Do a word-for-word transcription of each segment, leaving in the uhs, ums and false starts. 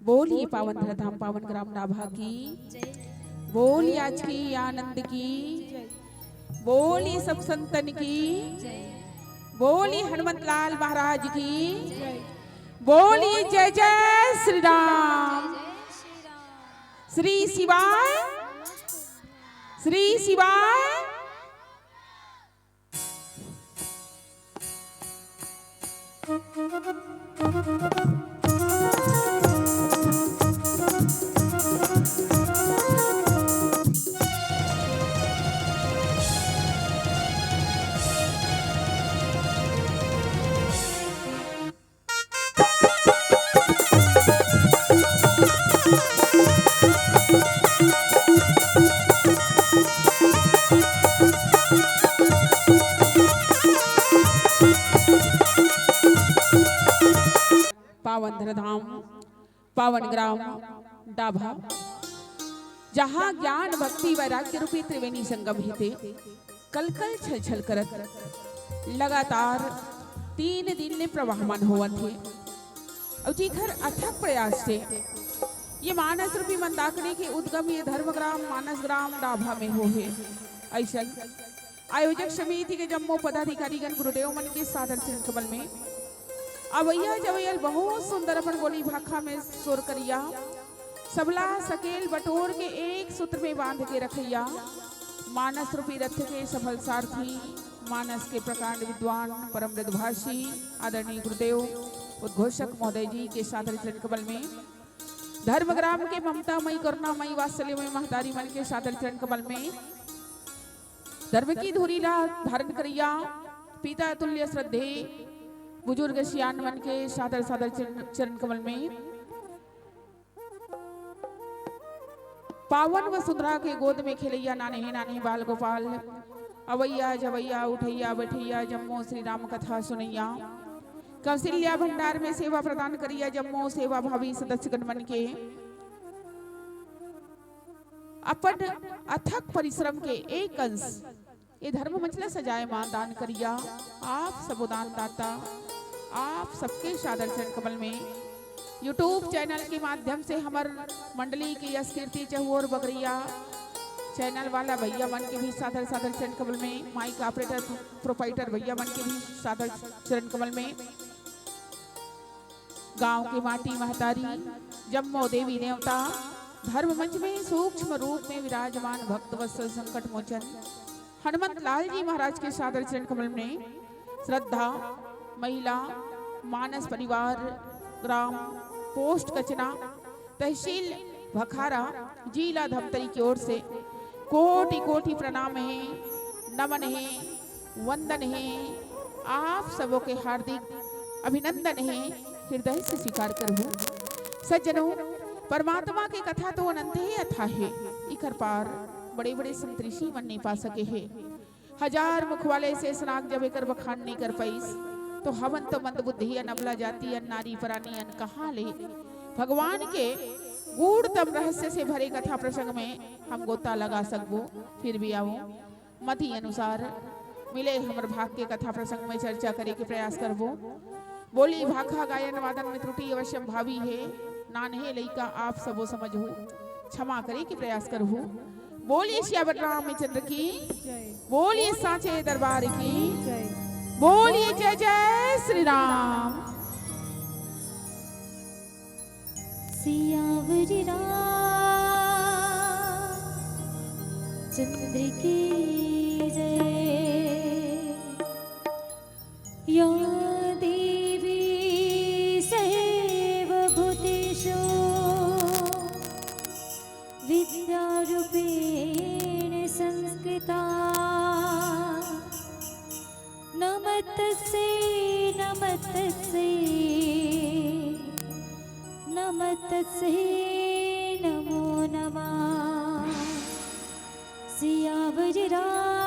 बोलिए पावन धरा धाम, पावन ग्राम डाभा की। बोलिए आज के आनंद की। बोलिए सब संतन की। बोलिए हनुमत लाल महाराज की। बोलिए जय जय श्री राम। श्री शिवाय, श्री शिवाय। पावन धरा धाम, पावन ग्राम डाभा, जहाँ ज्ञान भक्ति वैराग्य रूपी त्रिवेणी संगम हेते, कल कल छल छल करत लगातार तीन दिन ले प्रवाहमान होवत हे। अउ जेकर अथक प्रयास से ये मानस रूपी मंदाकिनी के उद्गम ये धर्मग्राम मानस ग्राम डाभा में होहे। अइसन आयोजक समिति के जम्मो पदाधिकारीगण गुरुदेव मन के सादर चरण कमल में अवैया जवैयल बहुत सुंदर अपन बोली भाखा में सोर करिया, सबला सकेल बटोर के एक सूत्र में बांध के रखैया, मानस रूपी रथ के सफल सारथी, मानस के प्रकांड विद्वान, परम मृदुभाषी, आदरणीय गुरुदेव उद्घोषक महोदय जी के सादर चरण कमल में, धर्मग्राम के ममता मई, करुणा मई, वात्सल्य मई महतारी मन के सादर चरण कमल में, धर्म की धुरी ला धारण करिया, पिता तुल्य श्रद्धे बुजुर्ग सियान मन के सादर सादर चरण, चरण कमल में, पावन वसुंधरा के गोद में खेलैया नान्हे नान्हे बाल गोपाल, अवैया जवैया, उठैया बैठैया, जम्मो श्री राम कथा सुनैया, कौशल्या भंडार में सेवा प्रदान करिया, जम्मो सेवा भावी सदस्यगण मन के अपन अथक परिश्रम के एक अंश ये धर्म मंच ला सजाए मा दान करिया, आप सबो दान दाता, आप सबके सादर चरण कमल में YouTube चैनल के माध्यम से हमर मंडली के यश कीर्ति चहुओर बगरिया चैनल वाला भैया मन के भी सादर सादर चरण कमल में, माइक ऑपरेटर, प्रोपाइटर भैया मन के भी सादर चरण कमल में, गांव के माटी महतारी, जम्मो देवी देवता, धर्म मंच में सूक्ष्म रूप में विराजमान भक्त वत्सल संकट मोचन हनुमंत लाल जी महाराज के सादर चरण कमल में श्रद्धा, महिला, मानस परिवार, ग्राम पोस्ट कचना, तहसील भखारा, जिला धमतरी की ओर से कोटि कोटि प्रणाम हे, नमन हे, वंदन हे, आप सबो के हार्दिक अभिनंदन हे, हृदय से स्वीकार करहु। सज्जनों, परमात्मा के कथा तो अनंत हे अथाह हे, इकर पार बड़े बड़े संत ऋषि मन नइ पा सके हे। हजार मुख वाले शेषनाग जब एकर बखान नइ कर पाइस, तो हमन तो मंदबुद्धि अन अबला जाति अन नारी परानी अन कहाँ ले भगवान के गूढ़तम रहस्य से भरे कथा प्रसंग में हम गोता लगा सकबो। फिर भी आवो, मति अनुसार मिले हमर भाग के कथा प्रसंग में चर्चा करे के प्रयास करबो। बोली भाखा गायन वादन में त्रुटि अवश्यम भावी हे, नान्हे लइका आप सबो समझहु, क्षमा करे के प्रयास करहु। बोलिए सियावर रामचंद्र की, बोलिए सांचे दरबार की, बोलिए जय जय श्री राम। सियावर रामचंद्र की जय। या देवी सर्वभूतेषु विद्यारूपेण संस्थिता। नमस्तस्यै, नमस्तस्यै, नमस्तस्यै नमो नमः। सियावर रामचंद्र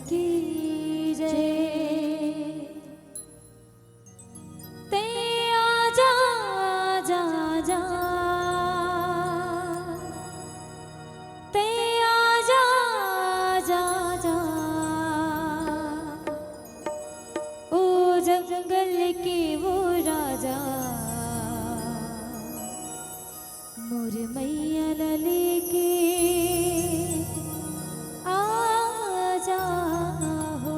की जय। तैं आजा, आजा, आजा। तैं आजा, आजा, आजा। जंगल के वो राजा, मोर मैया ला लेके आ जा हो।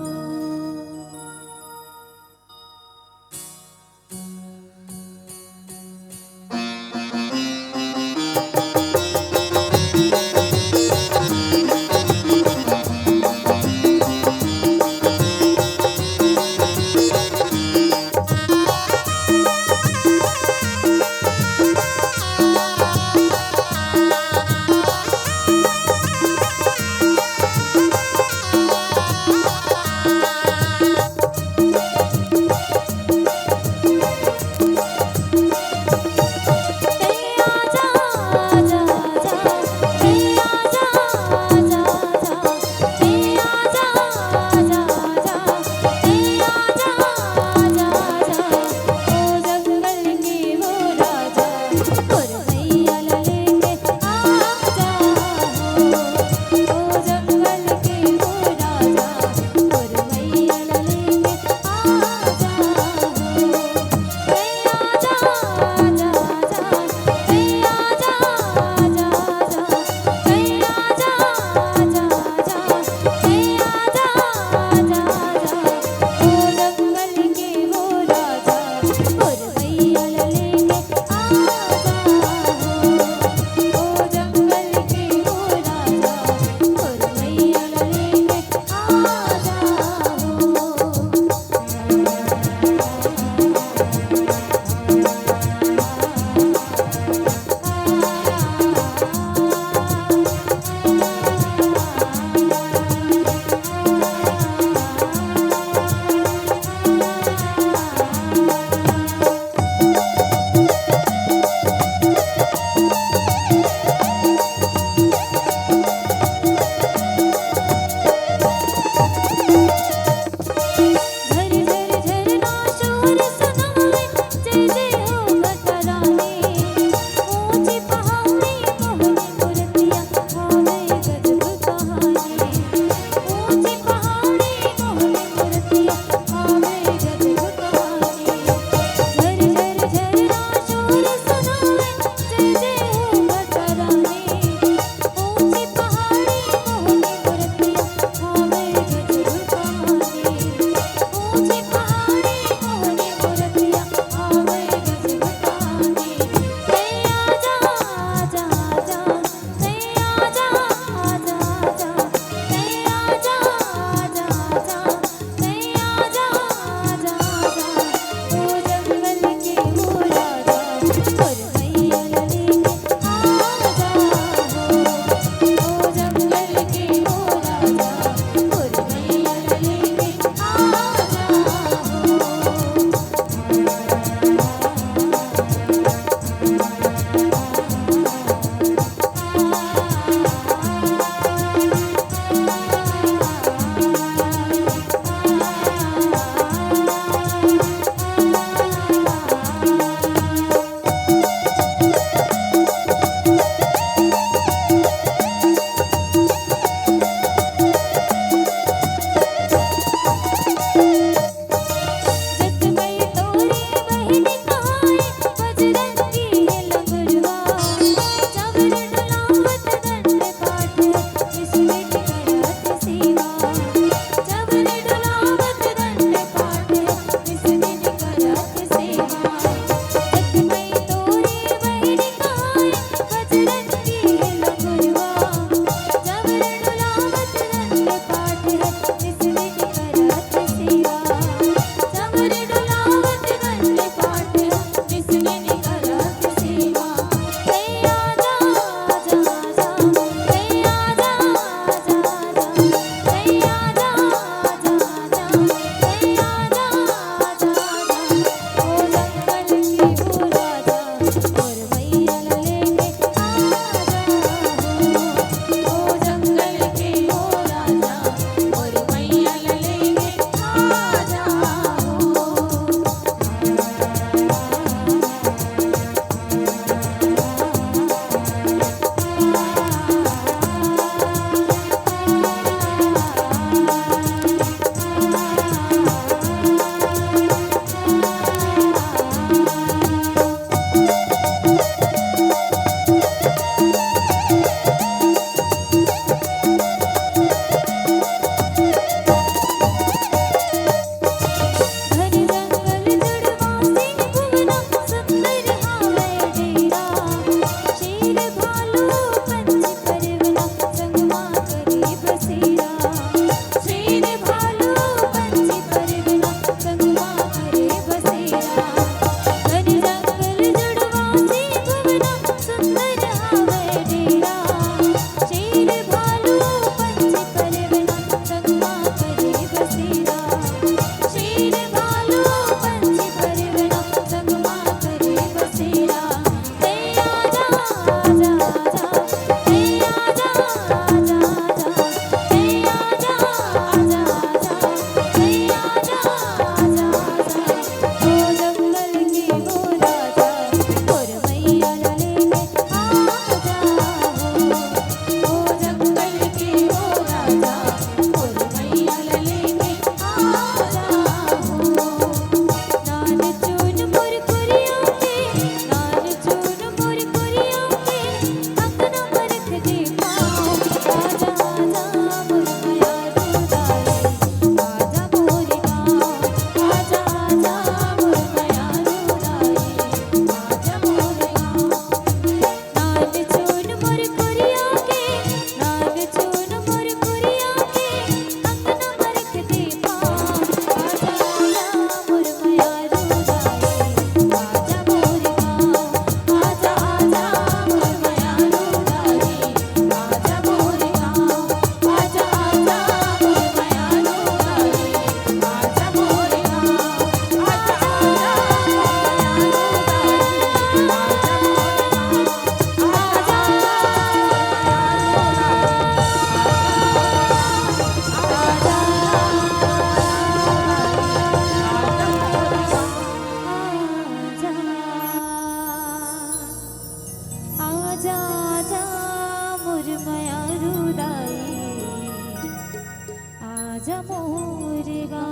दुर्गा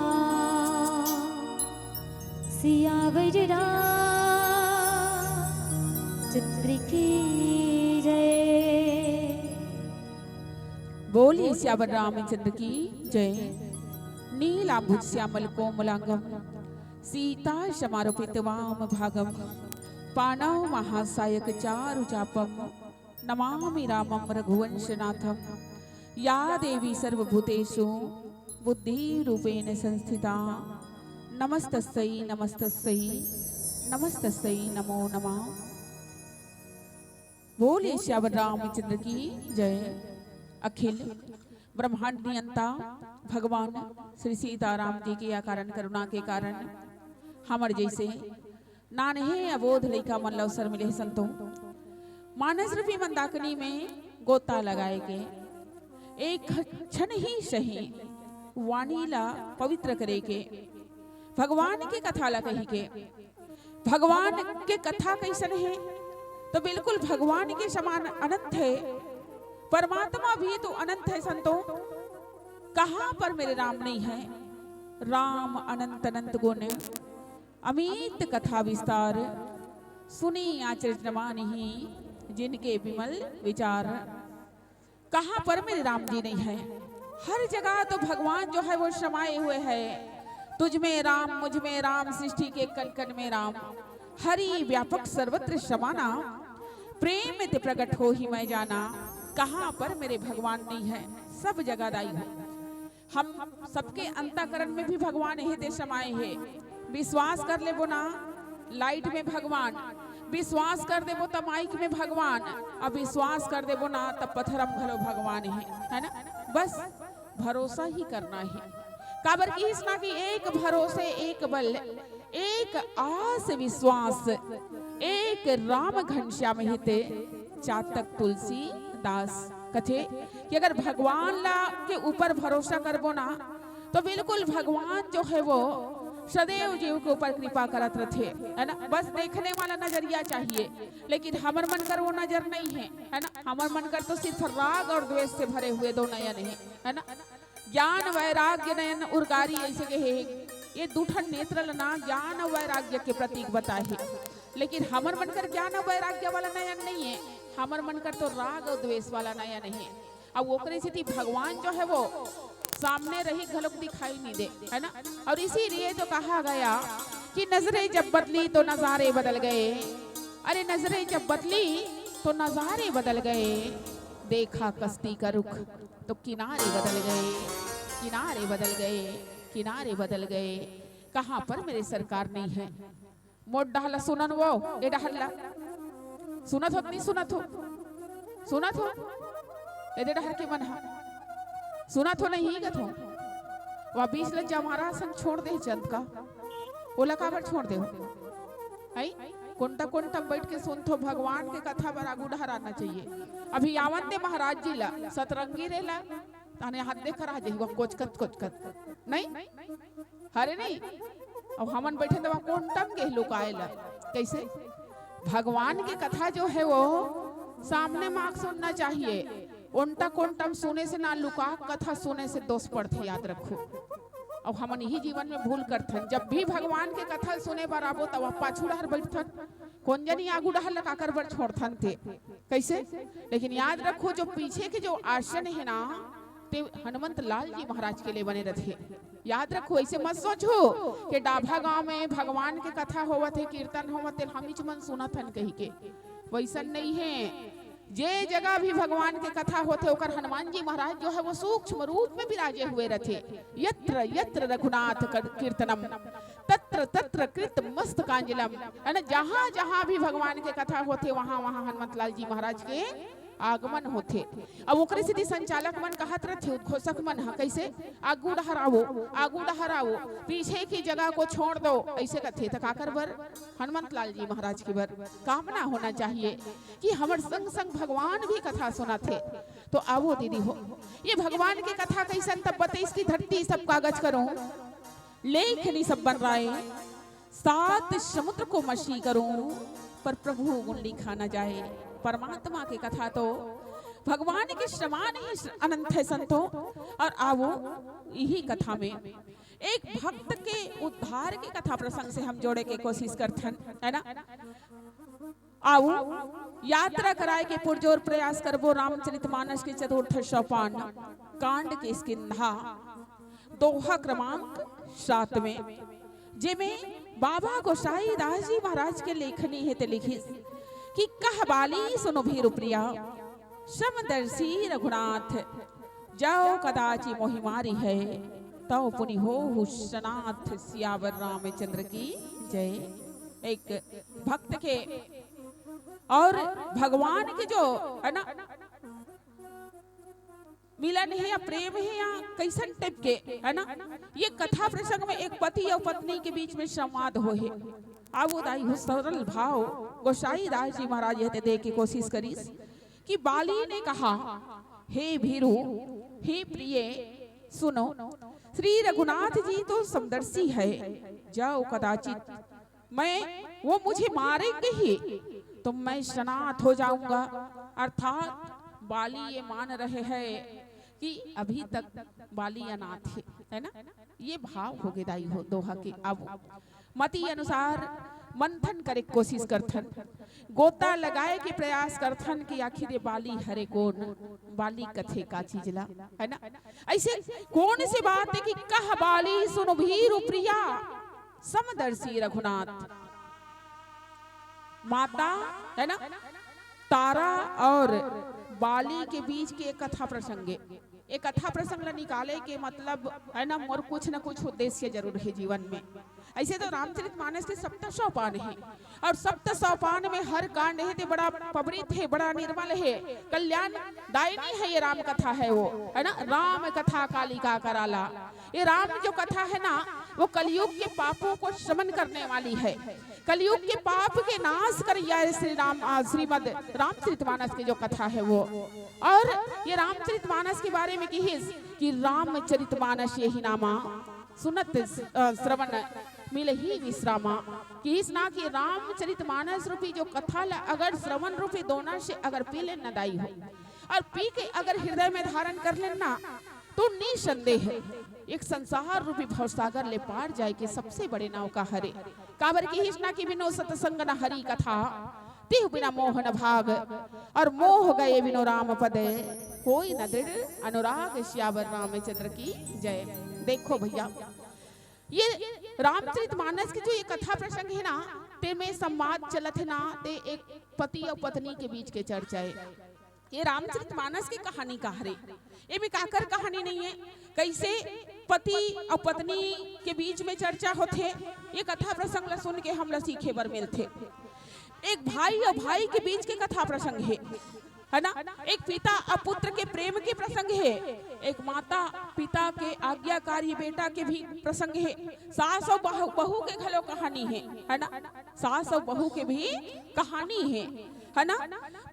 सियावर रामचंद्र की जय। बोलिए सियावर रामचंद्र की जय। नीलांबुज श्यामल कोमलांगम सीता समारोपित वाम भागम पाणौ महासायक चारु चापम नमामि रामं रघुवंशनाथम। या देवी सर्वभूतेषु बुद्धिरूपेण संस्थिता नमस्तस्यै नमस्तस्यै नमस्तस्यै नमो नमः। बोलिए सियावर रामचंद्र की जय। अखिल ब्रह्मांड नियंता भगवान श्री सीताराम जी के अकारण करुणा के कारण हमर जैसे नान्हे अबोध लइका मन ल अवसर मिले हे संतो। मानस रूपी मंदाकिनी में गोता लगाए के एक क्षण ही सही वाणी ला पवित्र करे के, भगवान के कथा ला कही के। भगवान के कथा कैसन हे? तो बिल्कुल भगवान के समान अनंत है। परमात्मा भी तो अनंत है संतो। कहाँ पर मेरे राम नहीं है? राम अनंत अनंत गुण, अमित कथा विस्तार, सुनी आचरित न मानही जिनके विमल विचार। कहाँ पर मेरे राम जी नहीं है? हर जगह तो भगवान जो है वो समाए हुए हैं। तुझ में राम, मुझ में राम, सृष्टि के कण कण में राम। हरि व्यापक सर्वत्र समाना, प्रेम ते प्रगट होहि मैं जाना। कहाँ पर मेरे भगवान नहीं है? सब जगह दाई हो। हम सबके अंतःकरण में भी भगवान हे ते समाए हे। विश्वास कर लेबो ना, लाइट में भगवान, विश्वास कर देबो त माइक में भगवान, अब विश्वास कर देबो ना त पत्थर म घलो भगवान हे, है ना? बस भरोसा ही करना है। काबर किहिस ना कि एक भरोसे एक बल, एक आस विश्वास, एक राम घनश्याम हिते, चातक तुलसीदास। कथे कि अगर भगवान ला के ऊपर भरोसा करबो ना, तो बिल्कुल भगवान जो है वो सदैव जीव के ऊपर कृपा करत रथे, है ना? बस देखने वाला नजरिया चाहिए, लेकिन हमर मन कर वो नजर नहीं है, है ना? हमर मन कर तो सिर्फ राग और द्वेष से भरे हुए दो नयन है, है ना? ज्ञान वैराग्य नयन उरगारी ऐसे के हे, ये दू ठन नेत्र ल ना ज्ञान अउ वैराग्य के प्रतीक बताए हे, लेकिन हमर मन कर ज्ञान अउ वैराग्य वाला नयन नहीं है, हमर मन कर तो राग अउ द्वेष वाला नयन है। अब ओकरे सेती भगवान जो है वो सामने रही घलोक दिखाई नहीं दे, है ना? और इसीलिए तो कहा गया कि नजरें जब बदली तो नजारे बदल गए। अरे नजरें जब बदली तो नजारे बदल गए। देखा कश्ती का रुख तो किनारे बदल गए, किनारे बदल गए, किनारे बदल गए। कहाँ पर मेरे सरकार नहीं है? मोर डहर ला सुनन वो, ए डहर ला। सुनत हो कि नहीं सुनत हो? सुनत हो? ए दे डहर के मन हा। सुनत हो नहीं कथो? वा बीच ल जमारा संग छोड़ दे चंद का। ओला काबर छोड़ दे हो? आई? कोंटा कोंटा बैठ के सुनथो, भगवान के कथा बर आगू डहर आना चाहिए। अभी आवन दे महाराज जी ला, सतरंगी रे ला, ताने हाथ देख रहा जाही, वो कोचकत, कोचकत। नहीं? हरे नहीं? अब हमन बैठे तो वहाँ कोंटम के लुकाए ला। कैसे? भगवान के कथा जो है वो सामने माग सुनना चाहिए। ओंटा कोंटम सुने से ना लुका, कथा सुने से दोष पड़थे, याद रखो। अब हमन यही जीवन में भूल करथन, जब भी भगवान के कथा सुने बर आबो, तब पाछू डहर बैठथन, कोन जनी आगू डहर ल काकर बर छोड़थन ते। कैसे? लेकिन याद रखो, जो पीछे के जो आसन है ना, ते हनुमंत लाल जी महाराज के लिए बने रथे। याद रखो, ऐसे मत सोचो कि डाभा गांव में भगवान के कथा होवत है, कीर्तन होवत है, हमीच मन सुनत हन कही के। वैसन नहीं है। जे जगह भी भगवान के कथा होथे, ओकर हनुमान जी महाराज जो है वो सूक्ष्म रूप में विराजे हुए रथे। यत्र यत्र रघुनाथ कर-, कीर्तनम तत्र तत्र कृत मस्तकांजलम, है ना? जहाँ जहाँ भी भगवान के कथा होथे, वहाँ वहाँ हनुमंत लाल जी महाराज के आगमन होथे। अब ओकरे सेती संचालक मन कहत रथे, उद्घोषक मन ह, कैसे? आगू डहर आवो, आगू डहर आवो, पीछे की जगह को छोड़ दो, ऐसे कथे। त काकर बर? हनुमंत लाल जी महाराज के बर। कामना होना चाहिए कि हमर संग संग भगवान भी कथा सुनाथे। तो आवो दीदी हो, ये भगवान के कथा कैसन? तब बतेस की धरती सब कागज करो, लेखनी सब बन रहा है, सात समुद्र को मसी करूं, पर प्रभु गुण लिखा न जाए। परमात्मा के कथा तो भगवान के समान ही अनंत है संतो। और आवो, यही कथा में एक भक्त के उद्धार के कथा प्रसंग से हम जोड़े के कोशिश करथन, है ना? आऊ, यात्रा कराए के पुरजोर प्रयास करबो रामचरितमानस के चतुर्थ सोपान कांड के स्किंधा दोहा क्रमांक सात में, जेमे बाबा गोसाई दास जी महाराज के लेखनी हे ते लिखिस कि कह बाली सुनो भीरु प्रिया, समदर्शी रघुनाथ, जौ कदाचि मोहि मारिहै, तौ पुनि होहु सनाथ। सियावर रामचंद्र की जय। एक भक्त के और भगवान के जो है ना मिलन हे या प्रेम हे या कैसन टाइप के है ना, ये कथा प्रसंग में एक पति और पत्नी के बीच में संवाद होहे। अब वो दाई हो सरल भाव गोसाई दास जी महाराज ये दे के कोशिश करिस कि बाली ने कहा, हे भीरू, हे प्रिय, सुनो, श्री रघुनाथ जी तो समदर्शी है, जौ कदाचित मैं, वो मुझे मारेंगे ही तो मैं सनाथ हो जाऊंगा। अर्थात बाली ये मान रहे हैं कि अभी तक बाली अनाथ है, है ना? ये भाव होगे दाई हो दोहा के। अब मति अनुसार मंथन करे के कोशिश करथन, गोता लगाए के प्रयास करथन कि आखिर ये बाली हरे कोन, बाली कथे का चीज ला, है ना? ऐसे कोन से बात है कि कह बाली सुनो भीरु प्रिया, समदर्शी रघुनाथ। माता, है ना, तारा और बाली के बीच के एक कथा प्रसंग है। एक कथा प्रसंग ला निकाले के मतलब, है ना, मोर कुछ ना कुछ उद्देश्य जरूर है जीवन में। ऐसे तो रामचरित मानस के सप्त सोपान है और सप्त सोपान में हर कांड है ते बड़ा पवित्र है, बड़ा निर्मल है, कल्याण दायिनी है। ये राम कथा है वो, है ना, राम कथा कालिका कराला। ये राम जो कथा है ना, वो कलयुग के पापों को शमन करने वाली है। कलयुग के पाप के नाश करैया है श्री राम, आ, श्रीमद रामचरितमानस की जो कथा है वो। और ये रामचरितमानस के बारे में किहिस कि रामचरितमानस यही नामा सुनत, अ, श्रवण मिलही विश्रामा। किहिस ना कि रामचरितमानस रूपी जो कथा ला अगर श्रवण रूपी दोना से अगर पी ले न दाई हो और पी के अगर हृदय में धारण कर लेना तो निसंदेह एक संसार रूपी भवसागर ले पार जाए के सबसे बड़े नौका हरे। काबर किहिस ना कि बिनु सत्संग न हरि कथा, तिहु बिना मोह न भाग, और मोह गए बिनु राम पद, होई न दृढ़ अनुराग। सियावर रामचंद्र की जय। देखो भैया, ये रामचरित मानस के जो ये कथा प्रसंग है ना, ते में संवाद चलत है ना, ते एक पति और पत्नी के बीच के चर्चा है। ये रामचरित मानस की कहानी का हरे, एमे काकर कहानी नहीं है, कैसे पति और पत्नी के बीच में चर्चा होथे, ये कथा प्रसंग ला सुन के हम ला सीखे बर मिलथे। एक भाई और भाई के बीच के कथा प्रसंग है, है ना? एक पिता और पुत्र के प्रेम के प्रसंग है, एक माता पिता के आज्ञाकारी बेटा के भी प्रसंग है, सास और बहू, बहू के घलो कहानी है, है ना? सास और बहू के भी कहानी है, है ना?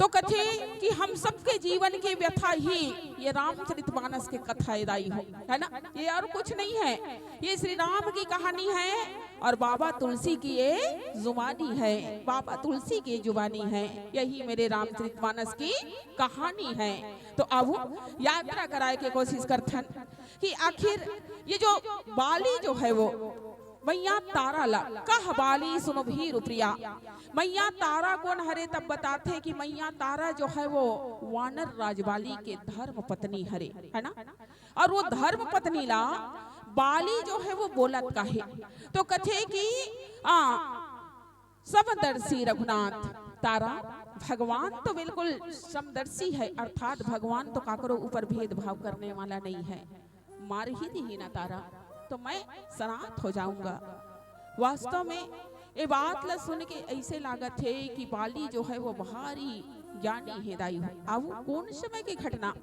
तो कथे कि हम सबके जीवन के व्यथा ही ये रामचरित मानस के कथा एदाई हो, है ना? ये और कुछ नहीं है, ये श्री राम की कहानी है और बाबा तुलसी की ये जुबानी है, बाबा तुलसी की जुबानी है। यही मेरे रामचरित मानस की कहानी है। तो अब यात्रा कराए के कोशिश करथन कि आखिर ये जो बाली जो है वो मैया तारा ला कह बाली सुनो भीरु प्रिया। मैया तारा कोन हरे? तब बताथे कि मैया तारा जो है वो वानर राज बाली के धर्म पत्नी हरे, है ना? और वो धर्म पत्नी ला बाली जो है वो बोलत का है, तो कथे कि आ, समदर्शी रघुनाथ। तारा, भगवान तो बिल्कुल समदर्शी है, अर्थात भगवान तो काकरो ऊपर भेदभाव करने वाला नहीं है। मार ही दी ना तारा, तो मैं सनाथ हो जाऊंगा। वास्तव में ये बात ला सुन के ऐसे लागत है कि बाली जो है वो भारी ज्ञानी है दाई हो। अब कौन समय की घटना,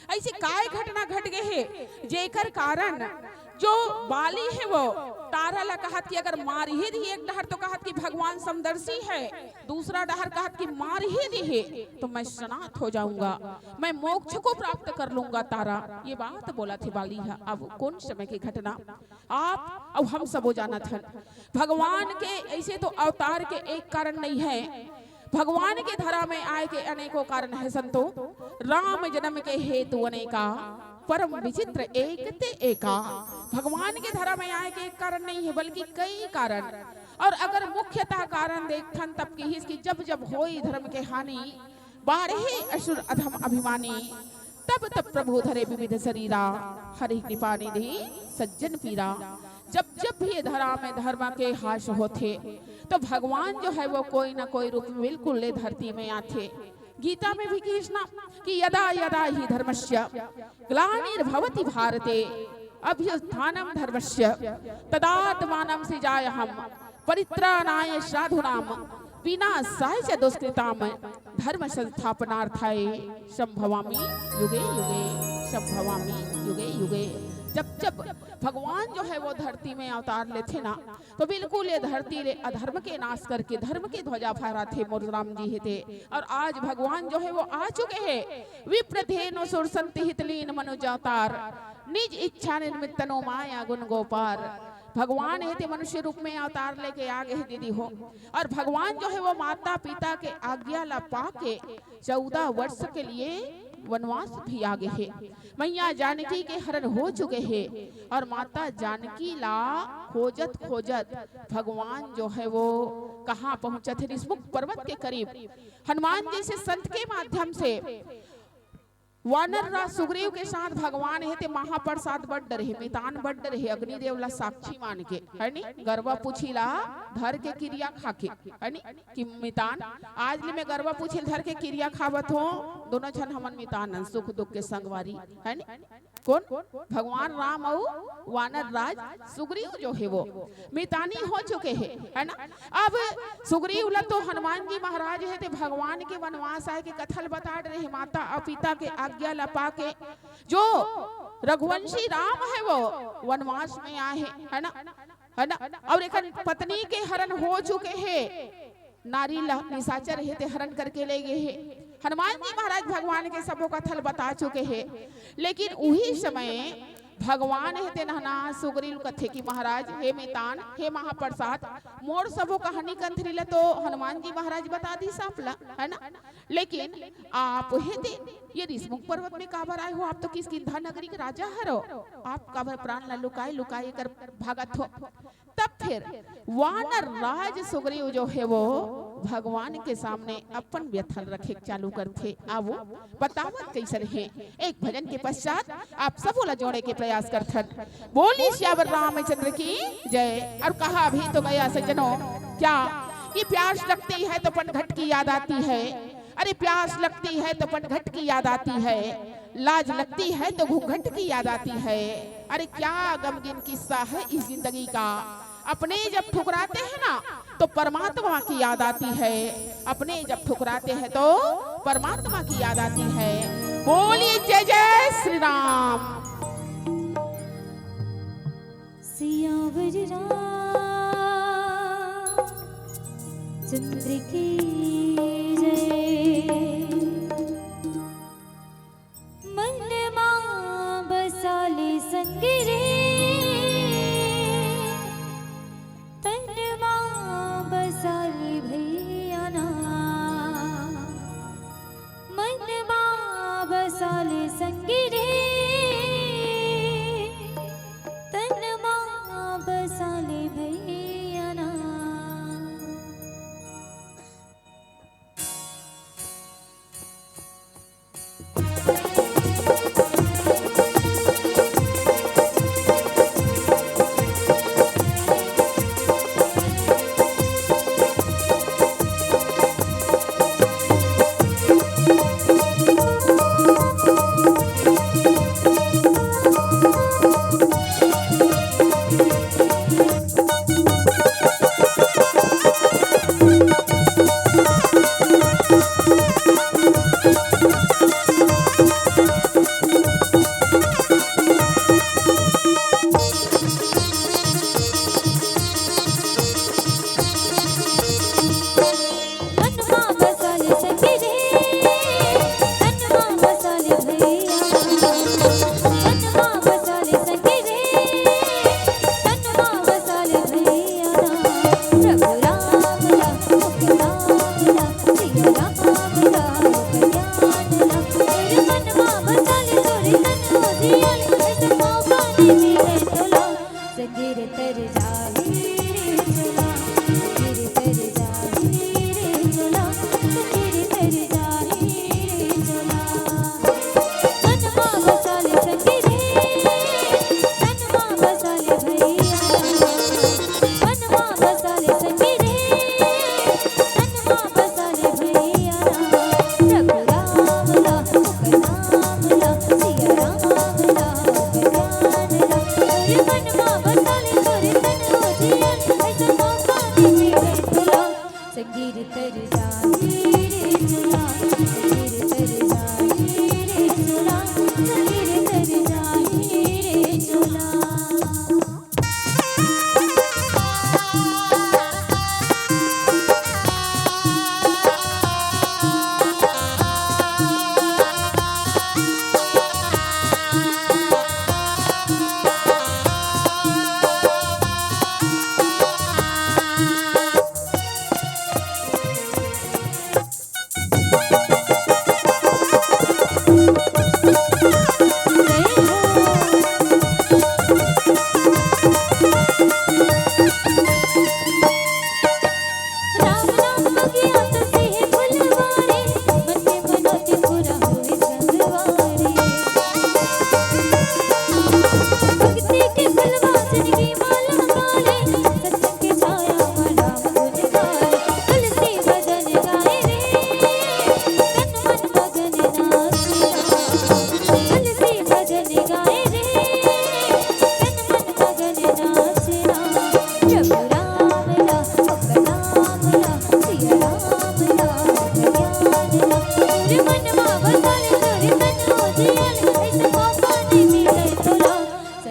ऐसे काय घटना घट गए है जेकर कारण जो बाली है वो तारा ला कहत कि अगर मार ही दी एक डहर तो कहत कि भगवान समदर्शी है, दूसरा डहर कहत कि मार ही दी है तो मैं सनाथ हो जाऊंगा, मैं मोक्ष को प्राप्त कर लूंगा तारा। ये बात बोला थे बाली है। अब कौन समय की घटना आप अब हम सबो जानत हन। भगवान के ऐसे तो अवतार के एक कारण नहीं है, भगवान के धरा में आय के अनेकों कारण हे संतो। राम जन्म के हेतु अनेका, परम विचित्र एक ते एका। भगवान के धरा में आय के एक कारण नहीं हे, बल्कि कई कारण। और अगर मुख्यतः कारण देखथन, तब किहिस कि जब जब होई धर्म के हानि, बाढ़े असुर अधम अभिमानी। तब तब प्रभु धरे विविध शरीरा, हरि कृपा निधि सज्जन पीरा। जब जब भी ये धरा में धर्म के हास होथे, तो भगवान जो हे वो कोई ना कोई रूप में बिल्कुल ले धरती में आथे। गीता में भी किहिस ना कि यदा यदा ही धर्मस्य ग्लानिर्भवति भारते अभ्युत्थानम धर्मस्य तदात्मानम सृजाम्यहम परित्राणाय साधूनाम विनाशाय च दुष्कृताम धर्म संस्थापनार्थाय संभवामि युगे युगे, संभवामि युगे युगे। जब जब भगवान जो हे वो धरती में अवतार लेथे ना, तो बिल्कुल ये धरती ले अधर्म के नाश करके धर्म के ध्वजा फहराथे मोर राम जी हे ते। और आज भगवान जो हे वो आ चुके हे। विप्र धेनु सुर संत हित लीन मनु जातार, निज इच्छा निर्मित तनु माया गुण गोपार। भगवान हे ते मनुष्य रूप में अवतार लेके आ गे हे दीदी हो। और भगवान जो हे वो माता पिता के आज्ञा ला पाके चौदह वर्ष के लिए वनवास भी आ गे हे। मैया जानकी के हरण हो चुके हे और माता जानकी ला खोजत खोजत भगवान जो हे वो कहाँ पहुँचत हे, रिसमुख पर्वत के करीब। हनुमान जी से संत के माध्यम से वानर राज सुग्रीव के साथ भगवान हे ते महाप्रसाद बट डरे हे, मितान बट डरे हे, अग्निदेव ला साक्षी मान के, हे नी? गरवा पूछी ला धर के किरिया खा के, हे नी? कि मितान, आज ले मैं गरवा पूछी ला धर के किरिया खावत हों, दोनों झन हमन मितान हन, सुख दुख के संगवारी, हे नी? कोन? भगवान राम अउ वानर राज सुग्रीव जो हे वो मितानी हो चुके हे, हे ना? अब सुग्रीव ला तो हनुमान जी महाराज हे ते भगवान के वनवास आय के कथा ल बता डरे हे, माता अउ पिता के आज्ञा ला पाके जो रघुवंशी राम हे वो वनवास में आए हे, हे ना? हे ना? अउ एकर पत्नी के हरण हो चुके हे, नारी ला निशाचर हे ते हरण करके ले गे हे। हनुमान जी महाराज भगवान के सबो कथा ल बता चुके हे, लेकिन उही समय भगवान हे ते नहना सुग्रीव कथे कि महाराज, हे मितान, हे महाप्रसाद, मोर सबो कहानी कंथरी ला तो हनुमान जी महाराज बता दिस आप ला, हे ना? लेकिन आप हे ते ये रिसमुख पर्वत में काबर आए हो? आप तो किष्किंधा नगरी के राजा हरो, आप काबर प्राण ला लुकाए लुकाए कर भागत हो? तब फिर वानर राज सुग्रीव जो हे वो भगवान के सामने अपन व्यथा ल रखे चालू करथे। अब वो बतावत कइसन हे, एक भजन के पश्चात आप सबो ला जोड़े के प्रयास करथन। बोली सियावर रामचंद्र की जय। और कहा भी तो गया सज्जनों, क्या ये प्यास लगती है तो पनघट की याद आती है, अरे प्यास लगती है तो पनघट की याद आती है, लाज लगती है तो घूंघट की याद आती है। अरे क्या गमगीन किस्सा है इस जिंदगी का। अपने जब ठुकराते हैं ना तो परमात्मा की याद आती है, अपने जब ठुकराते हैं तो परमात्मा की याद आती है। बोलिए जय जय श्री राम। सियावर रामचंद्र की जय। मन मा बसाले संग रे, तन मा बसाले भैया ना। मन मा बसाले संग रे, तन मा बसाले भैया ना। गिर तर जाही रे चोला, गिर तर जाही रे चोला, गिर तर जाही रे चोला। मन मा बसा ले संगी रे, तन मा बसा ले भैया। मन मा बसा ले संगी रे, तन मा बसा ले भैया। रघुराम ला, ओकर नाम ला, सिया राम ला, ओकर ज्ञान ला। अरे मन मा बसा ले तोरे तन हो जिया, ऐसा मौका नहीं मिले तोला। संगीर तर जाही रे चोला, संगीर तर जाही रे चोला, संगीर तर जाही रे चोला।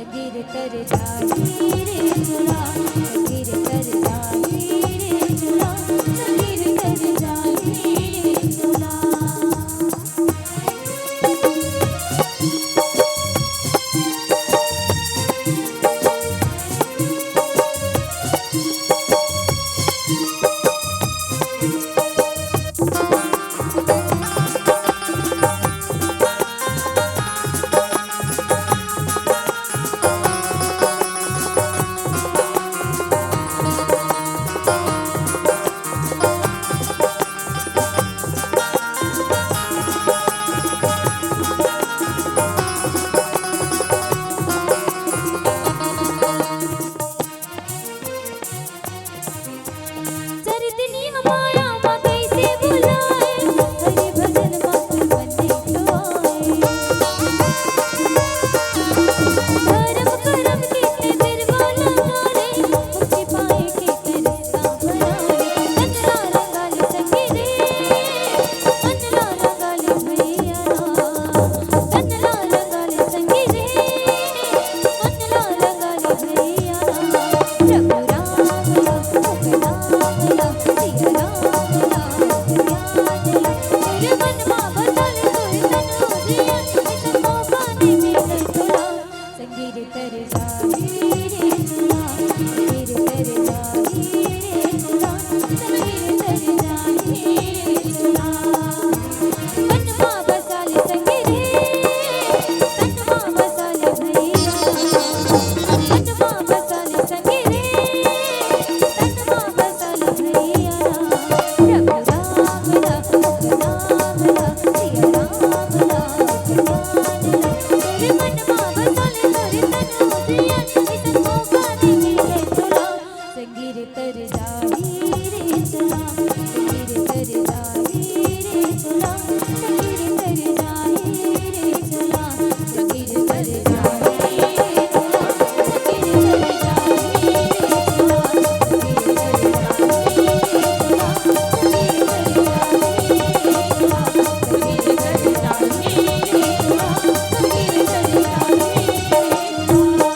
संगीर तर जाही रे चोला, संगीर तर जाही रे चोला, संगीर तर जाही रे चोला। संगीर तर जाही रे चोला, संगीर तर जाही रे चोला, संगीर तर जाही रे चोला। मन मा बसा ले संगी रे, तन मा बसा ले भैया। मन मा बसा ले संगी रे, तन मा बसा ले भैया। रघुराम ला, ओकर नाम ला, सिया राम ला, ओकर ज्ञान ला। तोरे मन मा बसा ले तोरे तन हो जिया, अइसन मौका नइ मिले तोला। संगीर तर जाही रे चोला, संगीर तर जाही रे चोला, संगीर तर जाही रे चोला, संगीर तर जाही रे चोला, संगीर तर जाही रे चोला, संगीर तर जाही रे चोला, संगीर तर जाही रे चोला, संगीर तर जाही रे चोला, संगीर तर जाही रे चोला।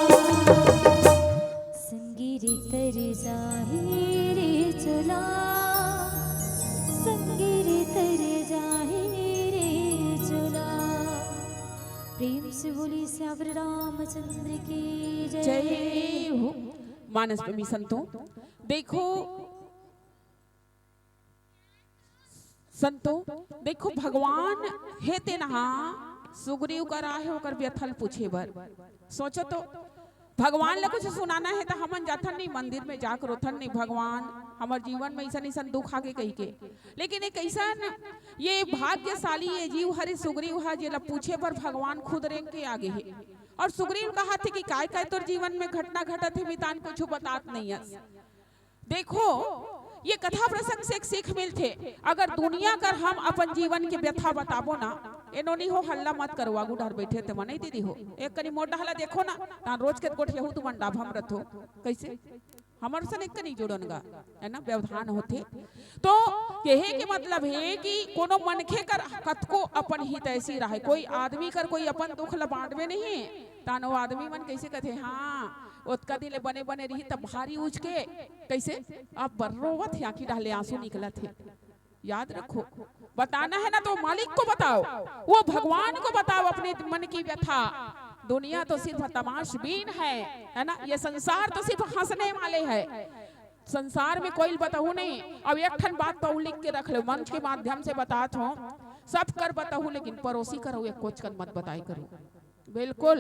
संगीर तर जाही रे चोला, संगीर तर जाही रे चोला। प्रेम से बोली सियावर रामचंद्र की जय। जय हो। मानस प्रेमी संतों, देखो संतों, देखो, भगवान हे तेन हा सुग्रीव करा हे ओकर व्यथा ल पूछे बर। सोचो तो, भगवान ला कुछ सुनाना हे त हमन जाथन नहीं मंदिर में, जाके रोथन नहीं, "भगवान, हमर जीवन में अइसन अइसन दुख आगे," कहिके। लेकिन एक अइसन ये भाग्यशाली ये जीव हरे सुग्रीव ह, जेला पूछे बर भगवान खुद रेंग के आगे हे। और सुग्रीव कहत हे कि काय काय तोर जीवन में घटना घटत हे, मितान कुछ बतात नहीं हस। देखो, ये कथा प्रसंग से एक सीख मिलथे। अगर दुनिया कर हम अपन जीवन के व्यथा बताबो ना, एनो नहीं हो, हल्ला मत करो, आगू डहर बैठे ते मनई दीदी हो, एक कनी मोर डहला देखो ना, तान रोज के गोठियाहू तुमन डाभम रथो। कैसे? हमर सन एक कनी जुड़न गा, है ना, व्यवधान होथे। तो कहे के मतलब हे कि कोनो मनखे कर कतको अपन हितैषी रहे, कोई आदमी कर कोई अपन दुख ल बांटबे नहीं, तान वो आदमी मन कैसे कथे, "हाँ, ओतका दिन ले बने बने रही तब भारी उज के," कैसे? अब बर रोवत हे, आंखी डहले आंसू निकलत हे। याद रखो, बताना है ना तो मालिक को बताओ, वो भगवान को बताओ अपने मन की व्यथा। दुनिया तो सिर्फ तमाशबीन है, है ना? ये संसार तो सिर्फ हंसने वाले है। संसार में कोई बताहू नहीं। अब एक ठन बात तो लिख के रख लो, मंच के माध्यम से बतात हो, सब कर बताहू, लेकिन पड़ोसी करो एक कोचकन मत बताए करो। बिल्कुल,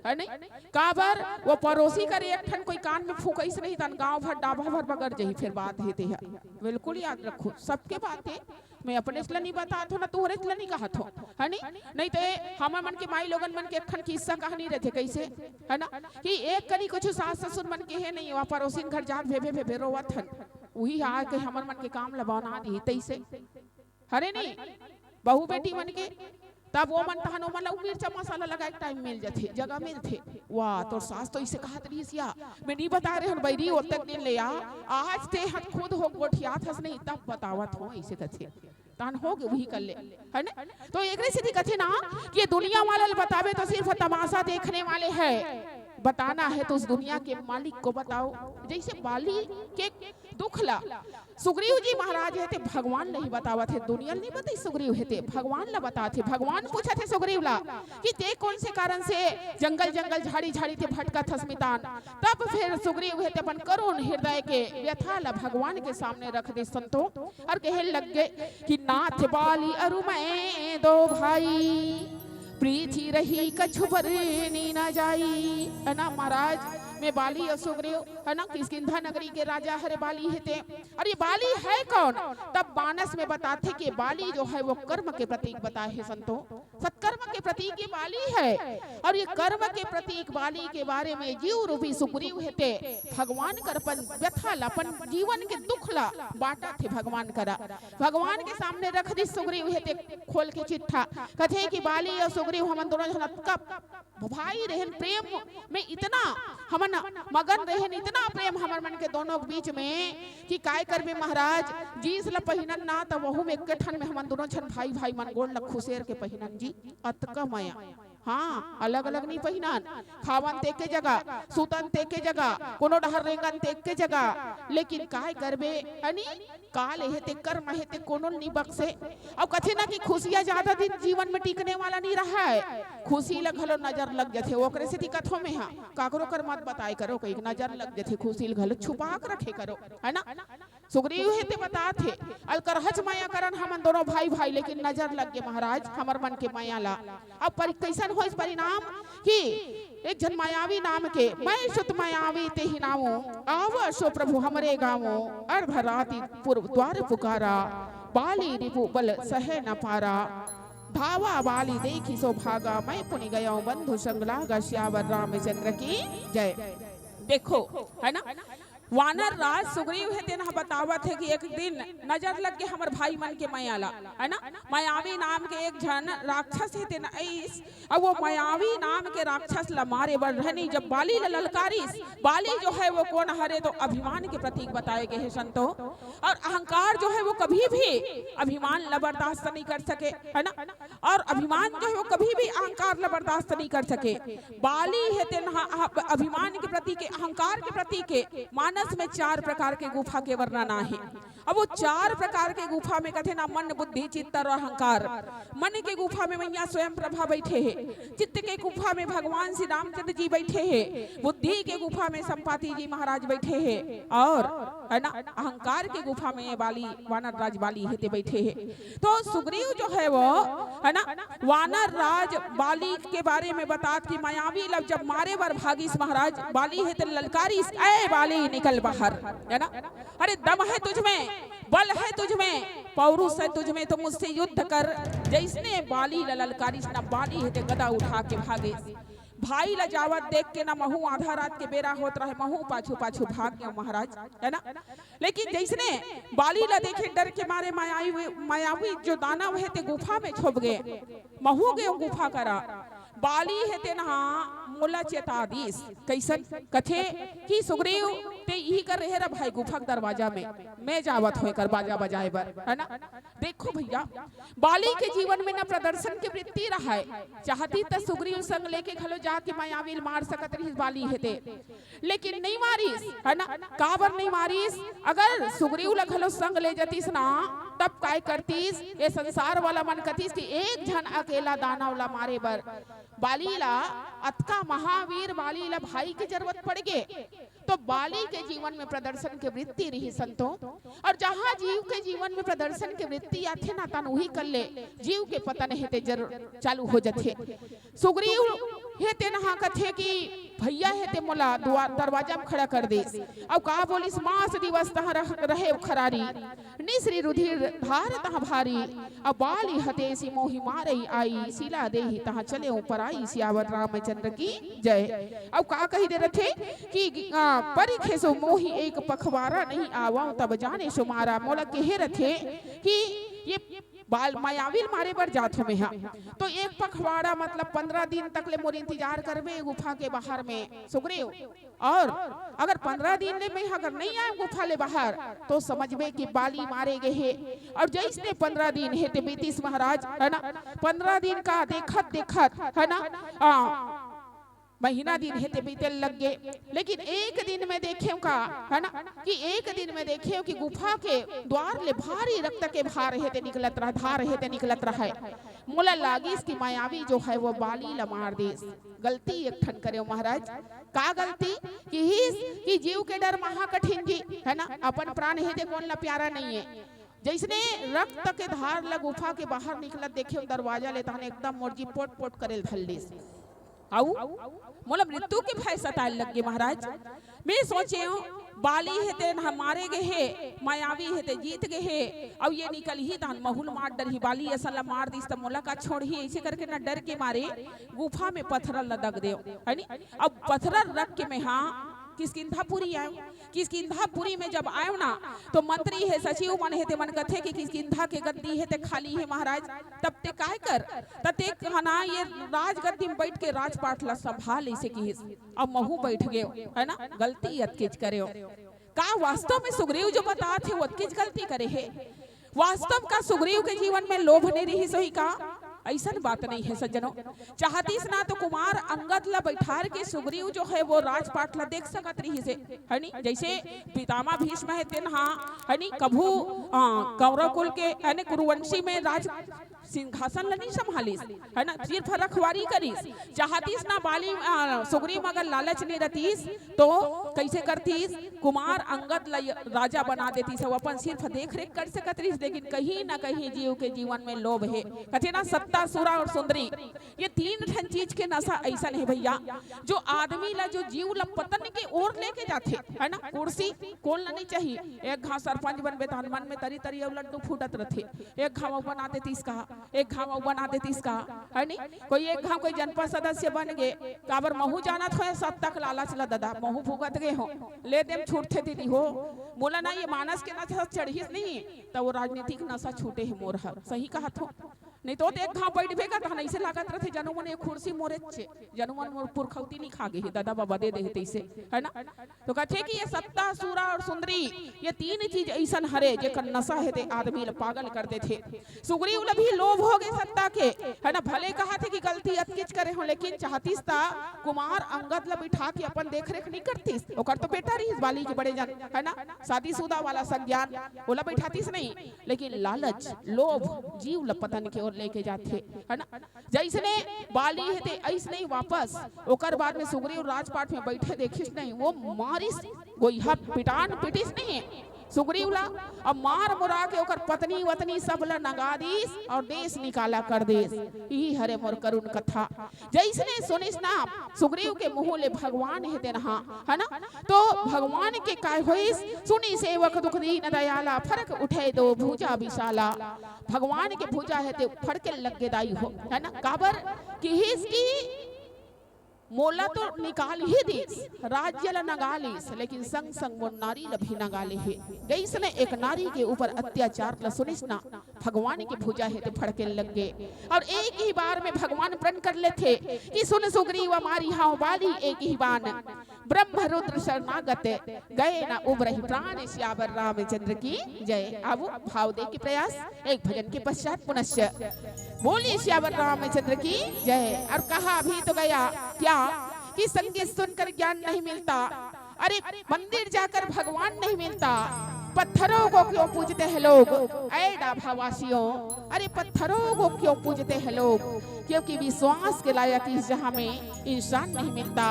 है नहीं? काबर वो पड़ोसी कर एक ठन कोई कान में फूकइस नहीं, तन गांव भर डाभा भर बगर जही, फिर बात हे ते ह। बिल्कुल याद रखो, सबके बात हे। मैं अपने ला नहीं बतात हो ना, तुहरे ला नहीं कहत हो, है नहीं? नहीं तो हमर मन के माई लोगन मन के एक ठन किस्सा कहानी रहथे, कैसे, है ना, कि एक कनी कुछ सास ससुर मन के हे नहीं, वहाँ पड़ोसिन घर जात भेभे भेभे रोवत हन, उही आके हमर मन के काम ला बना दी तैसे। हरे नहीं, बहू बेटी मन के, तब वो मन तहन ओमन ला मिर्चा मसाला लगाए के टाइम मिल जथे, जगह मिलथे। "वाह, तोर सास तो इसे कहत रहिस या, मैं नहीं बता रहे हन बइरी, ओतक दिन ले आ, आज ते हत खुद हो गोठियात हस नहीं, तब बतावत हो," इसे कथे। तहन हो गे उही कर ले, है ना? तो एकरे सेती कथे ना कि ये दुनिया वाला ल बताबे तो सिर्फ तमाशा देखने वाले है, बताना है तो उस दुनिया के मालिक को बताओ। जैसे बाली के दुख ला सुग्रीव जी महाराज हे ते भगवान नहीं बतावत हे, दुनिया ल नहीं बताई सुग्रीव हे ते, भगवान ला बताथे। भगवान पूछत हे सुग्रीव ला कि ते कौन से कारण से जंगल जंगल झाड़ी झाड़ी ते भटकत हस मितान। तब फिर सुग्रीव हे ते अपन करुण हृदय के व्यथा ला भगवान के सामने रख दे संतो, और कहे लग गए कि "नाथ बाली अरु मैं दो भाई, प्रीति रही कछु बरनी न जाई।" है ना महाराज, मैं बाली और सुग्रीव, है ना, किष्किंधा नगरी के राजा हरे बाली हे ते। और ये बाली है कौन? तब मानस में बताथे कि बाली जो है वो कर्म के प्रतीक बताए हे संतो, सत्कर्म के प्रतीक ये बाली है। और ये कर्म के प्रतीक बाली के बारे में जीव रूपी सुग्रीव हे ते भगवान कर अपन व्यथा ला, अपन जीवन के दुख ला बांटथे भगवान करा। भगवान के सामने रख दिस सुग्रीव हे ते खोल के चिट्ठा, कथे कि बाली और सुग्रीव हमन दोनों झन अतका भाई रहेन, प्रेम में इतना हमन मगन रहेन, इतना प्रेम हमर मन के दोनों के बीच में कि काय करबे महाराज, जींस ल पहिनन ना त वहू में एक ठन में हमन दोनों झन भाई भाई मन गोड़ ल खुसेर के पहिनन जी, अतका मया। हाँ, अलग अलग नहीं पहिनन, खावन ते के जगह, सुतन ते के जगह, कोनो डहर रेंगन ते के जगह, लेकिन काय करबे, है नी? काल हे ते, कर्म हे ते, कोनो ल नी बक्से। अउ कथे ना कि खुशियां ज्यादा दिन जीवन में टिकने वाला नी रहय, खुशी ल घलो नजर लग जथे। ओकरे सेती कथो में हा, काकरो कर मत बताए करो, कहीं नजर लग जथे, खुशी ल घलो छुपा के रखे करो, है ना? सुग्रीव हे ते बतात हे, अल करहच मया करन हमन दोनों भाई भाई, लेकिन नजर लग गे महाराज हमर मन के मया ला। अब परि-, कैसन होइस परिणाम कि एक झन मायावी नाम के, "मैं सुत मायावी तेहि नामो, आव सो प्रभु हमरे गावो, अर्ध राति पूर्व द्वार पुकारा, बाली रिपु बल सह न पारा, धावा बाली देखि सो भागा, मैं पुनि गयो बंधु संग लागा।" सियावर रामचंद्र की जय। देखो, है ना, वानर राज सुग्रीव हे तेन ह बतावत हे कि एक दिन नजर लग गे हमर भाई मन के मया ला, है ना? मायावी नाम के एक झन राक्षस हे तेन अइस, अउ वो मायावी नाम के राक्षस ला मारे बर रहनी जब बाली ला ललकारिस, बाली जो है वो कौन हरे तो अभिमान के प्रतीक बताए गए हे संतो। और अहंकार जो है वो कभी भी अभिमान ला बर्दाश्त नहीं कर सके, है ना? और अभिमान जो है वो कभी भी अहंकार ला बर्दाश्त नहीं कर सके। बाली हे तेन ह-, ह-, अभिमान के प्रतीक हे, अहंकार के प्रतीक हे, मान मानस में चार प्रकार के गुफा के वर्णन आहे। अब वो चार प्रकार के गुफा में कथे ना, मन, बुद्धि, चित्त और अहंकार। मन के गुफा में मैया स्वयं प्रभा बैठे हे, चित्त के गुफा में भगवान श्री रामचंद्र जी बैठे हे, बुद्धि के गुफा में संपाति जी महाराज बैठे हे, और है ना, अहंकार के गुफा में ये बाली, वानर राज बाली हे ते बैठे हे। तो सुग्रीव जो है वो, है ना, वानर राज बाली के बारे में बतात कि मायावी ला जब मारे बर भागिस महाराज, बाली हे ते ललकारिस, "ए बाली, निकल बाहर," है ना, "अरे दम है तुझ में, बल है तुझ में, पौरुष है तुझ में, तो मुझसे युद्ध कर।" जैसने बाली ला ललकारिस ना, बाली हे ते गदा उठा के भागिस। भाई ला जावत देख के ना, महू आधा रात के बेरा होत रहे, महू पाछू पाछू भाग गेंव महाराज, है ना। लेकिन जैसने बाली ला देखे, डर के मारे मायावी, मायावी जो दानव हे ते गुफा में छुप गे, महू गेंव गुफा करा। बाली हे ते ना मोला चेता दिस। कैसन? कथे कि सुग्रीव, ते इही कर रहे रह भाई गुफा के दरवाजा में, मैं जावत हों एकर बाजा बजाए बर, है ना। देखो भैया, बाली के जीवन में ना प्रदर्शन के वृत्ति रहय, चाहतिस त सुग्रीव संग लेके घलो जाके मायावी ल मार सकत रहिस बाली हे ते, लेकिन नइ मारिस, है ना। काबर नइ मारिस? अगर सुग्रीव ल घलो संग ले जतिस ना, तब काय करतिस? ये संसार वाला मन कतिस कि एक झन अकेला दानव ला मारे बर बाली ला, अतका महावीर बाली ला भाई के जरूरत पड़ गे, तो बाली के जीवन में प्रदर्शन के वृत्ति रही संतो। और जहाँ जीव के जीवन में प्रदर्शन के वृत्ति आथे ना, तन उही कर ले जीव के पतन हे ते जरूर चालू हो जथे। सुग्रीव हे ते नहा कथे कि भैया हे ते मोला दुआर दरवाजा में खड़ा कर देस। अउ का बोलिस, "मास दिवस तह रह, रहे खरारी, निसरी रुधिर धार तह भारी, अब बाली हतेसी मोहि मारई आई, सिला देहि तह चले ऊपर आई।" सियावर रामचंद्र की जय। अउ का कहि दे रथे कि, आ, "परिखे सो मोहि एक पखवारा, नहीं आवंव तब जाने सो मारा।" मोला कहे रथे कि ये बाल मायावी ल मारे बर जात हों मेहा, तो एक पखवाड़ा मतलब पंद्रह दिन तक ले मोर इंतजार करबे गुफा के बाहर में सुग्रीव, और अगर पंद्रह दिन ले मैं अगर नहीं आए गुफा ले बाहर, तो समझबे कि बाली मारे गे हे। और जैसने पंद्रह दिन हे ते बीतिस महाराज, है ना, पंद्रह दिन का देखत देखत, है ना, आ, महीना दिन हे ते बीते लग गे, लेकिन एक दिन में देखेंव का, है ना, कि एक दिन में देखेंव कि गुफा के द्वार ले भारी रक्त के भार हे ते निकलत रहा, धार हे ते निकलत रहा है। मोला लागिस कि मायावी जो है वो बाली ला मार देस। गलती एक ठन करेंव महाराज। का गलती? किहिस कि जीव के डर महा कठिन जी, है ना, अपन प्राण हे ते कोन ला प्यारा नहीं है। जैसने रक्त के धार ला गुफा के बाहर निकलत देखेंव दरवाजा ले, तहन एकदम मोर जी पोट पोट करे ल धर लिस। अउ मोला मृत्यु के भय सताए लग गे महाराज। मैं सोचेंव, बाली हे ते न मारे गे हे, मायावी हे ते जीत गे हे, अउ ये निकलही तहन महू ल मार डरही, बाली असन ला मार दिस त मोला का छोड़ही, ऐसे करके ना डर के मारे गुफा में पथरा ल दग देंव, है नी? अब पथरा ल रख के मैं हा किष्किंधापुरी आएंव। किष्किंधापुरी में जब आएंव ना, तो मंत्री हे, सचिव मन हे, ते मन कथे कि किष्किंधा के गद्दी हे ते खाली हे महाराज, तब ते काय कर, त ते कहना ये राजगद्दी में बैठ के राजपाट ला संभाल, ऐसे किहिस। अब महू बैठ गेंव, है ना, गलती अतकेच करेंव। का वास्तव में सुग्रीव जो बतात हे, वो अतकेच गलती करे हे? वास्तव का सुग्रीव के जीवन में लोभ नहीं रहिस होही का? अइसन बात नहीं है सज्जनों। चाहतिस ना तो कुमार अंगद ला बैठार के सुग्रीव जो है वो राजपाट ला देख सकत रहिस हे, है नी? जैसे पितामह भीष्म हे तेन हा, है नी, कभू, आ, कौरव कुल के, है नी, कुरुवंशी में राज सिंहासन ला नहीं संभालिस, है ना, सिर्फ रखवारी करिस। चाहतिस ना बाली, आ, सुग्रीव अगर लालच नहीं रहतिस तो कैसे करतिस? कुमार अंगद ला य-, राजा बना देतिस, वो अपन सिर्फ देख रेख कर सकत रहिस, लेकिन कहीं ना कहीं जीव के जीवन में लोभ हे। कथे ना, सत्ता, सुरा और सुंदरी, ये तीन ठन चीज के नशा अइसन हे भैया, जो आदमी ला, जो जीव ला पतन के ओर लेके जाथे, है ना। कुर्सी कोन ला नहीं चाहिए? एक घाव सरपंच बनबे तहन मन में तरी तरी अउ लड्डू फूटत रथे, एक घाव अउ बना देतिस का, एक घाव अउ बना देतिस का, है नी? कोई एक घाव कोई जनपद सदस्य बन गे, काबर महू जानत हों सत्ता के लालच ला ददा, महू भुगत गे हों, ले देम छूटथे दीदी हो, मोला ना ये मानस के नशा चढ़िस नहीं, त वो राजनीतिक नशा छूटे हे मोर हर, सही कहत हों। नहीं तो एक घाव बैठबे करत हन, अइसे लागत रथे, जनो मन ये कुर्सी मोरे चे, जनो मन मोर पुरखौती लिखा गे हे, दादा बाबा दे दे हे तइसे, है ना? तो कथे कि ये सत्ता, सूरा और सुंदरी, ये तीन चीज अइसन हरे, जेकर नशा हे ते आदमी ल पागल कर देथे। सुग्रीव ल भी लोभ हो गे सत्ता के, है ना? भले कहत हे कि गलती अतकिच करे हों, लेकिन चाहतिस त कुमार अंगद ल बिठा के अपन देख रेख नहीं करतिस। ओकर तो बेटा रहिस बाली के बड़े जन, है ना? शादीशुदा वाला संज्ञान, ओला बैठातिस नहीं, लेकिन लालच, लोभ, जीव ल पतन के ओर लेके जाथे, है ना? जइसने बाली हे ते अइसने ही वापस, ओकर बाद में सुग्रीव राजपाट में बैठे देखिस नहीं, वो मारिस, गोइहा पिटान पिटिस नहीं सुग्रीव ला, अब मार मुरा के ओकर पत्नी वतनी सब ला नगा दिस और देश निकाला कर दिस। यही हरे मोर करुण कथा। जइसने सुनिस ना सुग्रीव के मुंह ले भगवान हे तेन हा, है ना? तो भगवान के काय होइस, सुनि सेवक दुख दीन दयाला, फरक उठे दो भुजा विशाला। भगवान के भुजा हे ते फड़के लग गे दाई हो, है ना? काबर किहिस कि मोला तो निकाल ही दिस, राज्य ला नगा लिस, लेकिन संग संग मोर नारी ला भी नगा ले हे। जइसने एक नारी के ऊपर अत्याचार ला सुनिस ना, भगवान के भुजा हे ते फड़के लग गे। और एक ही बार में भगवान प्रण कर लेथे कि सुन सुग्रीव मारी हाव बाली एक ही बान, ब्रह्म रुद्र शरणागत गए न उबरहि प्राण। सियावर रामचंद्र की जय। अब भाव दे के प्रयास, एक भजन के पश्चात पुनश्च बोलिए सियावर रामचंद्र की जय। और कहा अभी तो गया क्या कि संगीत सुनकर ज्ञान नहीं मिलता, अरे मंदिर जाकर भगवान नहीं मिलता, पत्थरों को क्यों पूजते हैं लोग, ऐ डाभावासियों, अरे पत्थरों को क्यों पूजते हैं लोग, क्योंकि विश्वास के लायक इस जहां में इंसान नहीं मिलता,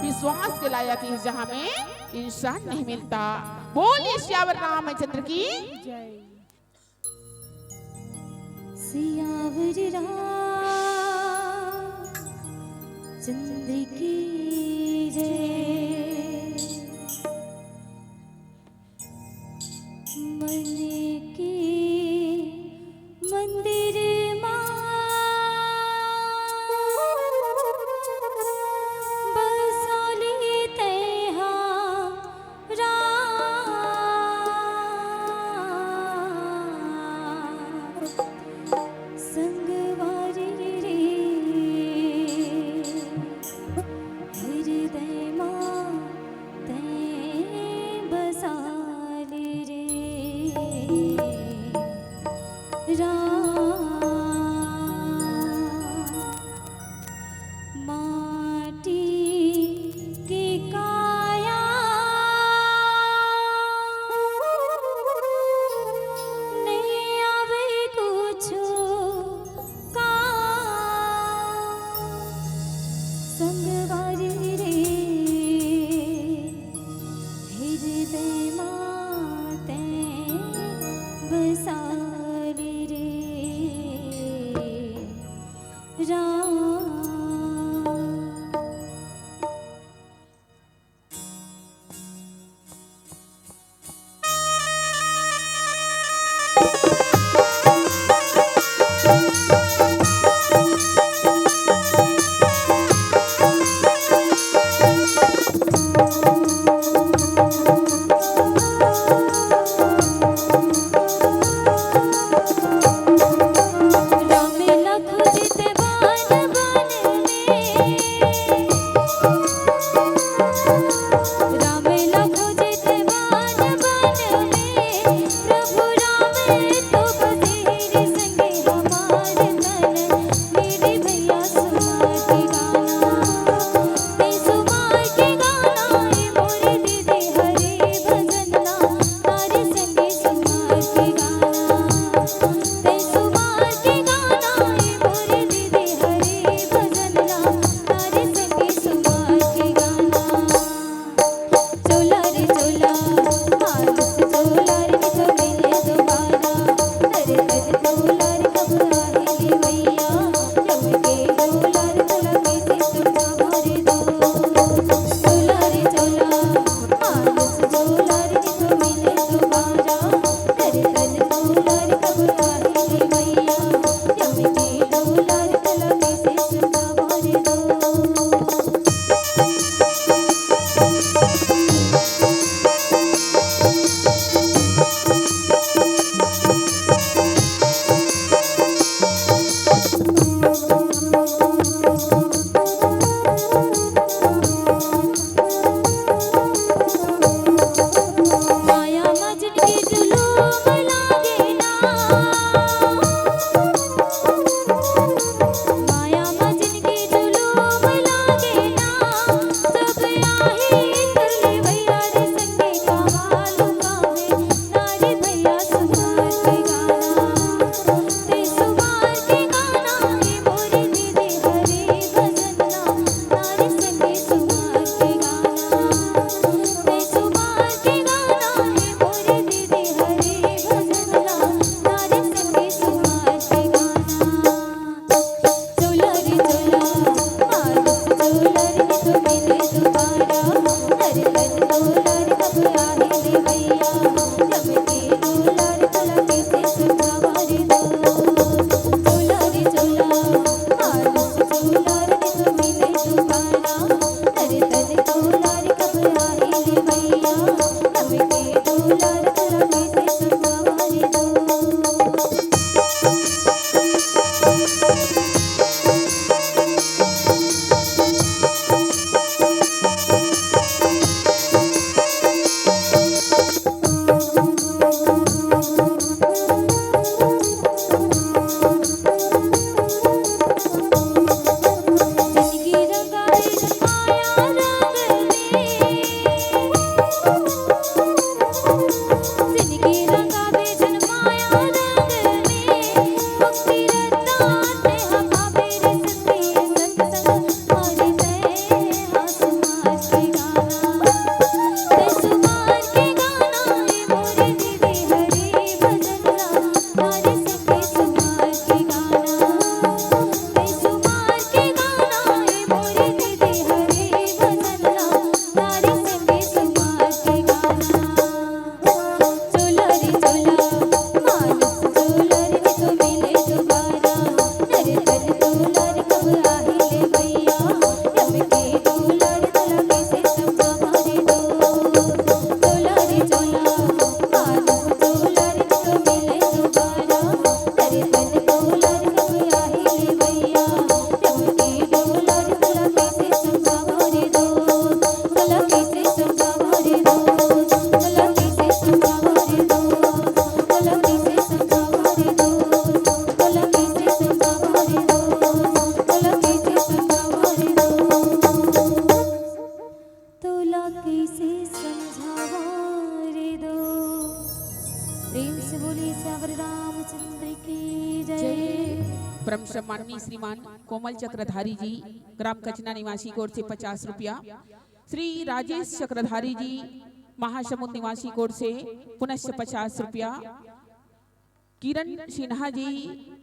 विश्वास के लायक इस जहां में इंसान नहीं मिलता। बोलिए सियावर रामचंद्र की जय। सियावर रामचंद्र की जय। मन के मंदिर मा बसोली तैहा राम। संगवारी रे हृदय मा तैं बसाली रे राम। माटी के काया नहीं आवे कुछु का। संगवारी रे हृदय मा तैं बसाली रे राम। प्रेम से बोलिए सियावर रामचंद्र की जय। परम सम्माननीय श्रीमान कोमल चक्रधारी जी, ग्राम कचना निवासी की ओर से पचास रुपया, श्री राजेश चक्रधारी जी, महासमुंद निवासी की ओर से पुनश्च पचास रुपया, किरण सिन्हा जी,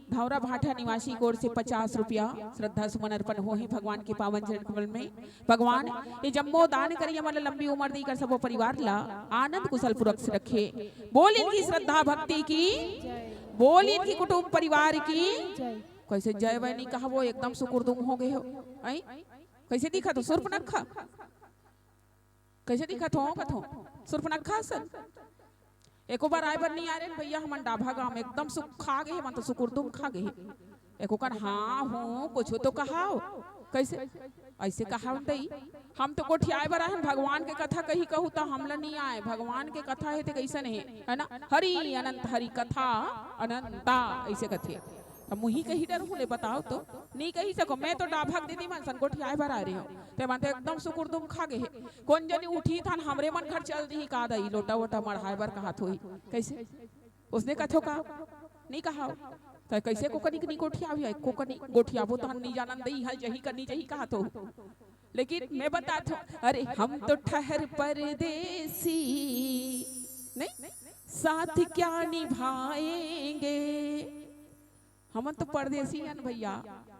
धौरा भाटा निवासी की ओर से पचास रुपया श्रद्धा सुमन अर्पण होही भगवान के पावन चरण कमल में। भगवान ये जम्मो दान करिया मन ल लंबी उमर दे, कर सबो परिवार ला आनंद कुशल पूर्वक से रखे। बोल इनकी श्रद्धा भक्ति की, बोल इनकी कुटुंब परिवार की। कैसे जय वय नहीं कहा, वो एकदम सुकुरदुम हो गए हो। आई कैसे दिखा तो सुर्पनखा, कैसे दिखा थो कथो सुर्पनखा असन। एको बार आए बर नहीं आ रहे भैया, हमन डाभा गांव एकदम सुख खा गए, मन तो सुकुरदुम खा गए। एको कन हाँ हूँ कुछ तो कहाओ, कैसे ऐसे कहाओ दई। हम तो गोठियाए बर आहन, भगवान के कथा कही कहू त हमला नहीं आए। भगवान के कथा हे ते कैसन हे, है ना? हरि अनंत हरि कथा अनंता ऐसे कथे। त मुही कही डर हूँ ले बताओ तो, नहीं कही सको। मैं तो डाभा के दीदी मन सन गोठियाए बर आ रही हूँ, ते मन तो एकदम सुकुरदुम खा गए हे। कोन जनी उठी थान हमरे मन घर चल दी का दई, लोटा वोटा मढ़ाए बर कहा थोई। कैसे उसने कथो का नहीं कहा। त कैसे को कनी नहीं गोठियावी है, को कनी गोठियाबो तो हम नहीं जानन दई है, जही कनी जही कहा तो। लेकिन मैं बता थो, अरे हम तो ठहर परदेसी, नहीं साथ क्या निभाएंगे। हमन तो परदेसी हन भैया,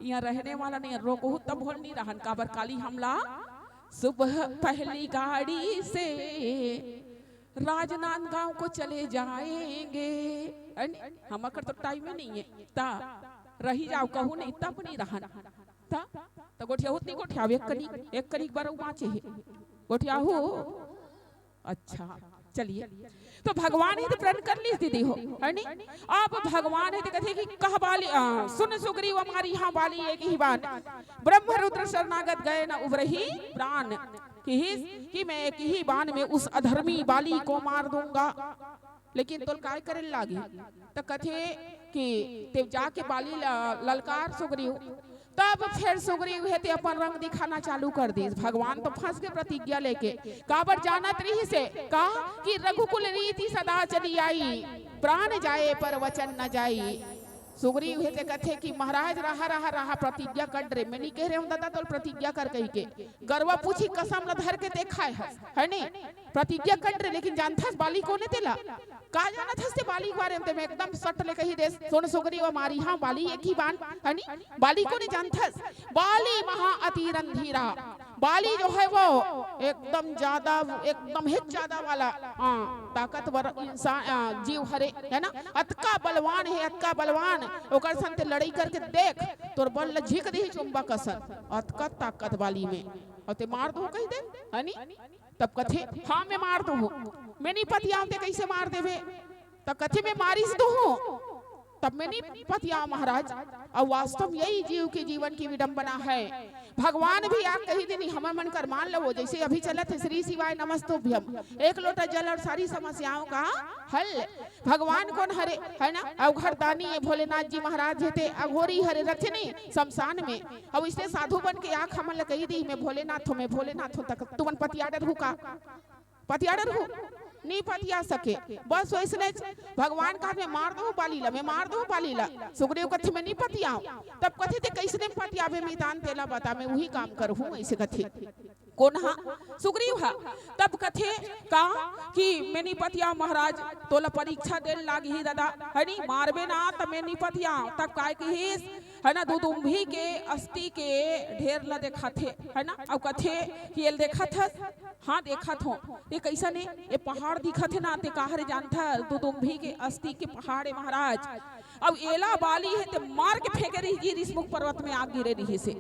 यहाँ रहने वाला नहीं हन। रोकहू तब होल नहीं रहन, काबर काली हमला सुबह पहली गाड़ी से राजनांदगांव को चले जाएंगे। अरे, हमर कर तो टाइम ही नहीं है, ता रही जाओ कहू नहीं तब नहीं रहन। ता तो गोठियाहू नहीं गोठियाव, एक कनी एक कनी बार बाँचे है गोठियाहू। अच्छा, चलिए, तो भगवान हे ते प्रण कर लीस दीदी हो, है नी? अब भगवान हे ते कथे कि कह बाली, आ, सुन सुग्रीव मारिहँव बाली एक ही बान, ब्रह्म रुद्र शरणागत गए न उबरहि प्राण। किहिस कि मैं एक ही बान में उस अधर्मी बाली को मार दूंगा। लेकिन तोल काय करे लागी? त कथे कि ते जाके बाली ल-, ललकार सुग्रीव। तब फेर सुग्रीव हे ते अपन रंग दिखाना चालू कर दीस। भगवान तो फंस के प्रतिज्ञा लेके, काबर जानत रहिसे का कि रघुकुल रीति सदा चली आई, प्राण जाए पर वचन न जाई। सुग्रीव हे ते कथे कि महाराज रहा रहा रहा, प्रतिज्ञा कर रे, मैं नहीं कह रहे हूँ दादा तोल प्रतिज्ञा कर कही के। गरवा पूछी कसम ल धर के ते खाए हस, है नी? प्रतिज्ञा कर रे, लेकिन जानथस बाली कोन हे तेला? का जानत हस ते बाली के बारे में? ते में एकदम सट ले कही देस, सुन सुग्रीव मारिहँव बाली एक ही बान, है नी? बाली कोन हे जानथस? बाली महा अति रणधीरा। बाली जो है वो एकदम ज्यादा, एकदम हित ज्यादा वाला, हाँ, ताकतवर इंसान, अ, जीव हरे, है ना? अतका बलवान हे, अतका बलवान। ओकर सन ते लड़ाई करके देख, तोर बल ल झिक दिही चुंबक असन। अतका ताकत बाली में, अउ ते मार दो कही दे, है नी? तब कथे, हाँ, मैं मार दूहूँ। मैं नहीं पतियाव, ते कैसे मार देबे? तब कथे, मैं मारिस दूहूँ, तब मैं नहीं पतियाव महाराज। अउ वास्तव में यही जीव के जीवन की विडंबना है। भगवान भी आप कही देनी, हमर मन कर मान लो, जैसे अभी चलत हे श्री शिवाय नमस्तुभ्यम, एक लोटा जल और सारी समस्याओं का हल। भगवान कोन हरे, है ना? अउ घरदानी ये भोलेनाथ जी महाराज हे ते अघोरी हरे रथे नहीं शमशान में। अउ इसने साधु बन के आँख हमन ल कही दी, मैं भोलेनाथ हूँ, मैं भोलेनाथ हूँ, तक तुमन पतिया डरहू का? पतिया डरहू? नहीं पतिया सके। बस वैसने भगवान कहा, मैं मार दूँ बाली ला, मैं मार दूँ बाली ला। सुग्रीव कथे, मैं नहीं पतियाव। तब कथे, ते कैसने पतियाबे मितान, तेला बता, मैं वही काम करहूँ, ऐसे कथे। कोन हा? सुग्रीव हा। तब कथे का कि मैं नहीं पतियाव महाराज, तोला परीक्षा देन लागी दादा, है नी? मारबे ना त मैं नहीं पतियाव। तब काय किहिस, है ना, दुदुम्भी के अस्थि के ढेर ला देखाथे, है ना, अउ कथे कि एल देखाथस? हाँ, देखाथों। ये कैसन हे? ये पहाड़ दिखत हे ना, ते काहरे जानथस? दुदुम्भी के अस्थि के पहाड़ हे महाराज। अउ एला बाली हे ते मार के फेंके रही जी ऋषमुख पर्वत में, आग गिरे रहिसे।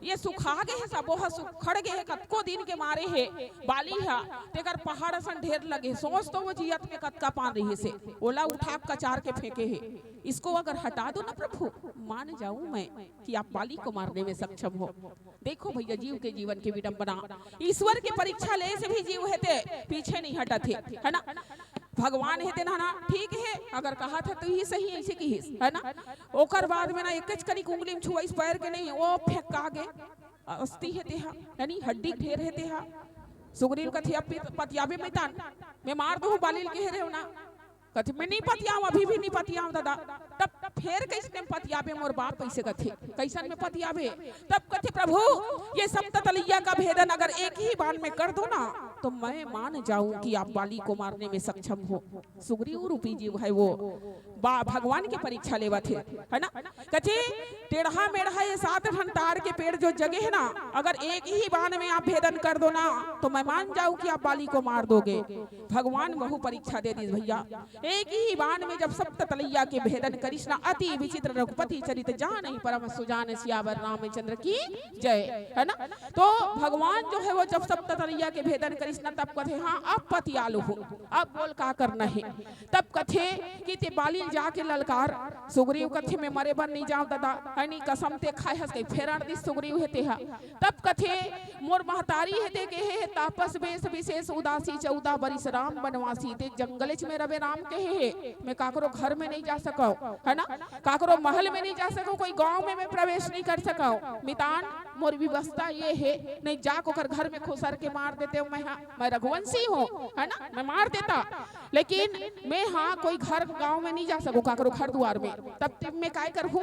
ये सुखा गे हे, सबो ह सुखड़ गे हे, कतको दिन के मारे हे बाली ह, तेकर पहाड़ असन ढेर लगे। सोच तो वो जियत में कतका पान रहिसे, ओला उठा के कचार के फेंके हे। इसको अगर हटा दो ना प्रभु, मान जाऊं मैं कि आप बाली को मारने में सक्षम हो। देखो भैया, जीव के जीवन की विडंबना, ईश्वर के परीक्षा ले से भी जीव हे ते पीछे नहीं हटत हे, है ना? भगवान हे ते ना, ना, ठीक हे, अगर कहा था तो ही सही, ऐसे किहिस, है ना? ओकर बाद में ना एकच कनिक उंगली में छुआइस, पैर के नहीं, वो फेंका गे, अस्थि हे ते हा, यानी हड्डी ढेर हे ते हा। सुग्रीव कथे, अब पतियाबे मितान, मैं मार दूहूं बाली ल, कहे रहे हो ना। कथे, "मैं नहीं पतियाऊं, अभी भी नहीं पतियाऊं दादा।" तब फेर कइसने पतियाबे मोर बाप, कइसे कथे, "कइसन में पतियाबे?" तब कथे, "प्रभु, ये सप्त तलैया का भेदन अगर एक ही बाण में कर दो ना, तो मैं मान जाऊं कि आप बाली को मारने में सक्षम हो।" सुग्रीव रूपी जीव है वो, बा-, भगवान के परीक्षा लेवत हे, है ना? कथे, "टेढ़ा मेढ़ा ये सात ठन तार के पेड़ जो जगे हे ना, अगर एक ही बाण में आप भेदन कर दो ना, तो मैं मान जाऊं कि आप बाली को मार दोगे।" भगवान वहू परीक्षा दे दिस भैया। एक ही बाण में जब सप्त तलैया के भेदन करिस ना, अति विचित्र रघुपति चरित जानहि परम सुजान, सियावर रामचंद्र की जय, है ना? तो भगवान जो है वो जब सप्त तलैया के भेदन करिस ना, तब कथे, "हाँ, अब पतियालू हो, अब बोल का करना है।" तब कथे कि ते बाली ल जाके ललकार। सुग्रीव कथे, "मैं मरे बर नहीं जाऊं दादा, है नहीं, कसम ते खाए हस," कहि फेर अड़ दिस सुग्रीव हे तेहा। तब कथे, "मोर महतारी हे ते कहे हे, तापस बेस विशेष उदासी, चौदह बरिस राम बनवासी।" ते जंगलेच में रबे राम कहे हे, "मैं काकरो घर में नहीं जा सकव, है ना, काकरो महल में नहीं जा सकव, कोई गांव में मैं प्रवेश नहीं कर सकव। मितान, मोर व्यवस्था ये हे, नहीं जाके ओकर घर में खुसर के मार देतेंव मैं, हाँ, मैं रघुवंशी हूँ, है ना, मैं मार देता, लेकिन मैं, हाँ, कोई घर गांव में नहीं जा सकूं, काकरो घर दुआर में। तब ते मैं काय करहूं,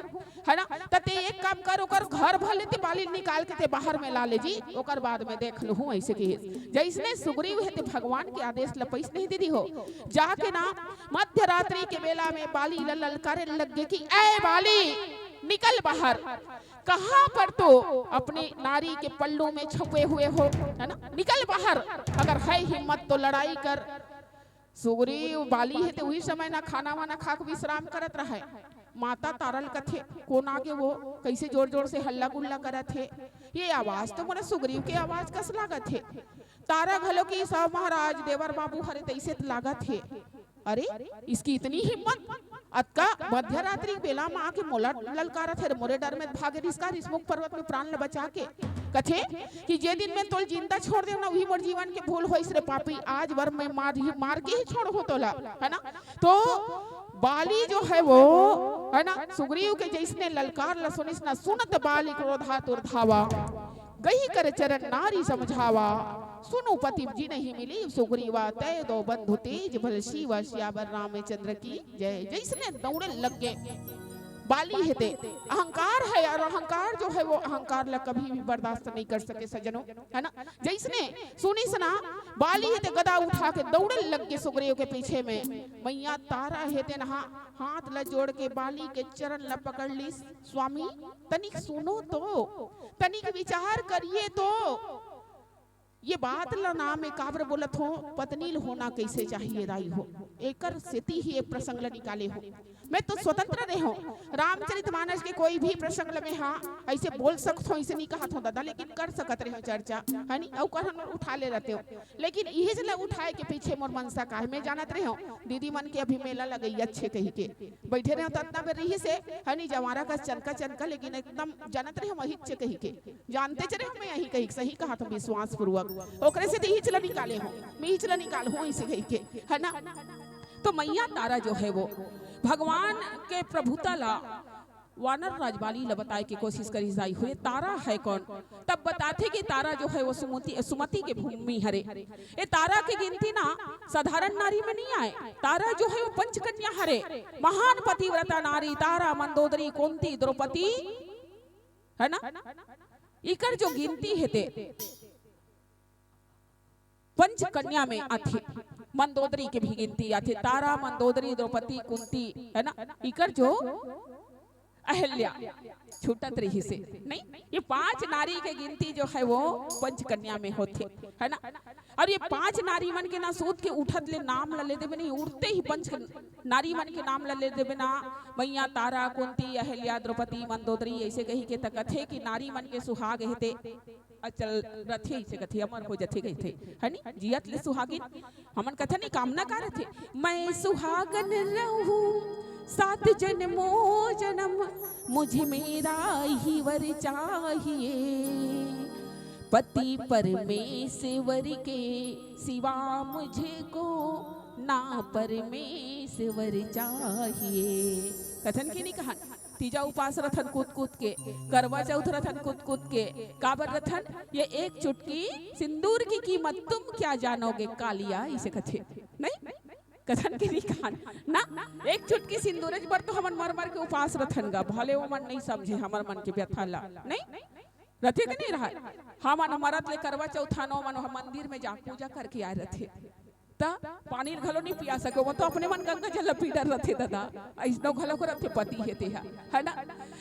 है ना? त ते एक काम कर, ओकर घर भले ते बाली निकाल के ते बाहर में ला ले जी, ओकर बाद में देख लूहूं," अइसे कहिस। जइसने सुग्रीव हे ते भगवान के आदेश ल पइस नहीं दीदी हो, जाके ना मध्य रात्रि के बेला में बाली ल ललकारे लग गे कि, "ए बाली, निकल बाहर, कहां पर तो अपनी नारी के पल्लू में छुपे हुए हो, है ना? निकल बाहर, अगर है हिम्मत तो लड़ाई कर।" सुग्रीव बाली हे ते उही समय ना खाना वाना खा के विश्राम करत रहय। माता तारा ल कथे, "कोन आगे वो, कइसे जोर जोर से हल्ला गुल्ला करत हे? ये आवाज तो मोला सुग्रीव के आवाज कस लागत हे।" तारा घलो कि, "साव महाराज, देवर बाबू हरे," तइसे त लागत हे। "अरे, इसकी इतनी हिम्मत, अतका मध्य रात्रि के बेला म आके मोला ललकारत हे, मोरे डर में भागे रिस का रिसमुख पर्वत में प्राण ल बचा के।" कथे कि, "जे दिन में तोल जिंदा छोड़ देव ना, उही मोर जीवन के भूल होइस रे पापी, आज बर मैं मार ही, मार के ही छोड़हूं तोला," है ना? तो बाली जो है वो, है ना, सुग्रीव के जइसने ललकार ल सुनिस ना, "सुनत बाली क्रोधातुर धावा, गई कर चरण नारी समझावा, सुनु पति जिनहि मिली सुग्रीवा, तय दो बंधु तेज बल सीवा, सियावर रामचंद्र की जय।" जइसने दौड़े लग गे। बाली हे ते अहंकार है, और अहंकार जो है वो अहंकार ला कभी भी बर्दाश्त नहीं कर सके सज्जनों, है ना? जइसने सुनिस ना, बाली हे ते गदा उठा के दौड़े लग गे सुग्रीव के पीछे में। मैया तारा हे ते नहा हाथ ला जोड़ के बाली के चरण ला पकड़ लिस, "स्वामी, तनिक सुनो तो, तनिक विचार करिए तो।" ये बात ल ना मैं काबर बोलत हों, पत्नी ल होना कइसे चाहिए दाई हो, एकर सेती ही एक प्रसंग ल निकाले हों। मैं तो स्वतंत्र रहे हों, रामचरितमानस के कोई भी प्रसंग ल मैं, हाँ, अइसे बोल सकत हों, अइसे नहीं कहत हों दादा, लेकिन कर सकत रहे हों चर्चा, है नी, अउ कहन उठा ले रहते हों। लेकिन इही ल उठाए के पीछे मोर मनसा का हे, मैं जानत रहे हों, दीदी मन के अभी मेला लगई अच्छे कहिके बइठे रहे हों, त अतना बेर रहिस हे, है नी, जवारा कस चनका चनका, लेकिन एकदम जानत रहे हों, अहिच कहिके। जानतेच रहे हों मैं अही कहिके, सही कहत हों विश्वास पूर्वक। ओकरे सेती इहीच ल निकाले हों, मैं इहीच ल निकालहूं अइसे कहिके, है ना? तो मैया तारा जो है वो भगवान के प्रभुता ला वानर राज बाली ल बताए के कोशिश करिस, दाई हो, ये तारा है कौन? तब बताथे कि तारा जो है वो सुमति, सुमति के भूमि हरे। ये तारा के गिनती ना साधारण नारी में नहीं आए। तारा जो है वो पंचकन्या हरे, महान पतिव्रता नारी तारा, मंदोदरी, कुंती, द्रौपदी, है ना? इकर जो गिनती हे ते पंच कन्या में आथे, मंदोदरी के भी गिनती आथे, तारा, मंदोदरी, द्रौपदी, कुंती, है ना, इकर जो अहल्या छूटत रहिस हे, नहीं, ये पांच नारी के गिनती जो है वो पंच कन्या में होथे, है ना। और ये पांच नारी मन के ना सूत के उठत ले नाम ल ले देबे नहीं, उठते ही पंच नारी मन के नाम ल ले देबे ना, मैया तारा, कुंती, अहल्या, द्रौपदी, मंदोदरी, ऐसे कही के त कथे कि नारी मन के सुहाग हे ते अचल रथे, इसे कथे अमर हो जथे कहिथे, है नी? जियत ले सुहागिन, हमन कथन नी, कामना का रथे, "मैं सुहागन रहूं सात जन्मों जन्म, मुझे मेरा ही वर चाहिए, पति परमेश्वर के सिवा मुझको ना परमेश्वर चाहिए।" कथन के नहीं कहन, तीजा उपास रथन कूद कूद के, करवा चौथ रथन कूद कूद के, काबर रथन, ये एक चुटकी सिंदूर की कीमत तुम क्या जानोगे कालिया, इसे कथे, नहीं? कथन के नहीं कहान ना। एक चुटकी सिंदूरज बर तो हमन मर मर के उपास रथन गा, भले वो मन नहीं समझे हमर मन के व्यथा ला, नहीं रथे के नहीं रहा। हमन मरत ले करवा चौथानो मन मंदिर में जा पूजा करके आए रथे, त पानी घलो नहीं पिया सके, वो तो अपने मन गंगा जल पी डर रथे दादा। ऐसनो घलो को रथे पति हे तेहा, है ना?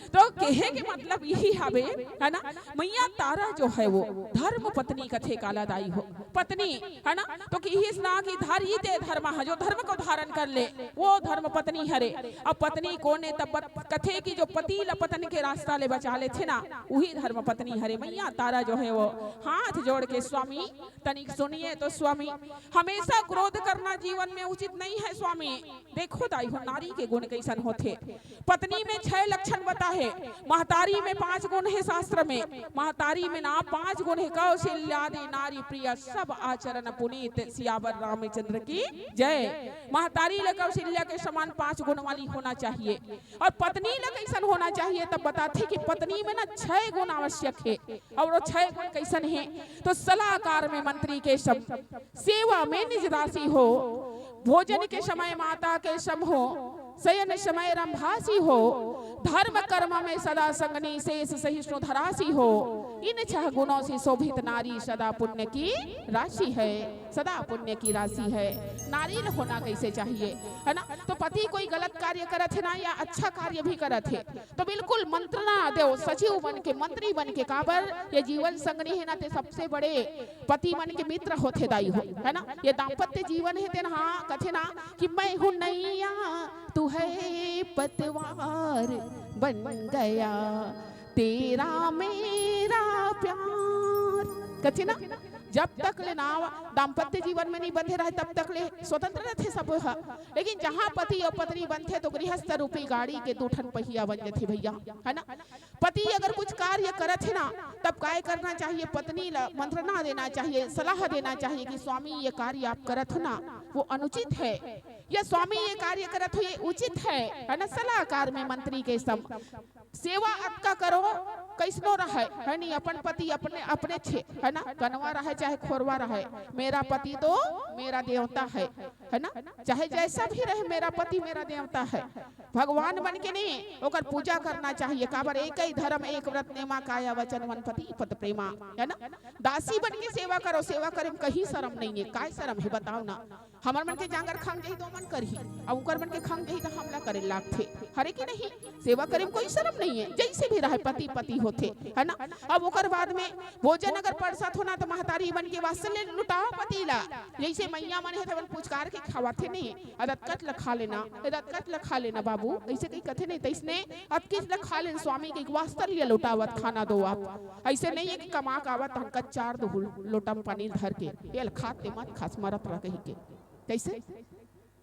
तो कहे के मतलब यही हवे, है ना? मैया तारा जो है वो धर्म पत्नी कथे काला दाई हो, पत्नी, है ना? तो किहिस ना कि धारी ते धर्म है, जो धर्म को धारण कर ले, वो धर्म पत्नी हरे। अब पत्नी कौन है? तब बत-, कथे कि जो पति ल पतन के रास्ता ले बचा लेथे ना, वही धर्म पत्नी हरे। मैया तारा जो है वो हाथ जोड़ के, स्वामी तनिक सुनिए तो स्वामी, हमेशा क्रोध करना जीवन में उचित नहीं है स्वामी। देखो दाई हो, नारी के गुण कैसन होथे। पत्नी में छह लक्षण बता है, महतारी में पांच गुण है शास्त्र में, महतारी में ना पांच गुण है। कौशल्यादि नारी प्रिय, सब आचरण पुनीत, सियावर रामचंद्र की जय। महतारी ल कौशल्या के समान पांच गुण वाली होना चाहिए। और पत्नी ल कैसन होना चाहिए, तब बताथे कि पत्नी में ना छह गुण आवश्यक है। और वो छह गुण कैसन है? तो सलाहकार में मंत्री के सम, सेवा में निज दासी हो, भोजन के समय माता के सम हो, शयन समय रंभासी हो, धर्म कर्म में सदा संगनी, शेष सहिष्णु धरासी हो। इन छह गुणों से शोभित नारी सदा पुण्य की राशि है, सदा पुण्य की राशि है। नारी ल होना कैसे चाहिए, है ना? तो पति कोई गलत कार्य करत है ना, या अच्छा कार्य भी करत है, तो बिल्कुल मंत्रणा देव, सचिव बन के, मंत्री बन के, काबर ये जीवन संगनी है ना, ते सबसे बड़े पति मन के मित्र होथे दाई हो, है ना? ये दाम्पत्य जीवन है तेन, हाँ, कथे ना कि मैं हूँ नैया, तू है पतवार, बन गया तेरा मेरा प्यार, कथे ना। जब तक ले ना दाम्पत्य जीवन में नहीं बंधे रहे, तब तक ले स्वतंत्र रहथे सब ह। लेकिन जहाँ पति और पत्नी बनथे, तो गृहस्थ रूपी गाड़ी के दू ठन पहिया बन जथे भैया, है ना? पति अगर कुछ कार्य करत हे ना, तब काय करना चाहिए? पत्नी ला मंत्रणा देना चाहिए, सलाह देना चाहिए कि स्वामी, ये कार्य आप करत हो ना, वो अनुचित है, या स्वामी, ये कार्य करत हो, ये उचित है, है ना? सलाहकार में मंत्री के सम, सेवा अतका करो, कैसनो रहे, है नी? अपन पति अपने, अपने छे, है ना? कनवा रहे चाहे खोरवा रहे, मेरा पति तो मेरा देवता है, है ना? चाहे जैसा भी रहे, मेरा पति मेरा देवता है। भगवान मन के नहीं, ओकर पूजा करना चाहिए। काबर एक ही धर्म, एक व्रत नेमा, काया वचन मन पति पद प्रेमा, है ना? दासी बन के सेवा करो, सेवा करे में कहीं शर्म नहीं है। काय शर्म है, बताओ ना? हमर मन के जांगर खंग जही तो मन करही, अब उकर मन के खंग जही तो हमला करे लागथे, हरे कि नहीं? सेवा करे में कोई शर्म नहीं है, जैसे भी रहे पति पति होथे, है ना? अब ओकर बाद में भोजन अगर परसत हो ना, तो महतारी बन के वात्सल्य लुटाओ पति ला। जैसे मैया मन है तो अपन पुचकार के खवाथे नहीं, अदतकत ल खा लेना, अदतकत ल खा लेना बाबू, ऐसे कहीं कथे नहीं, तैसने अतकिस ल खा लेन स्वामी के वात्सल्य लुटावत खाना दो आप। ऐसे नहीं है कि कमा के आवत तहन कच्चार दो लोटा में पानी धर के, ये ल खाते मत खास मरत रह कही के। कैसे?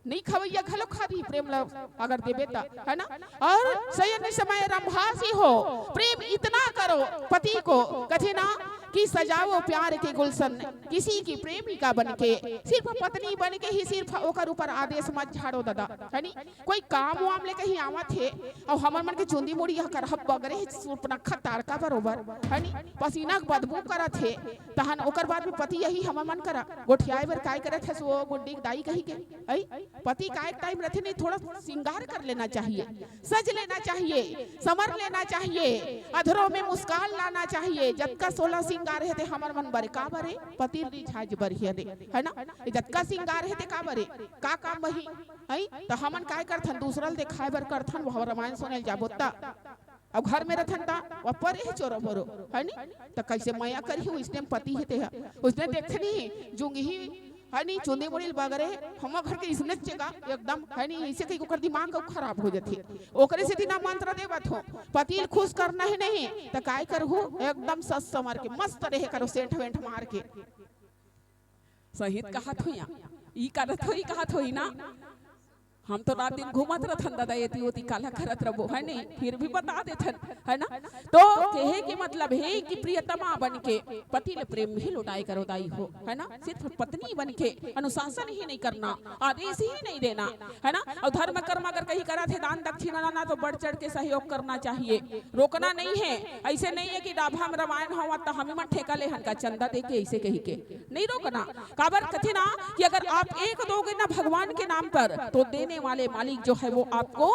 नहीं खवैया घलो खा दी प्रेम ल अगर देबे त, है ना? और शयन समय रंभासी हो, प्रेम इतना करो पति को, कथे ना कि सजाओ प्यार के गुलशन किसी की प्रेमिका बन के, सिर्फ पत्नी बन के ही सिर्फ ओकर ऊपर आदेश मत झाड़ो दादा, है नी? कोई काम वाम ले कहीं आवत हे, और हमर मन के चुंदी मुड़ी ह करहब बगरे हे, सुर्पनखा तारका बरोबर, है नी? पसीना के बदबू करत हे, तहन ओकर बाद में पति यही हमर मन करा गोठियाए बर काय करत हस वो गुड्डी के दाई कही के, है? पति का एक टाइम रहते नहीं, थोड़ा श्रृंगार कर लेना चाहिए, सज लेना चाहिए, समर लेना चाहिए, अधरों में मुस्कान लाना चाहिए। जतका सोलह श्रृंगार है ते हमर मन बरे का बरे, पति रिझाज बर ही रे, है ना? ये जतका श्रृंगार है ते का बरे, का काम बही, है? तो हमन काय करथन, दूसरा ल दिखाए बर करथन, वो रामायण सुने ल जाबो त अब घर में रथन ता, वो परे हे चोरो मोरो, है नी? त कैसे मया करही, उसने पति हे तेहा, उसने देखथे नहीं, जुंगही, है नी? चुंदी मुड़ी ल बगरे, हम घर के इसने चेगा, एकदम, है नी? इसे कहीं ओकर दिमाग को खराब हो जाथे। ओकरे से दिना मंत्र देवत हो, पति ल खुश करना है नहीं, त काय करहु, एकदम सस समर के, मस्त रहे करो, सेंट वेंट मार के। सहित कहत हो या, ई करत हो, ई कहत हो, ई ना? हम तो रात दिन घूमत रथन दादा, एती ओती काला करत रबो, है नहीं? फिर भी बता देथन, है ना? तो कहे के मतलब हे कि प्रियतमा बन के पति ले प्रेम भी लुटाए करो दाई हो, है ना? सिर्फ पत्नी बन के अनुशासन ही नहीं करना, आदेश ही नहीं देना, है ना? और धर्म कर्म अगर कहीं करत हे, दान दक्षिणा ना, तो बढ़ चढ़ के सहयोग करना चाहिए, रोकना नहीं है। ऐसे नहीं है कि डाभा में रामायण होवत त हम ही मन ठेका ले हन का चंदा दे के, ऐसे कही के नहीं रोकना। काबर कथे ना कि अगर आप एक दोगे ना भगवान के नाम पर, तो देने वाले मालिक जो है वो आपको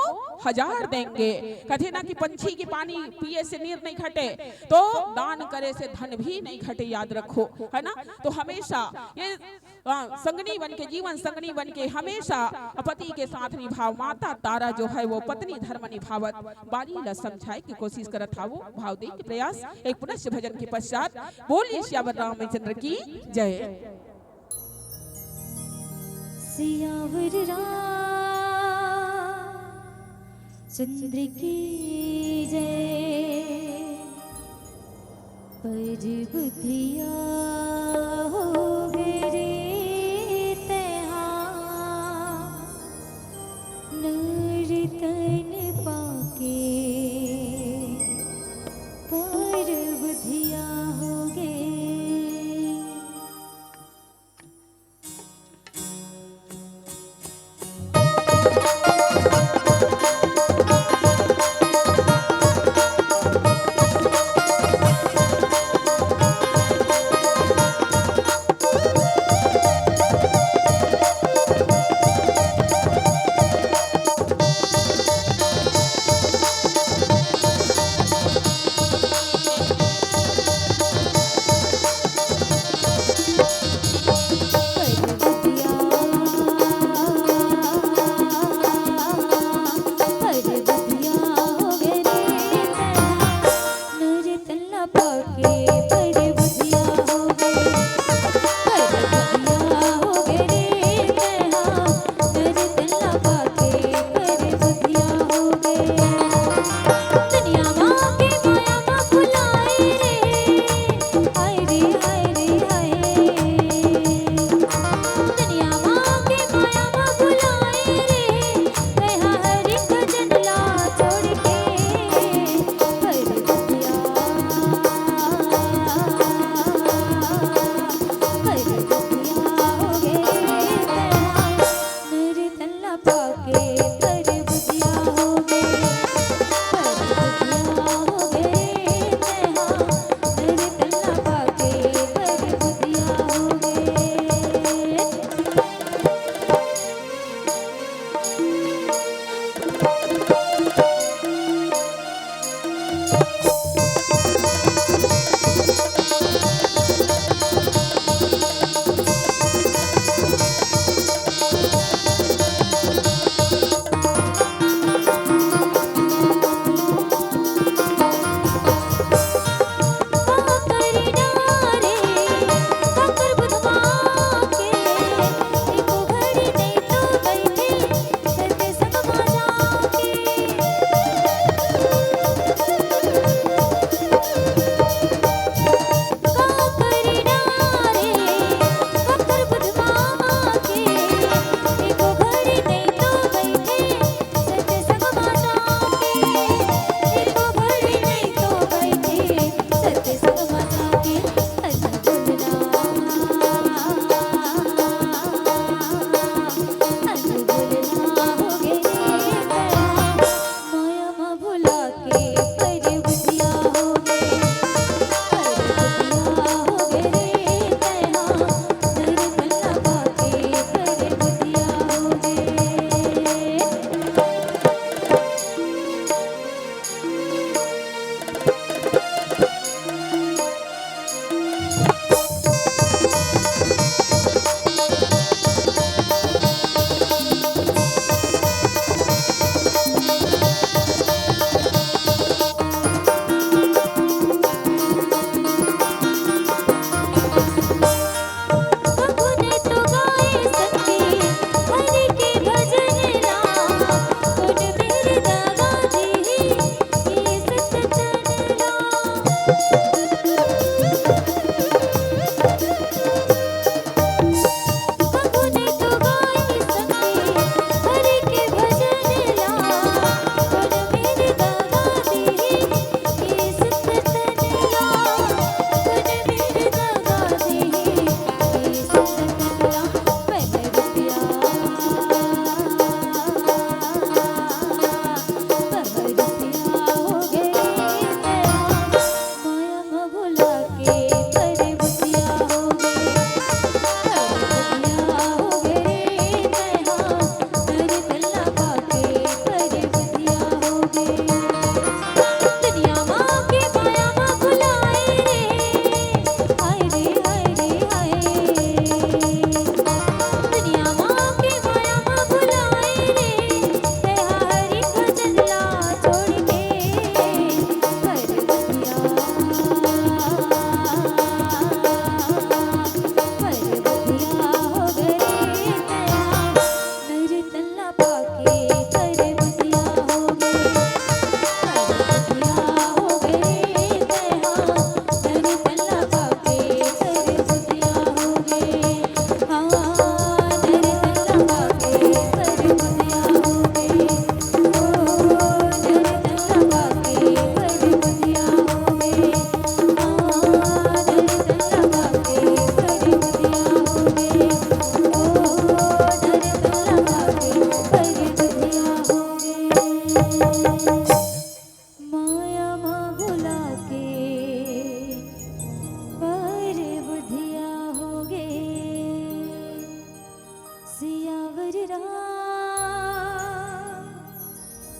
हजार देंगे। कथे ना कि पंछी की पानी पिए से नीर नहीं घटे, तो दान करे से धन भी नहीं घटे, याद रखो, है ना? तो हमेशा ये, अ, संगनी बन के, जीवन संगनी बन के हमेशा पति के साथ निभाव। माता तारा जो है वो पत्नी धर्म निभावत बाली ला समझाए के कोशिश करत हावो। भाव दे के प्रयास एक पुनश्च भजन के पश्चात। बोलिए सियावर रामचंद्र की जय। सियावर रामचंद्र की जय। परबुधिया होगे रे तैहा, नर तन पाके परबुधिया होगे।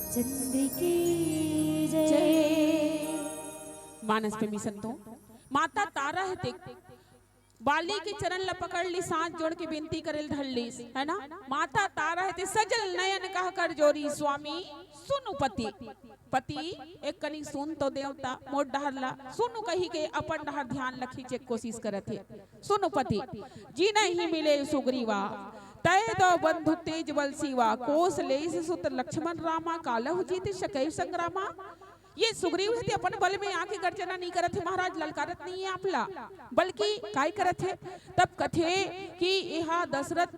चंद्र की जय। मानस पे मिशन तो माता तारा हे ते बाली के चरण ल पकड़ लिस, हाथ जोड़ के बिनती करे ल धर लिस, है ना? माता तारा हे ते सजल नयन कह कर जोरी, स्वामी सुनु पति। पति, एक कनी सुन तो देवता मोर डहर ला, सुनु कहि के अपन डहर ध्यान ल खींचे के कोशिश करत हे। सुनु पति, जिनहि मिले सुग्रीवा, तय दो बंधु तेज बल सीवा, कोस लेस सुत लक्ष्मण रामा, कालहु जीत सकै संग्रामा। ये सुग्रीव हे ते अपन बल में आके गर्जना नहीं करत हे महाराज, ललकारत नहीं हे आप ला, बल्कि काय करत हे? तब कथे कि एहा दशरथ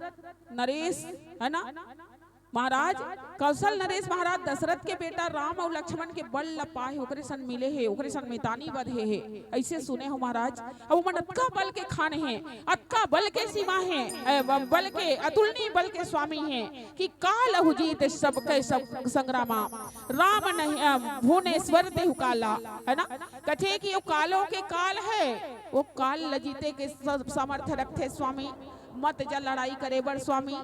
नरेश, है ना महाराज, कौशल नरेश महाराज दशरथ के बेटा राम अउ लक्ष्मण के बल ल पाए, ओकरे संग मिले हे, ओकरे संग मितानी बधे हे, ऐसे सुने हो महाराज। अब ओमन अतका बल के खान हे, अतका बल के सीमा हे, ए, ब-, बल के अतुलनीय बल के स्वामी हे कि कालहु जीत सबकै सब संग्रामा, राम नहीं, अ, भुवनेश्वर देहु काला, है ना? कथे कि वो कालों के काल है, वो काल ल जीते के स-, सामर्थ्य रखथे स्वामी। मत जा लड़ाई करे बर स्वामी,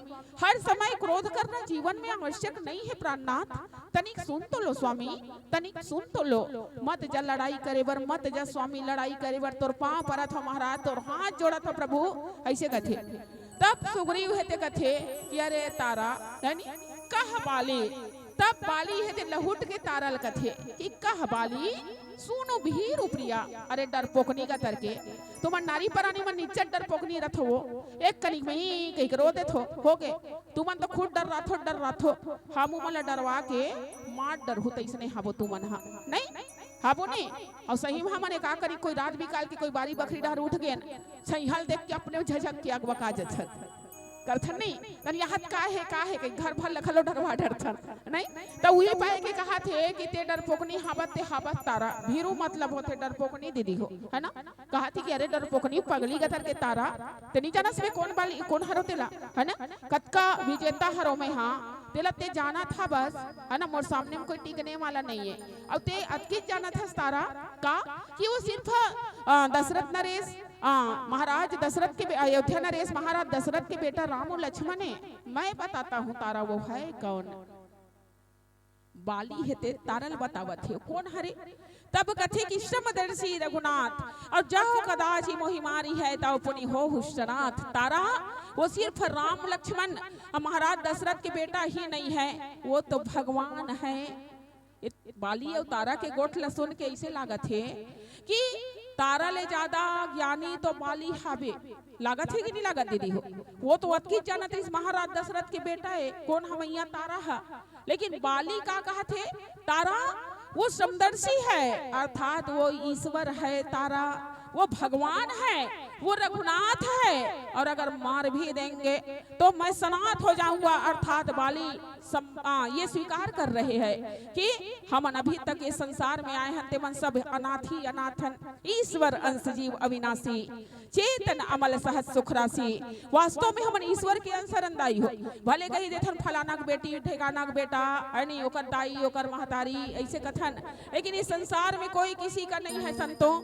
हर समय क्रोध करना जीवन में आवश्यक नहीं है प्राणनाथ। तनिक सुन तो लो स्वामी, तनिक सुन तो लो। मत जा लड़ाई करे बर, मत जा स्वामी लड़ाई करे बर, तोर पांव परत हो महाराज, तोर हाथ जोड़त हो प्रभु, ऐसे कथे। तब सुग्रीव हे ते कथे कि अरे तारा, यानी कह बाली, तब बाली हे ते लहुट के तारा ल कथे कि कह बाली, सुनु भीरु प्रिया। अरे डरपोकनी का तरके, तुमन नारी परानी मन निच्चट डरपोकनी रथो, एक कनिक में ही कहिके रो देथो, होगे। तुमन तो खुद डर्राथो, डर्राथो, हमू मन ल डरवा के मार डरहू, तइसने हबो तुमन ह, नहीं हबो नहीं। अउ सही में हमन ए का करी, कोई रात बिकाल के कोई बारी बखरी डहर उठ गेन, सइहा ल देख के अपने झझक के अगबका जथन, करथन नहीं, तन यहाँ का हे, का हे, कहीं घर भर ल घलो डरवा डरथन, नहीं? त उही पाए के कहाथे कि ते डरपोकनी हाबत, ते हाबत तारा, भीरू मतलब होथे डरपोकनी दीदी हो, है ना? कहाथे कि अरे डरपोकनी पगली गतर के तारा, ते नहीं जानस बे कोन बाली, कोन हरो तेला, है ना? कतका विजेता हरो मैं, हाँ, तेला ते जानत हबस, है ना? मोर सामने में कोई टिकने वाला नहीं है। अब ते अतकी जानत हस तारा, का कि वो सिर्फ, अ, दशरथ नरेश, अ, महाराज दशरथ के बे-, अयोध्या नरेश महाराज दशरथ के बेटा राम और लक्ष्मण है। मैं बताता हूँ तारा वो है कौन। बाली हे ते तारा ल बतावत हे, कोन हरे? तब कथे कि समदर्शी रघुनाथ, और जाओ कदाचि मोहि मारिहै, तव पुनि होहु सनाथ। तारा, वो सिर्फ राम लक्ष्मण और महाराज दशरथ के बेटा ही नहीं है, वो तो भगवान है। ए, बाली अउ तारा के गोठ ल सुन के ऐसे लागत हे कि तारा ले ज्यादा ज्ञानी तो बाली हाबे। लागत हे कि नहीं लागत दीदी हो? वो तो अतकी जानत रहिस महाराज दशरथ के बेटा हे, कोन हमैया तारा ह। लेकिन बाली का कहत हे? तारा वो समदर्शी है, अर्थात वो ईश्वर है। तारा वो भगवान है, वो रघुनाथ है, और अगर मार भी देंगे तो मैं सनाथ हो जाऊंगा। अर्थात बाली सम-, आ, ये स्वीकार कर रहे हैं कि हमन अभी तक ये संसार में आए हन, तेमन सब अनाथ ही अनाथ हन, ईश्वर अंश जीव अविनाशी, चेतन अमल सहज सुख राशि। वास्तव में हमन ईश्वर के अंश हरन दाई हो। भले कही देथन फलाना के बेटी, ढेकाना के बेटा, है नी, ओकर दाई, ओकर महतारी, ऐसे कथन। लेकिन इस संसार में कोई किसी का नहीं है संतों।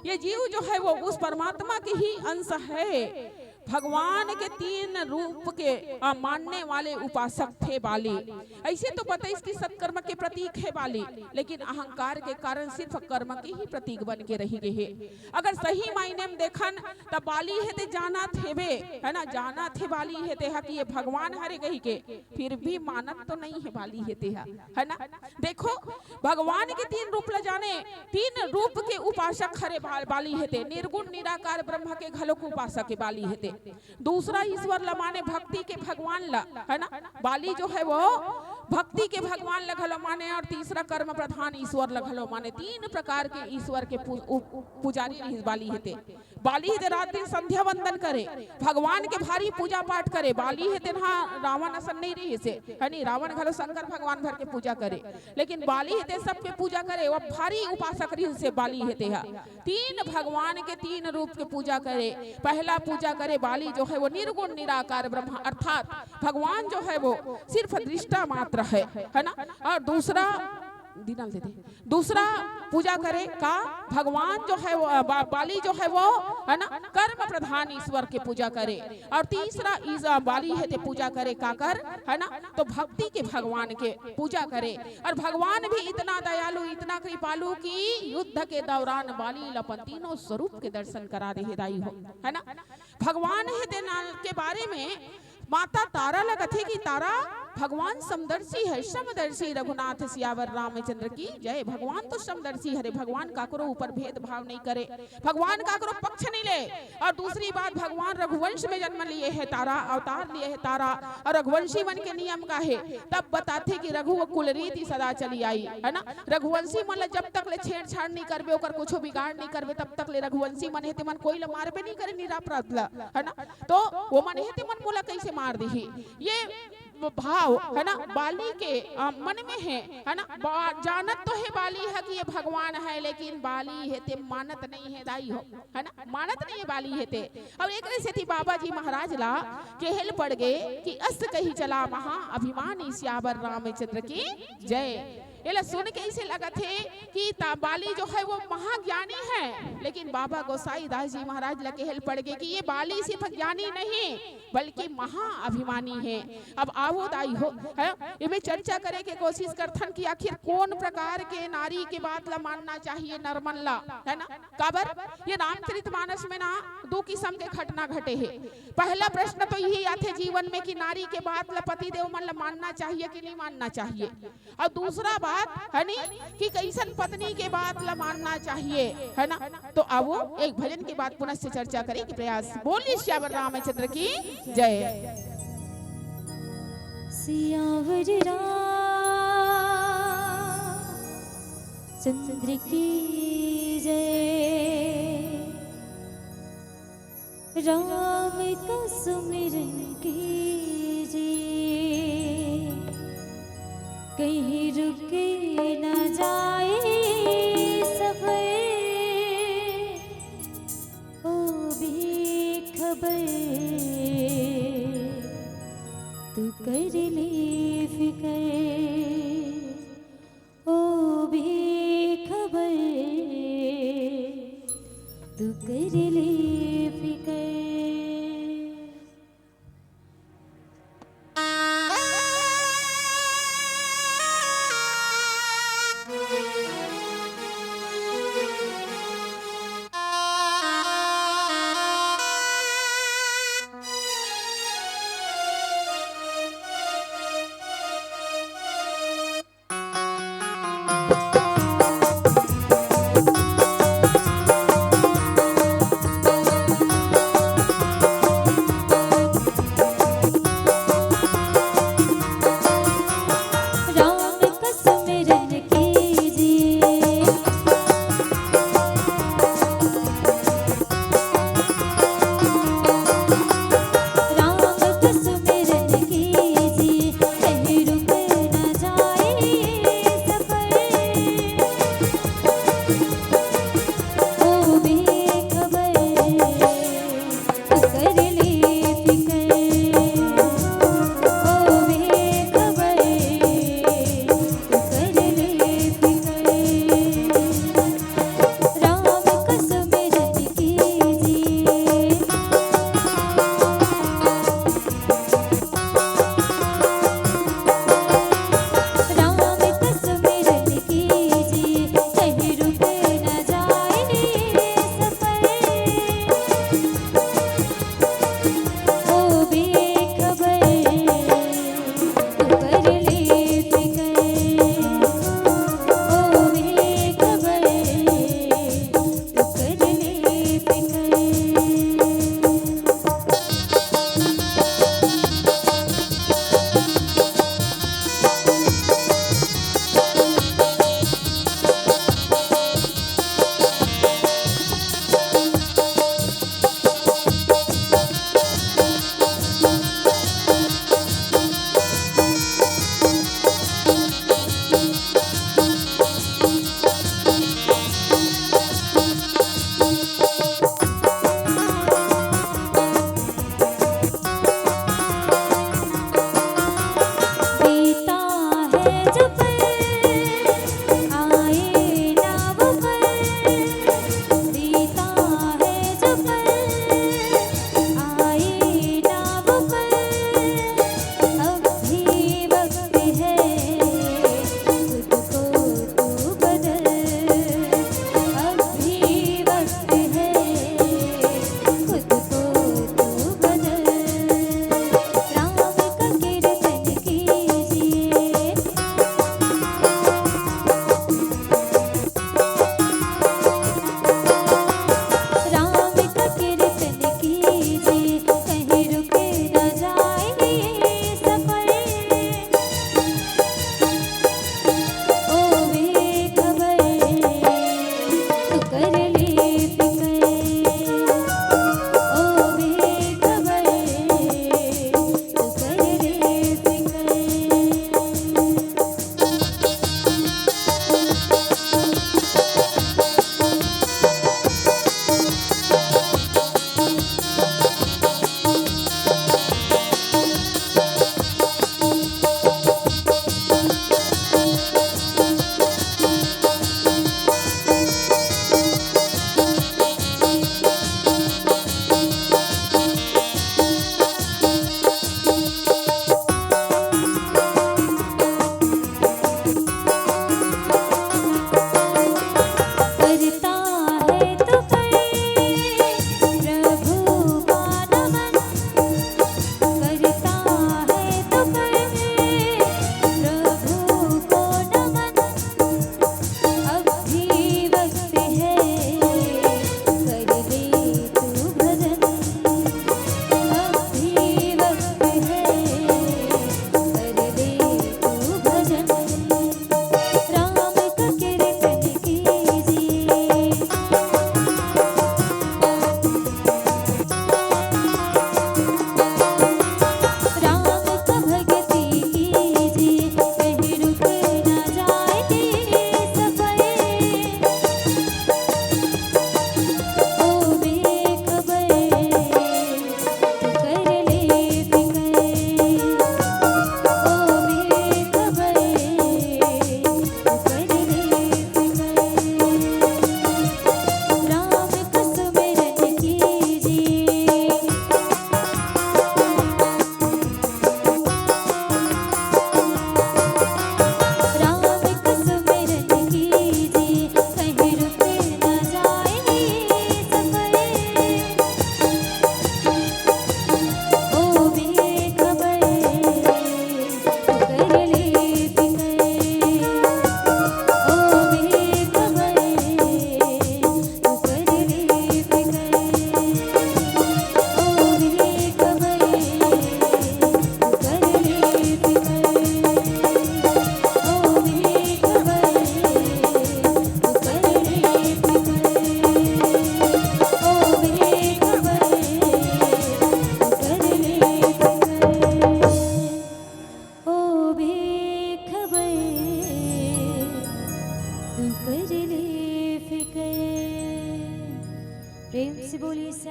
ये जीव जो है वो उस परमात्मा के ही अंश है। भगवान के तीन रूप के, आ, मानने वाले उपासक थे बाली। ऐसे तो बताइस कि सत्कर्म के प्रतीक है बाली, लेकिन अहंकार के कारण सिर्फ कर्म के ही प्रतीक बन के रह गए हे। अगर सही मायने में देखन, त बाली हे ते जानत हेबे, है ना, जानत हे बाली हे ते हा कि ये भगवान हरे कहि के, फिर भी मानत तो नहीं है बाली हे ते हा, है ना। देखो, भगवान के तीन रूप ल जाने, तीन रूप के उपासक हरे बा-, बाली हे ते, निर्गुण निराकार ब्रह्म के घलो के उपासक हे बाली हे ते। दूसरा ईश्वर ल माने, भक्ति के भगवान ल, है ना, बाली जो है वो भक्ति के भगवान ल घलो माने, और तीसरा कर्म प्रधान ईश्वर ल घलो माने। तीन प्रकार के ईश्वर के पू-, उ-, पुजारी रहिस बाली हे ते। बाली हे ते रात दिन संध्या वंदन करे, भगवान के भारी पूजा पाठ करे। बाली हे ते हा रावण असन नहीं रहिस हे, है नी, रावण घलो शंकर भगवान भर के पूजा करे, लेकिन बाली हे ते सबके पूजा करे। वो भारी उपासक रहिस हे बाली हे ते हा। तीन भगवान के तीन रूप के पूजा करे। पहला पूजा करे बाली जो है वो निर्गुण निराकार ब्रह्म, अर्थात भगवान जो है वो सिर्फ दृष्टा मात्र है, है ना। और दूसरा दिनल दे दे। दूसरा पूजा करे का, भगवान जो है वो, बा-, बाली जो है वो, है ना, कर्म प्रधान ईश्वर के पूजा करे। और तीसरा ईसा बाली हे ते पूजा करे काकर, है ना, तो भक्ति के भगवान के पूजा करे। और भगवान भी इतना दयालु, इतना कृपालु कि युद्ध के दौरान बाली ल अपन तीनों स्वरूप के दर्शन करा दे हे दाई हो, है ना। भगवान हे ते नाम के बारे में माता तारा ल कथे कि तारा भगवान समदर्शी है, समदर्शी रघुनाथ सियावर रामचंद्र की जय। भगवान तो समदर्शी हरे, भगवान काकरो ऊपर भेदभाव नहीं करे, भगवान काकरो पक्ष नहीं ले। और दूसरी बात, भगवान रघुवंश में जन्म लिए है तारा, अवतार लिए है तारा, और रघुवंशी मन के नियम का है, तब बताथे कि रघु कुल रीति सदा चली आई, है ना। रघुवंशी मन ल जब तक ले छेड़छाड़ नहीं करबे, ओकर कुछो बिगाड़ नहीं करबे, तब तक ले रघुवंशी मन हे ते मन कोई ल मारबे नहीं करे निरापराध ल, है ना। तो वो मन हे ते मन मोला कैसे मार दिही, ये भाव, है ना, बाली के, अ, मन में है, है ना। बा-, जानत तो है बाली है कि ये भगवान है, लेकिन बाली हे ते मानत नहीं है दाई हो, है ना, मानत नहीं है बाली हे ते। और एक सेती बाबा जी महाराज ला केहेल पड़ गए कि अस कही चला महा अभिमानी सियावर रामचंद्र की जय। एला सुन के ऐसे लगत हे कि ता-, बाली जो है वो महाज्ञानी है, लेकिन बाबा गोसाई दास जी महाराज ला केहेल पड़ गए कि ये बाली सिर्फ ज्ञानी नहीं, बल्कि महा अभिमानी है। अब आवो दाई हो, है, एमे चर्चा करे के कोशिश करथन कि आखिर कौन प्रकार के नारी के बात ला मानना चाहिए, नरमन ला, है ना। काबर ये रामचरित मानस में ना दो किस्म के घटना घटे हे। पहला प्रश्न तो यही आथे जीवन में कि नारी के बात ला पति देव मन ला मानना चाहिए कि नहीं मानना चाहिए, और दूसरा बात है नी कि कैसन पत्नी के बात ला मानना चाहिए, है ना। तो आवो एक भजन के बाद पुनः से चर्चा करे के प्रयास। बोलिए सियावर रामचंद्र की जय। सियावर रामचंद्र की जय। राम का सुमिरन कीजे, कहीं रुक न जाए सफर। ओ बेखबर, तू कर ले फिकर। ओ बेखबर, तू कर ले फिकर।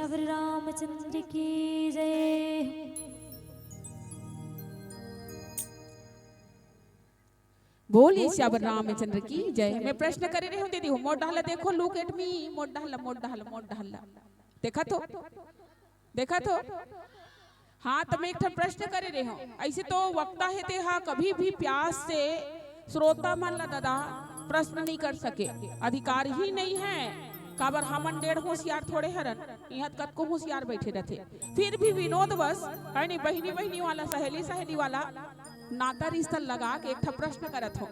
सियावर रामचंद्र की जय। बोलिए सियावर रामचंद्र की जय। मैं प्रश्न करे रहे हूँ दीदी, मोर डहला देखो, look at me, मोर डहला, मोर डहला, मोर डहला। देखा तो, देखा तो। हाँ, तो मैं एक ठन प्रश्न करे रहे हूँ। ऐसे तो वक्ता हे, ते हा कभी भी प्यास से श्रोता मन ला दादा प्रश्न नहीं कर सके, अधिकार ही नहीं है। काबर हमन डेढ़ होशियार थोड़े हरन, इहाँ त कतको होशियार बैठे रहथे। फिर भी विनोद बस, है नहीं, बहिनी बहिनी वाला, सहेली सहेली वाला नाता रिश्ता लगा के एक ठा प्रश्न करत हो।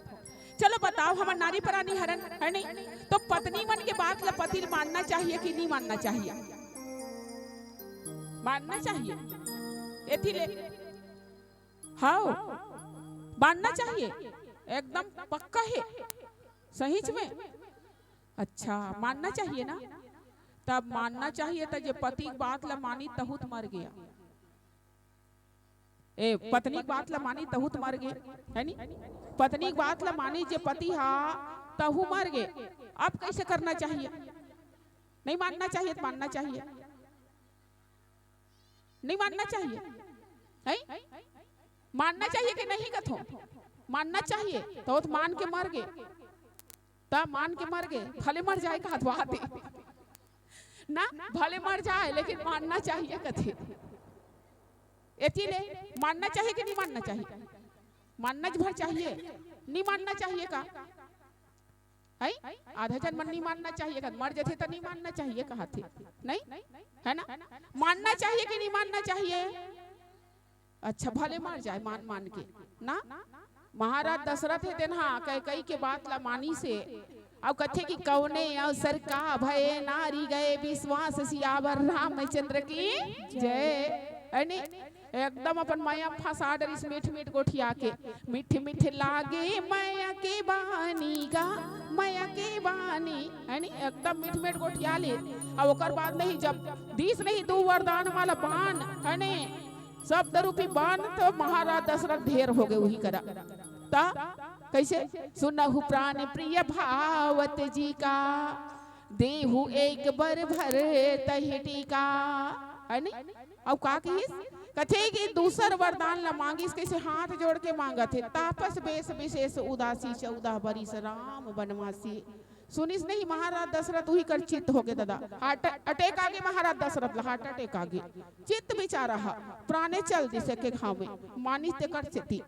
चलो बताओ, हमन नारी परानी हरन, है नहीं? तो पत्नी मन के बात ला पति ल मानना चाहिए कि नहीं मानना चाहिए? मानना चाहिए। एथी ले, हाँ, मानना चाहिए, एकदम पक्का है, सहीच में। अच्छा, मानना चाहिए ना? तब मानना चाहिए, त जे पति के बात ला मानी, तहूत मर गया। ए, पत्नी के बात ला मानी, तहूत मर गए, है नी? पत्नी के बात ला मानी जे पति हा, तहू मर गए। अब कैसे करना चाहिए? नहीं मानना चाहिए त मानना चाहिए, नहीं मानना चाहिए, है? मानना चाहिए कि नहीं कथो? मानना चाहिए। त मान के मर गए, त मान के मर गए, भले मर जाए का हथवा दे ना, भले मर जाए लेकिन मानना चाहिए कथे। एती ले मानना चाहिए कि नहीं मानना चाहिए? मानना भर चाहिए, नहीं मानना चाहिए का? है? आधा जन मन नहीं मानना चाहिए का, मर जाथे त नहीं मानना चाहिए कहा थे, नहीं है ना? मानना चाहिए कि नहीं मानना चाहिए? अच्छा, भले मर जाए मान मान के ना। महाराज दशरथ हे तेन हा कैकई के बात ला मानी से, अउ कथे कि कौने अवसर का भय नारी गए विश्वास सियावर रामचंद्र की जय। अने एकदम अपन मया फंसा डरिस मीठ मीठ गोठिया के, मीठ मीठ लागे मया के बानी गा, मया के बानी, है नी? एकदम मीठ मीठ गोठिया ले। अब ओकर बाद नहीं, जब दीस नहीं दू वरदान वाला बान, है नी? शब्द रूपी बान तो महाराज दशरथ ढेर हो गए वही करा। ता कैसे? सुनहु प्राण प्रिय भावत जी का, देहु एक बर भर तहि टीका। है नी? अउ का कहिस? कथे कि दूसर वरदान ला मांगिस, कैसे हाथ जोड़ के मांगत हे, तापस बेस विशेष उदासी, चौदह बरिस राम बनवासी। सुनिस नहीं महाराज दशरथ, उही कर चित्त हो गे दादा, हार्ट अटैक आ गे महाराज दशरथ ला, हार्ट अटैक आ गे। चित्त बेचारा हा प्राणे चल दिस एके घाव में, मानिस तेकर सेती।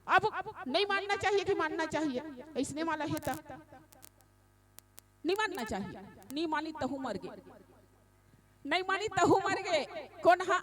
अब नहीं मानना चाहिए कि मानना चाहिए? इसने वाला हे ता नहीं मानना चाहिए, नहीं मानी तहू मर गे, नहीं मानी तहू मर गे। कौन हा?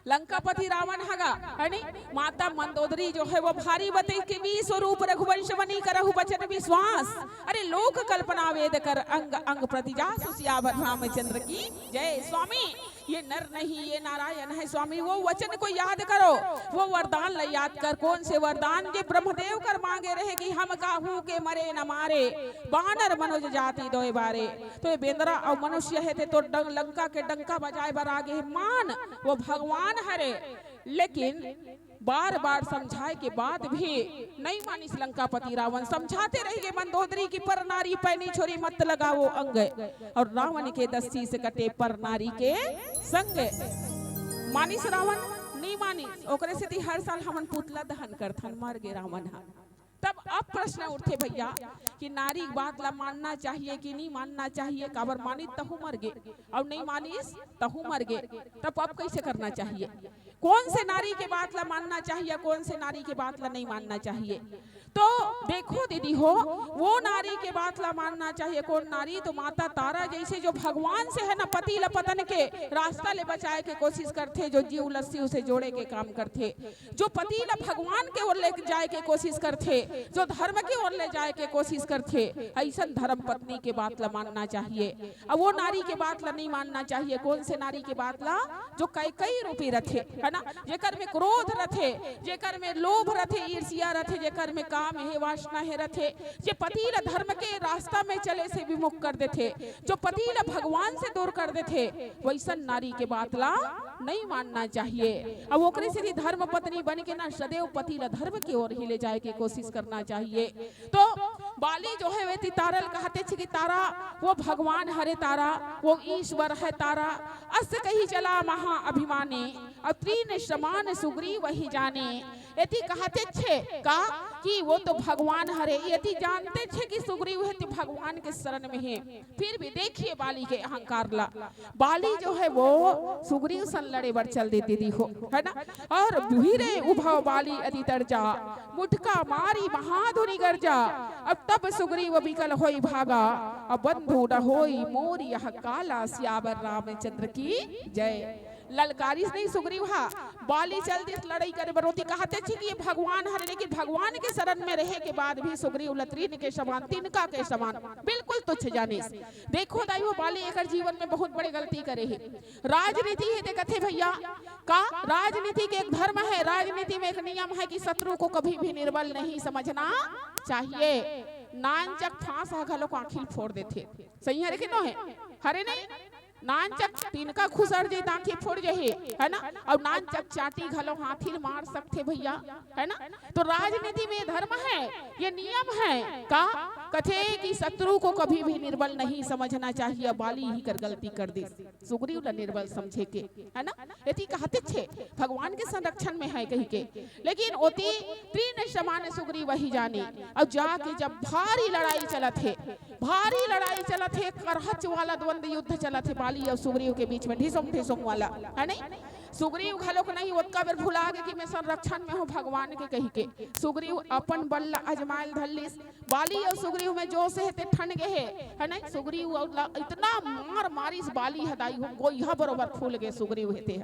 लंकापति रावण हगा, है नी? माता मंदोदरी जो है वो भारी बतई कि वी स्वरूप रघुवंश बनी करहु बचन विश्वास। अरे लोक कल्पना वेद कर अंग अंग प्रति जासु सियावर रामचंद्र की जय। स्वामी, ये नर नहीं, ये नारायण है स्वामी। वो वचन को याद करो, वो वरदान ला याद कर। कौन से वरदान? जे ब्रह्मदेव कर मांगे रहे कि हम काहू के मरे न मारे, बानर मनुज जाति दोय बारे। तो ये बेंदरा अउ मनुष्य हे ते तो डं-, लंका के डंका बजाए बर आगे हे। मान वो भगवान हरे, लेकिन बार बार समझाए के बाद भी नहीं मानिस लंकापति रावण। समझाते रह गे मंदोदरी की पर नारी पैनी छोरी मत लगावो अंग, और रावण के दस शीश कटे पर नारी के संग। मानिस रावण नहीं मानिस, ओकरे सेती हर साल हमन पुतला दहन करथन, मर गे रावण हा। तब अब प्रश्न उठथे भैया कि नारी के बात ला मानना चाहिए कि नहीं मानना चाहिए? काबर मानिस तहू मर गे, और नहीं मानिस तहू मर गे, तब अब कैसे करना चाहिए? कौन से नारी के बात ला मानना चाहिए, कौन से नारी के बात ला नहीं मानना चाहिए? तो देखो दीदी हो, वो नारी के बात ला मानना चाहिए। कौन नारी? तो माता तारा जैसे, जो भगवान से है ना, पति ला पतन के रास्ता ले बचाए के कोशिश करथे, जो जीव लस्सी उसे जोड़े के काम करथे, जो पति ला भगवान के ओर ले जाए के कोशिश करथे, जो धर्म के ओर ले जाए के कोशिश करथे, ऐसन धर्म पत्नी के बात ला मानना चाहिए। अब वो नारी के बात ला नहीं मानना चाहिए। कौन से नारी के बात ला? जो कैकई रूपी रथे, है ना, जेकर में क्रोध रथे, जेकर में लोभ रथे, ईर्ष्या रथे, जेकर में काम हे, वासना हे रथे, जे पति ला धर्म के रास्ता में चले से विमुख कर देथे, जो पति ला भगवान से दूर कर देथे, वैसन नारी के बात ला नहीं मानना चाहिए। अब ओकरे सेती धर्म पत्नी बन के ना सदैव पति ला धर्म के ओर ही ले जाए के कोशिश करना चाहिए। तो बाली जो है वे ती तारा ल कहत हे कि तारा वो भगवान हरे तारा, वो ईश्वर है तारा। अस कही चला महा अभिमाने, अब तृण समान सुग्रीव वही जाने। एती कहत हे का कि वो तो भगवान हरे, एती जानत हे कि सुग्रीव हे ते भगवान के शरण में हे। फिर भी देखिए बाली के अहंकार ला। बाली जो है वो सुग्रीव सन लड़े बर चल देते दी हो, है ना। और भीरे उभव बाली अति तर्जा, मुटका मारी महाधुनि गर्जा। अब तब सुग्रीव बिकल होई भागा, अब बंधु न होई मोर यह काला। सियावर रामचंद्र की जय। ललकारिस नहीं सुग्रीव हा, बाली चल दिस लड़ाई करे बर। ओती कहत हे कि ये भगवान हरे, लेकिन भगवान के शरण में रहे के बाद भी सुग्रीव ल तृण के समान, तिनका के समान बिल्कुल तुच्छ जानिस। देखो दाई हो, बाली एकर जीवन में बहुत बड़े गलती करे हे। राजनीति हे ते कथे भैया, का राजनीति के एक धर्म है, राजनीति में एक नियम है कि शत्रु को कभी भी निर्बल नहीं समझना चाहिए। नानचक फांस ह घलो आँखी ल फोड़ देथे। सही हरे कि नो हे? हरे नहीं? नानचक तिनका खुसर जे त आँखी फोड़ जही, है ना? अउ नानचक चाटी घलो हाथी ल मार सकथे भैया, है ना? तो राजनीति में धर्म है, ये नियम है। का कथे कि शत्रु को कभी भी निर्बल नहीं समझना चाहिए। बाली ही कर गलती कर दिस, सुग्रीव ल निर्बल समझे के, है ना? एती कहत हे भगवान के संरक्षण में है कही के, लेकिन ओती तृण समान सुग्रीव वही जाने। अउ जाके जब भारी लड़ाई चलत हे, भारी लड़ाई चलत हे, करहच वाला द्वंद्व युद्ध चलत हे बाली अउ सुग्रीव के बीच में, ढिसुम ढिसुम वाला, है नहीं? सुग्रीव घलोक नहीं, ओतका बेर भुला गे कि मैं संरक्षण में हूँ भगवान के कही के। सुग्रीव अपन बल ला आजमाए ल धर लिस। बाली अउ सुग्रीव में जोश हे ते ठन गे हे, है नहीं? सुग्रीव अउ ला-, इतना मार मारिस बाली ह दाई हो, गोइहा बरोबर फूल गे सुग्रीव हे ते ह।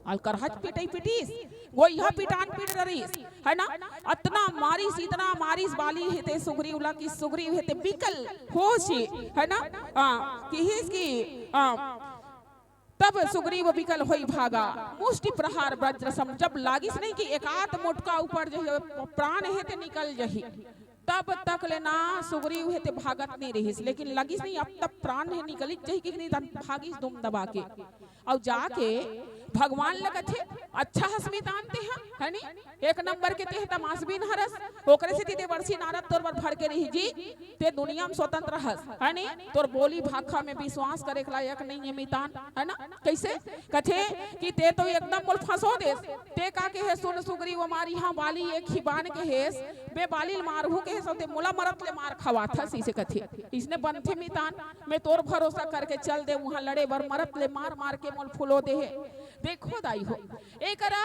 अउ करहच पिटई पिटिस, गोइहा पिटान पीट डरिस, है ना? अतना मारिस, इतना मारिस बाली हे ते सुग्रीव ला कि सुग्रीव हे ते बिकल होसी, है ना? हाँ, किहिस कि, हाँ, तब सुग्रीव बिकल होई भागा, मुष्टि प्रहार वज्र सम, जब लागिस नहीं कि एकात मुटका ऊपर जो है प्राण हे ते निकल जही, तब तक ले ना सुग्रीव हे ते भागत नहीं रहिस, लेकिन लगिस नहीं अब तब प्राण हे निकलिच जही कि नहीं, तब भागिस दुम दबा के। अउ जाके भगवान ल कथे, "अच्छा हस मितान ते ह, है नी? एक नंबर के ते ह तमासबीन हरस, ओकरे सेती देवर्षि नारद तोर बर भड़के रही जी, ते दुनिया में स्वतंत्र हस, है नी? तोर बोली भाखा में विश्वास करे के लायक नहीं है मितान, है ना?" कैसे? कथे कि ते तो एकदम मोल फंसो देस, ते का के हे सुन सुग्रीव मारी हाँ बाली एक ही बान के हेस, बे बाली ल मारहू के हेस, ते मोला मरत ले मार खवात हस, इसे कथे। इसने बनथे मितान, मैं तोर भरोसा करके चल दे, उहाँ लड़े बर मरत ले मार मार के मोल फुलो दे हे। देखो दाई हो, एकरा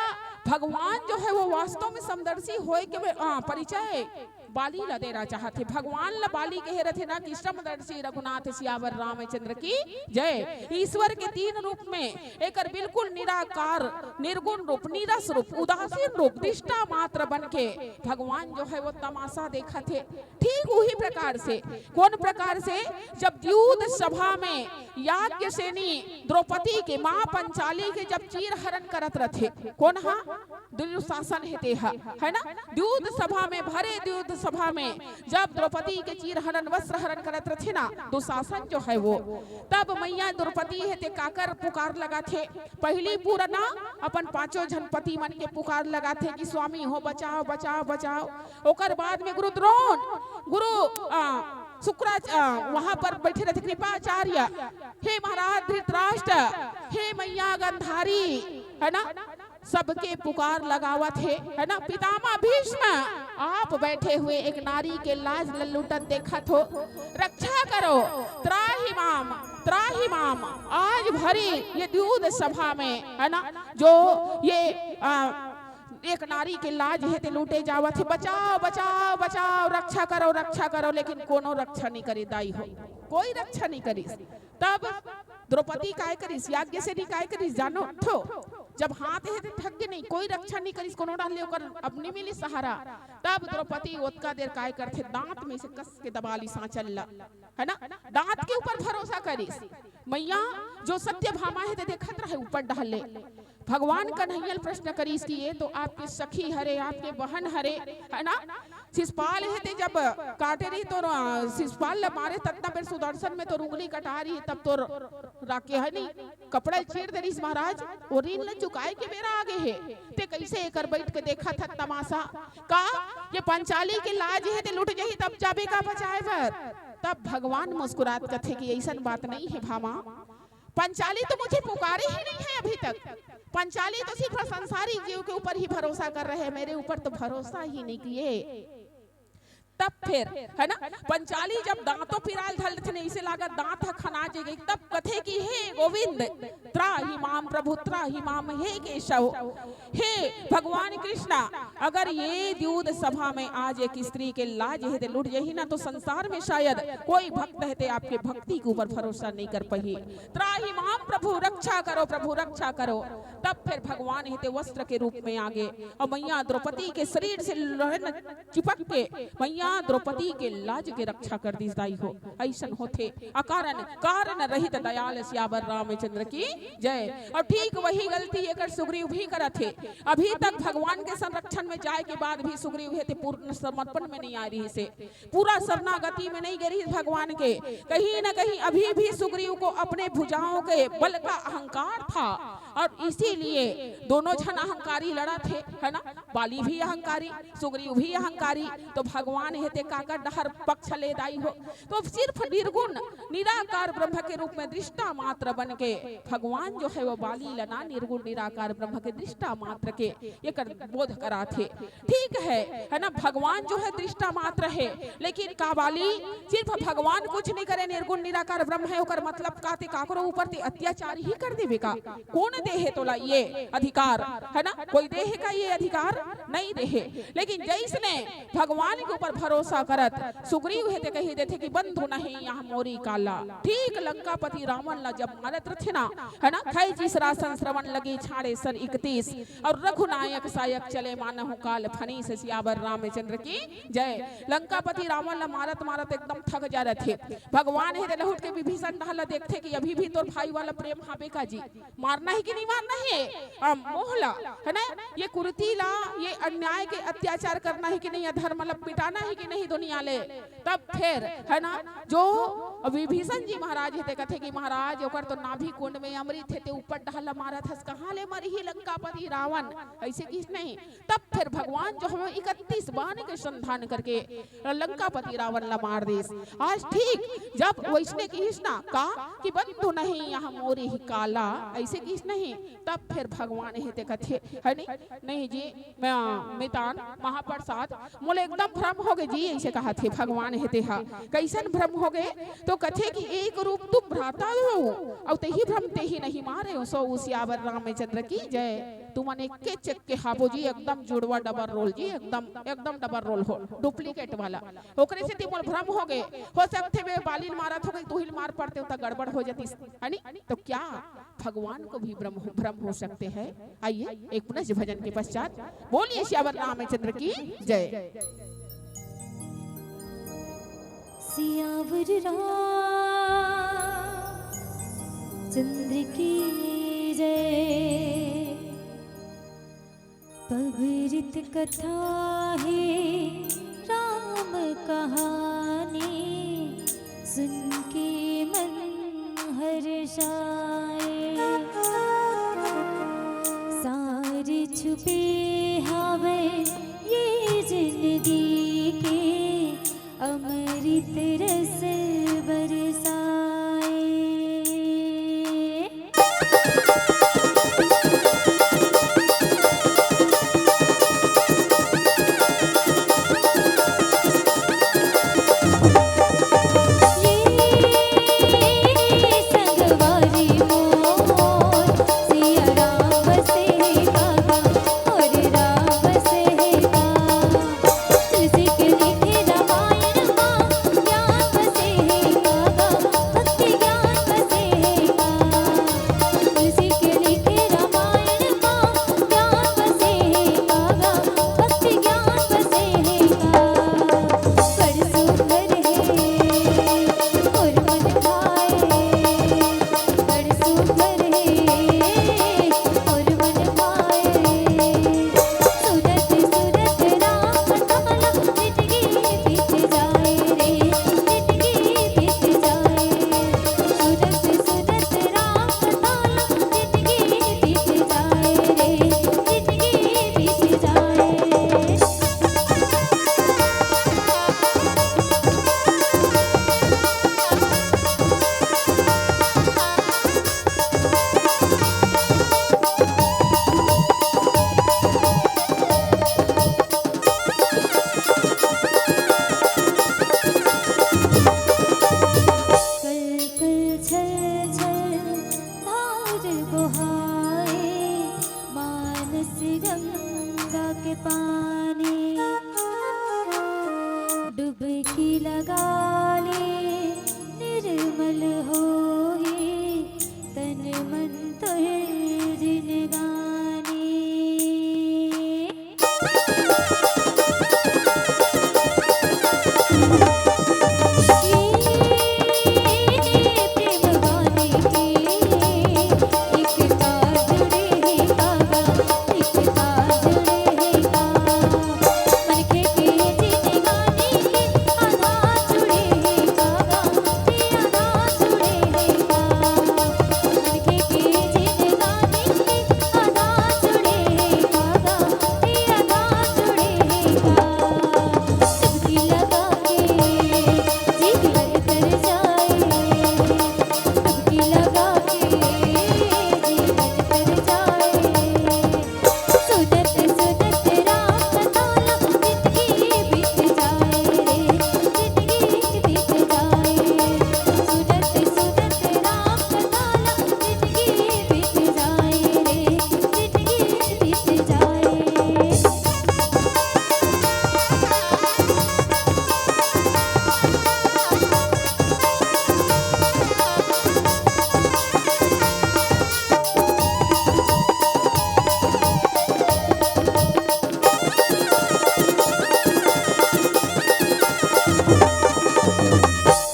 भगवान जो है वो वास्तव में समदर्शी होए के, आ, परिचय बाली ला देना चाहत हे। भगवान ला बाली कहे रथे ना कि समदर्शी रघुनाथ सियावर रामचंद्र की जय। ईश्वर के तीन रूप में एकर बिल्कुल निराकार, निर्गुण रूप, नीरस रूप, उदासीन रूप, दृष्टा मात्र बन के भगवान जो है वो तमाशा देखत हे। ठीक उही प्रकार से, कौन प्रकार से? जब द्यूत सभा में याज्ञसेनी द्रौपदी के, माँ पंचाली के जब चीर हरण करत रथे, कौन हा? दुशासन हे ते हा, है ना? द्यूत सभा में, भरे द्यूत सभा में जब द्रौपदी के चीर हरण, वस्त्र हरण करत रथे ना दुशासन जो है वो, तब मैया द्रौपदी हे ते काकर पुकार लगाथे? पहली पूरा ना अपन पांचों झन पति मन के पुकार लगाथे कि स्वामी हो बचाओ, बचाओ, बचाओ। ओकर बाद में गुरु द्रोण, गुरु, आ, शुक्राच-, आ, वहां पर बैठे रहिथे कृपाचार्य, "हे महाराज धृतराष्ट्र, हे मैया गांधारी," है ना, सबके पुकार लगावत हे, है ना, "पितामह भीष्म, आप बैठे हुए एक नारी के लाज लल्लुटत देखत हो, रक्षा करो, त्राहि माम, त्राहि माम।" आज भरी ये द्यूत सभा में, है ना, जो ये, आ, एक नारी के लाज हे ते लूटे जावत हे, "बचाओ, बचाओ, बचाओ, रक्षा करो, रक्षा करो," लेकिन कोनो रक्षा नहीं करे दाई हो, कोई रक्षा नहीं करिस। तब द्रौपदी काय करिस, याज्ञसेनी काय करिस जानो थो? जब हाथ हे ते थक गे नहीं, कोई रक्षा नहीं करिस, कोनो डाल ले ओकर अब नहीं मिली सहारा। तब द्रौपदी ओतका देर काय करथे, दांत में से कस के दबा ली सांचल ला, है ना, दांत के ऊपर भरोसा करिस। मैया जो सत्यभामा हे ते देखत रहे ऊपर डाल ले, भगवान कन्हैया ल प्रश्न करिस कि ये तो आपके सखी हरे, आपके बहन हरे, है ना? शिशुपाल हे ते जब काटे रही तो, अ, शिशुपाल ल मारे, ततना बेर सुदर्शन में तोर उंगली कटा रही, तब तोर राखे है नहीं, कपड़ा चीर दे रहीस महाराज, वो ऋण ल चुकाए के बेरा आ गे हे। ते कैसे एकर बैठ के देखत हस तमाशा? का ये पंचाली के लाज हे ते लुट जही तब जाबे का बचाए बर? तब भगवान मुस्कुरात कथे कि ऐसन बात नहीं है भामा, पंचाली तो मुझे पुकारे ही नहीं है अभी तक। पंचाली तो सिर्फ संसारी जीव के ऊपर ही भरोसा कर रहे हैं, मेरे ऊपर तो भरोसा ही नहीं किए। तब फिर, है ना, पंचाली जब दांतों पिराल धर लेथे, ऐसे लागत दांत ह खना जे गई, तब कथे कि हे गोविंद, त्राहि माम प्रभु, त्राहि माम हे केशव, हे भगवान कृष्णा, अगर ये द्यूत सभा में आज एक स्त्री के लाज हे ते लुट जही ना, तो संसार में शायद कोई भक्त हे ते आपके भक्ति के ऊपर भरोसा नहीं कर पाही। त्राहि माम प्रभु, रक्षा करो प्रभु, रक्षा करो। तब फिर भगवान हे ते वस्त्र के रूप में आ गे और मैया द्रौपदी के शरीर से लहन चिपक के मैया द्रौपदी के लाज के रक्षा कर दीस दाई हो। ऐसन होथे अकारण कारण रहित दयाल सियावर रामचंद्र की जय। और ठीक वही गलती एकर सुग्रीव भी करत हे। अभी तक भगवान के संरक्षण में जाए के बाद भी सुग्रीव हे ते पूर्ण समर्पण में नहीं आ रही से, पूरा शरणागति में नहीं गे रही भगवान के। कहीं ना कहीं अभी भी सुग्रीव को अपने भुजाओं के बल का अहंकार था और इसीलिए दोनों झन अहंकारी लड़त हे, है ना? बाली भी अहंकारी, सुग्रीव भी अहंकारी, तो भगवान हे ते काकर डहर पक्ष ले दाई हो। तो सिर्फ निर्गुण निराकार ब्रह्म के रूप में दृष्टा मात्र बन के भगवान जो है वो बाली ल ना निर्गुण निराकार ब्रह्म के दृष्टा मात्र के एकर बोध करात हे। ठीक है, है ना, भगवान जो है दृष्टा मात्र है, लेकिन का बाली सिर्फ भगवान कुछ नहीं करे, निर्गुण निराकार ब्रह्म है, ओकर मतलब का ते काकरो ऊपर ते अत्याचार ही कर देवे का? कौन दे हे तोला ये अधिकार, है ना? कोई दे हे का ये अधिकार? नहीं दे हे। लेकिन जैसने भगवान के ऊपर भरोसा करत सुग्रीव हे ते कही देथे कि बंधु नहीं यहाँ मोरी काला। ठीक लंकापति रावण ला जब मारत रथे ना, है ना, खाई जिस रासन श्रवण लगी छाड़े सन इकतीस, और रघुनायक सायक चले मानहु काल फनीस। सियावर रामचंद्र की जय। लंकापति रावण ला मारत मारत एकदम थक जा रथे। भगवान हे ते लहुट के विभीषण डहर ला देखथे कि अभी भी तोर भाई वाला प्रेम हावे का जी, मारना है कि नहीं मारना है? आ, मोह ला, है ना, ये कुरीति ला, ये अन्याय के अत्याचार करना है कि नहीं, अधर्म ला मिटाना है कि नहीं दुनिया ले? तब फिर, है ना, जो विभीषण जी महाराज हे ते कथे कि महाराज, ओकर तो नाभि कुंड में अमृत हे, ते ऊपर डहर ला मारत हस, कहाँ ले मरही लंकापति रावण? ऐसे किस नहीं। तब फिर भगवान जो हमें इकतीस बाण के संधान करके लंकापति रावण ला मार देस। आज ठीक जब वैसने किहिस ना का कि बंधु नहीं यहाँ मोरी ही काला, ऐसे किहिस नहीं, तब फिर भगवान हे ते कथे, है नहीं? नहीं जी, मैं, मितान महाप्रसाद, मोला एकदम भ्रम हो गे जी, ऐसे कहा थे भगवान हे ते हा। कैसन भ्रम हो गे? तो कथे कि एक रूप तुम भ्राता हो, और तेहि भ्रम तेहि नहीं मारे, सो सियावर रामचंद्र की जय। तुमन एके चेक के हाबो जी, एकदम जुड़वा डबल रोल जी, एकदम, एकदम डबल रोल हो, डुप्लीकेट वाला। ओकरे सेती मोला भ्रम हो गे। हो सकथे मैं बाली ल मारत हो गई, तुही ल मार पड़ते हो त गड़बड़ हो जाती, है नी? तो क्या भगवान को भी भ्रम हो, भ्रम हो सकते हैं? आइए एक पुनः भजन के पश्चात बोलिए सियावर रामचंद्र की जय। सियावर रामचंद्र की जय। पबरित कथा हे राम कहानी, सुन के मन हर्षाए। सार छुपे हावय ये जिनगी के, अमृत रस बरसाए। डुबकी लगा ले, निर्मल होही तन मन तोर जिनगानी।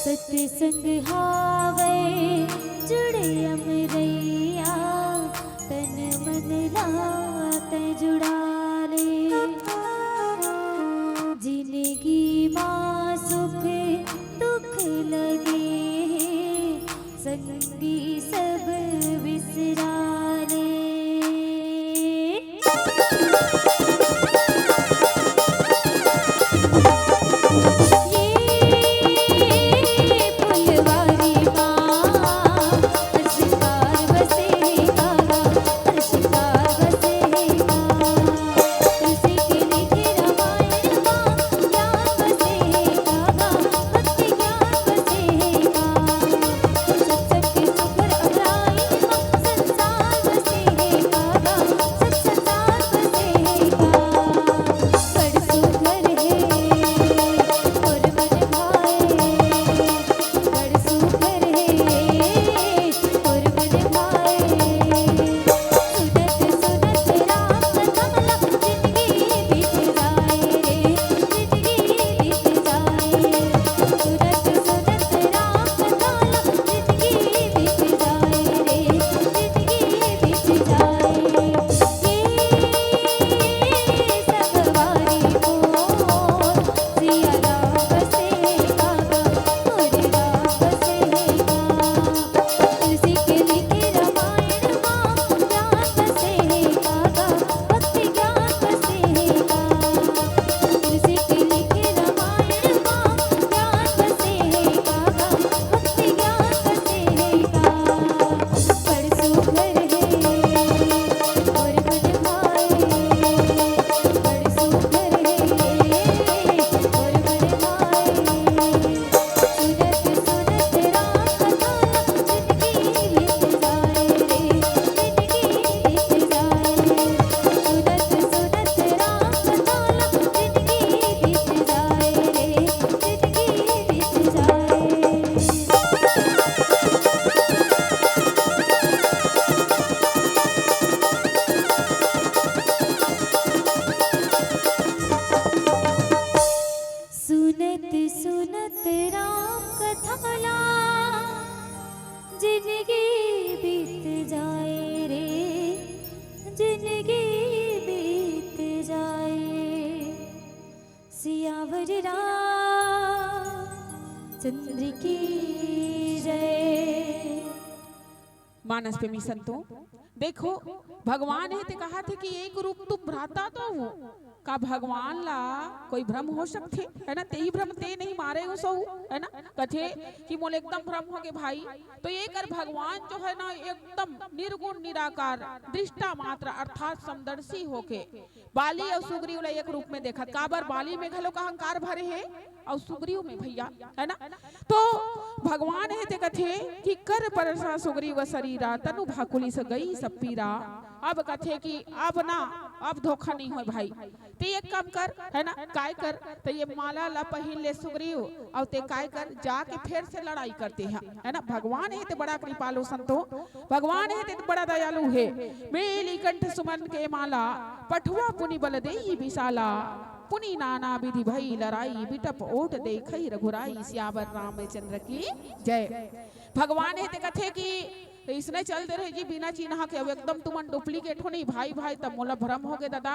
सत्संग हावै जुड़े अमरैया, तन मन ला तैं जुड़ा ले। जिनगी मा सुख दुख लगे, संगी सब बिसरा ले। सुनत सुनत राम कथा ला, जिनगी बीत जाए रे, जिनगी बीत जाए। सियावर रामचंद्र की जय। मानस प्रेमी संतो, देखो, भगवान हे ते कहा थे कि एक रूप तुम भ्राता तो हो। का भगवान ला कोई भ्रम हो सकथे? है ना, तेही भ्रम ते नहीं मारे हो सहू, है ना। कथे कि मोला एकदम भ्रम हो गे भाई। तो ये कर भगवान जो है ना, एकदम निर्गुण निराकार, दृष्टा मात्र अर्थात समदर्शी होके बाली अउ सुग्रीव ला एक रूप में देखत। काबर बाली में घलो अहंकार भरे हे अउ सुग्रीव में, भैया, है ना। तो भगवान हे ते कथे कि कर परसा सुग्रीव सरीरा, तनु भाकुलिस गई सब पीरा। अब कथे कि अब ना अब धोखा नहीं होय भाई। ते एक काम कर, है ना, काय कर, ते ये माला ला पहिन ले सुग्रीव, अउ ते काय कर, जाके फेर से लड़ाई करते हैं, है ना। भगवान हे ते बड़ा कृपालु संतो, भगवान हे ते बड़ा दयालु हे। मेली कंठ सुमन के माला, पठवा पुनि बल देहि विशाला। पुनि नाना विधि भई लड़ाई, बिटप ओट देखई रघुराई। सियावर रामचंद्र की जय। भगवान हे ते कथे कि इसने चल दे रहे जी बिना चिन्हा के, अब एकदम तुमन डुप्लीकेट हो नहीं भाई, भाई तब मोला भ्रम हो गए दादा।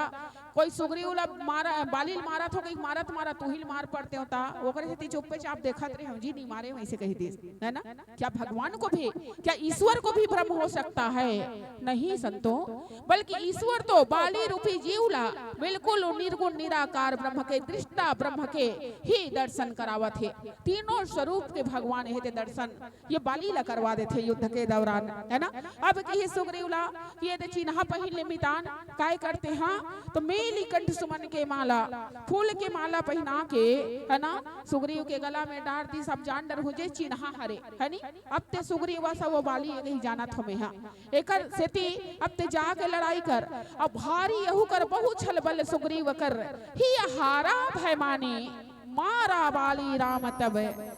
कोई सुग्रीव ला मारा, बाली ला मारा थो, कहीं मारत मारत तुही ला मार पड़ते होता, ओकरे सेती चुप्पे चाप देखत रहे हो जी, नहीं मारे, वैसे कही दिस, है ना। क्या भगवान को भी, क्या ईश्वर को भी भ्रम हो सकता है? नहीं संतो, बल्कि ईश्वर तो बाली रूपी जीव ला बिल्कुल निर्गुण निराकार ब्रह्म के, दृष्टा ब्रह्म के ही दर्शन करावत हे। तीनों स्वरूप के भगवान हे ते दर्शन ये बाली ला करवा देथे युद्ध के दौरान, है ना। अब कही सुग्रीव ला, ये दे चिन्हा पहिन ले मितान, काय करते हाँ, तो मेली कंठ सुमन के माला, फूल के माला पहिना के, है ना, सुग्रीव के गला में डार दिस। सब जान डर हो जे चिन्हा हरे, है नी। अब ते सुग्रीव अस वो बाली ये कही जानत हमें हाँ। एकर सेती अब ते जाके लड़ाई कर। अब भारी यहू कर बहु छल बल सुग्रीव कर, ही हारा भय माने। मारा बाली राम तब,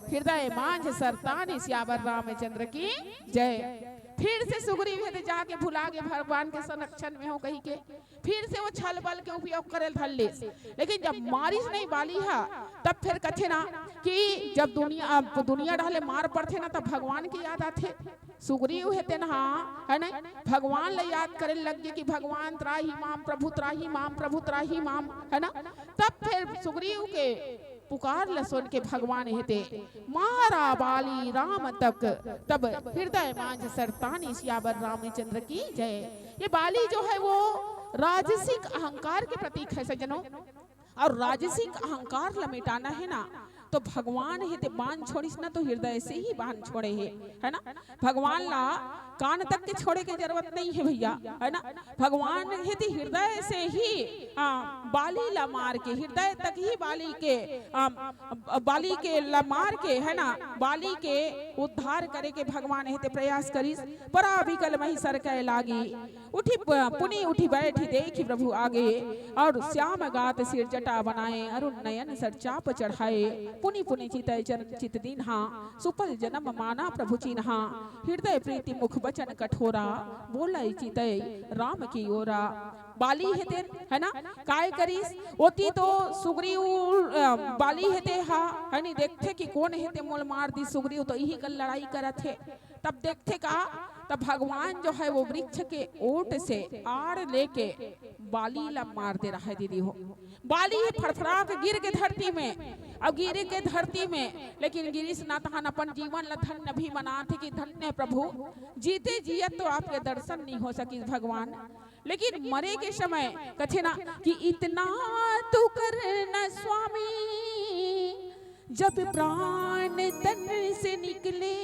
हृदय मांझ सरताने। सियावर रामचंद्र की जय। फिर से सुग्रीव हे ते जाके भुला के भगवान के संरक्षण में हो कही के, फिर से वो छल बल के उपयोग करे धर लेस। लेकिन जब मारिस नहीं बाली हा, तब फिर कथे ना कि जब दुनिया, दुनिया डहले मार पड़थे ना, तब भगवान की याद आथे। सुग्रीव हे तेन हा, है ना, भगवान ला याद करे लग गे कि भगवान त्राहि माम, प्रभु त्राहि माम, प्रभु त्राहि माम, है ना। तब फिर सुग्रीव के पुकार ला सुन के भगवान हे ते मारा बाली राम तक, तब हृदय मांझ सरताने। सियावर रामचंद्र की जय। ये बाली जो है वो राजसिक अहंकार के प्रतीक है सज्जनों, और राजसिक अहंकार ला मिटाना है ना, तो भगवान हे ते बाण छोड़िस ना, तो हृदय से ही बाण छोड़े हे, है ना। भगवान ला कान तक के छोड़े के जरूरत नहीं है भैया, है ना। भगवान हे ते हृदय से ही, आ, बाली ला मार के, हृदय तक ही बाली के, आ, बाली के ला मार के, है ना, बाली के उद्धार करे के भगवान हे ते प्रयास करिस। परा विकल मही सर कै लागी, उठी प-, पुनि उठी बैठी देखि प्रभु आगे। और श्याम गात सिर जटा बनाए, अरुण नयन सर चाप चढ़ाए। पुनि पुनि चितै चरण चित दीन्हा, सुफल जन्म माना प्रभु चीन्हा। हृदय प्रीति मुख वचन कठोरा, बोलै चितै राम की ओरा। बाली हे तेन, है ना, काय करिस? ओती तो सुग्रीव, अ, बाली हे ते हा, है नी, देखथे कि कोन हे ते मोल मार दी। सुग्रीव तो इही कर लड़ाई करत हे। तब देखथे का, तब भगवान जो है वो वृक्ष के ओट से आड़ लेके बाली ला मार दे रहा है दीदी हो। बाली ही फड़फड़ा के गिर के धरती में, अब गिर के धरती में, लेकिन गिरिस ना तहन अपन जीवन ला धन्य भी मनाथे कि धन्य प्रभु, जीते जियत तो आपके दर्शन नहीं हो सकिस भगवान, लेकिन मरे के समय कथे ना कि इतना तो करना स्वामी, जब प्राण तन से निकले,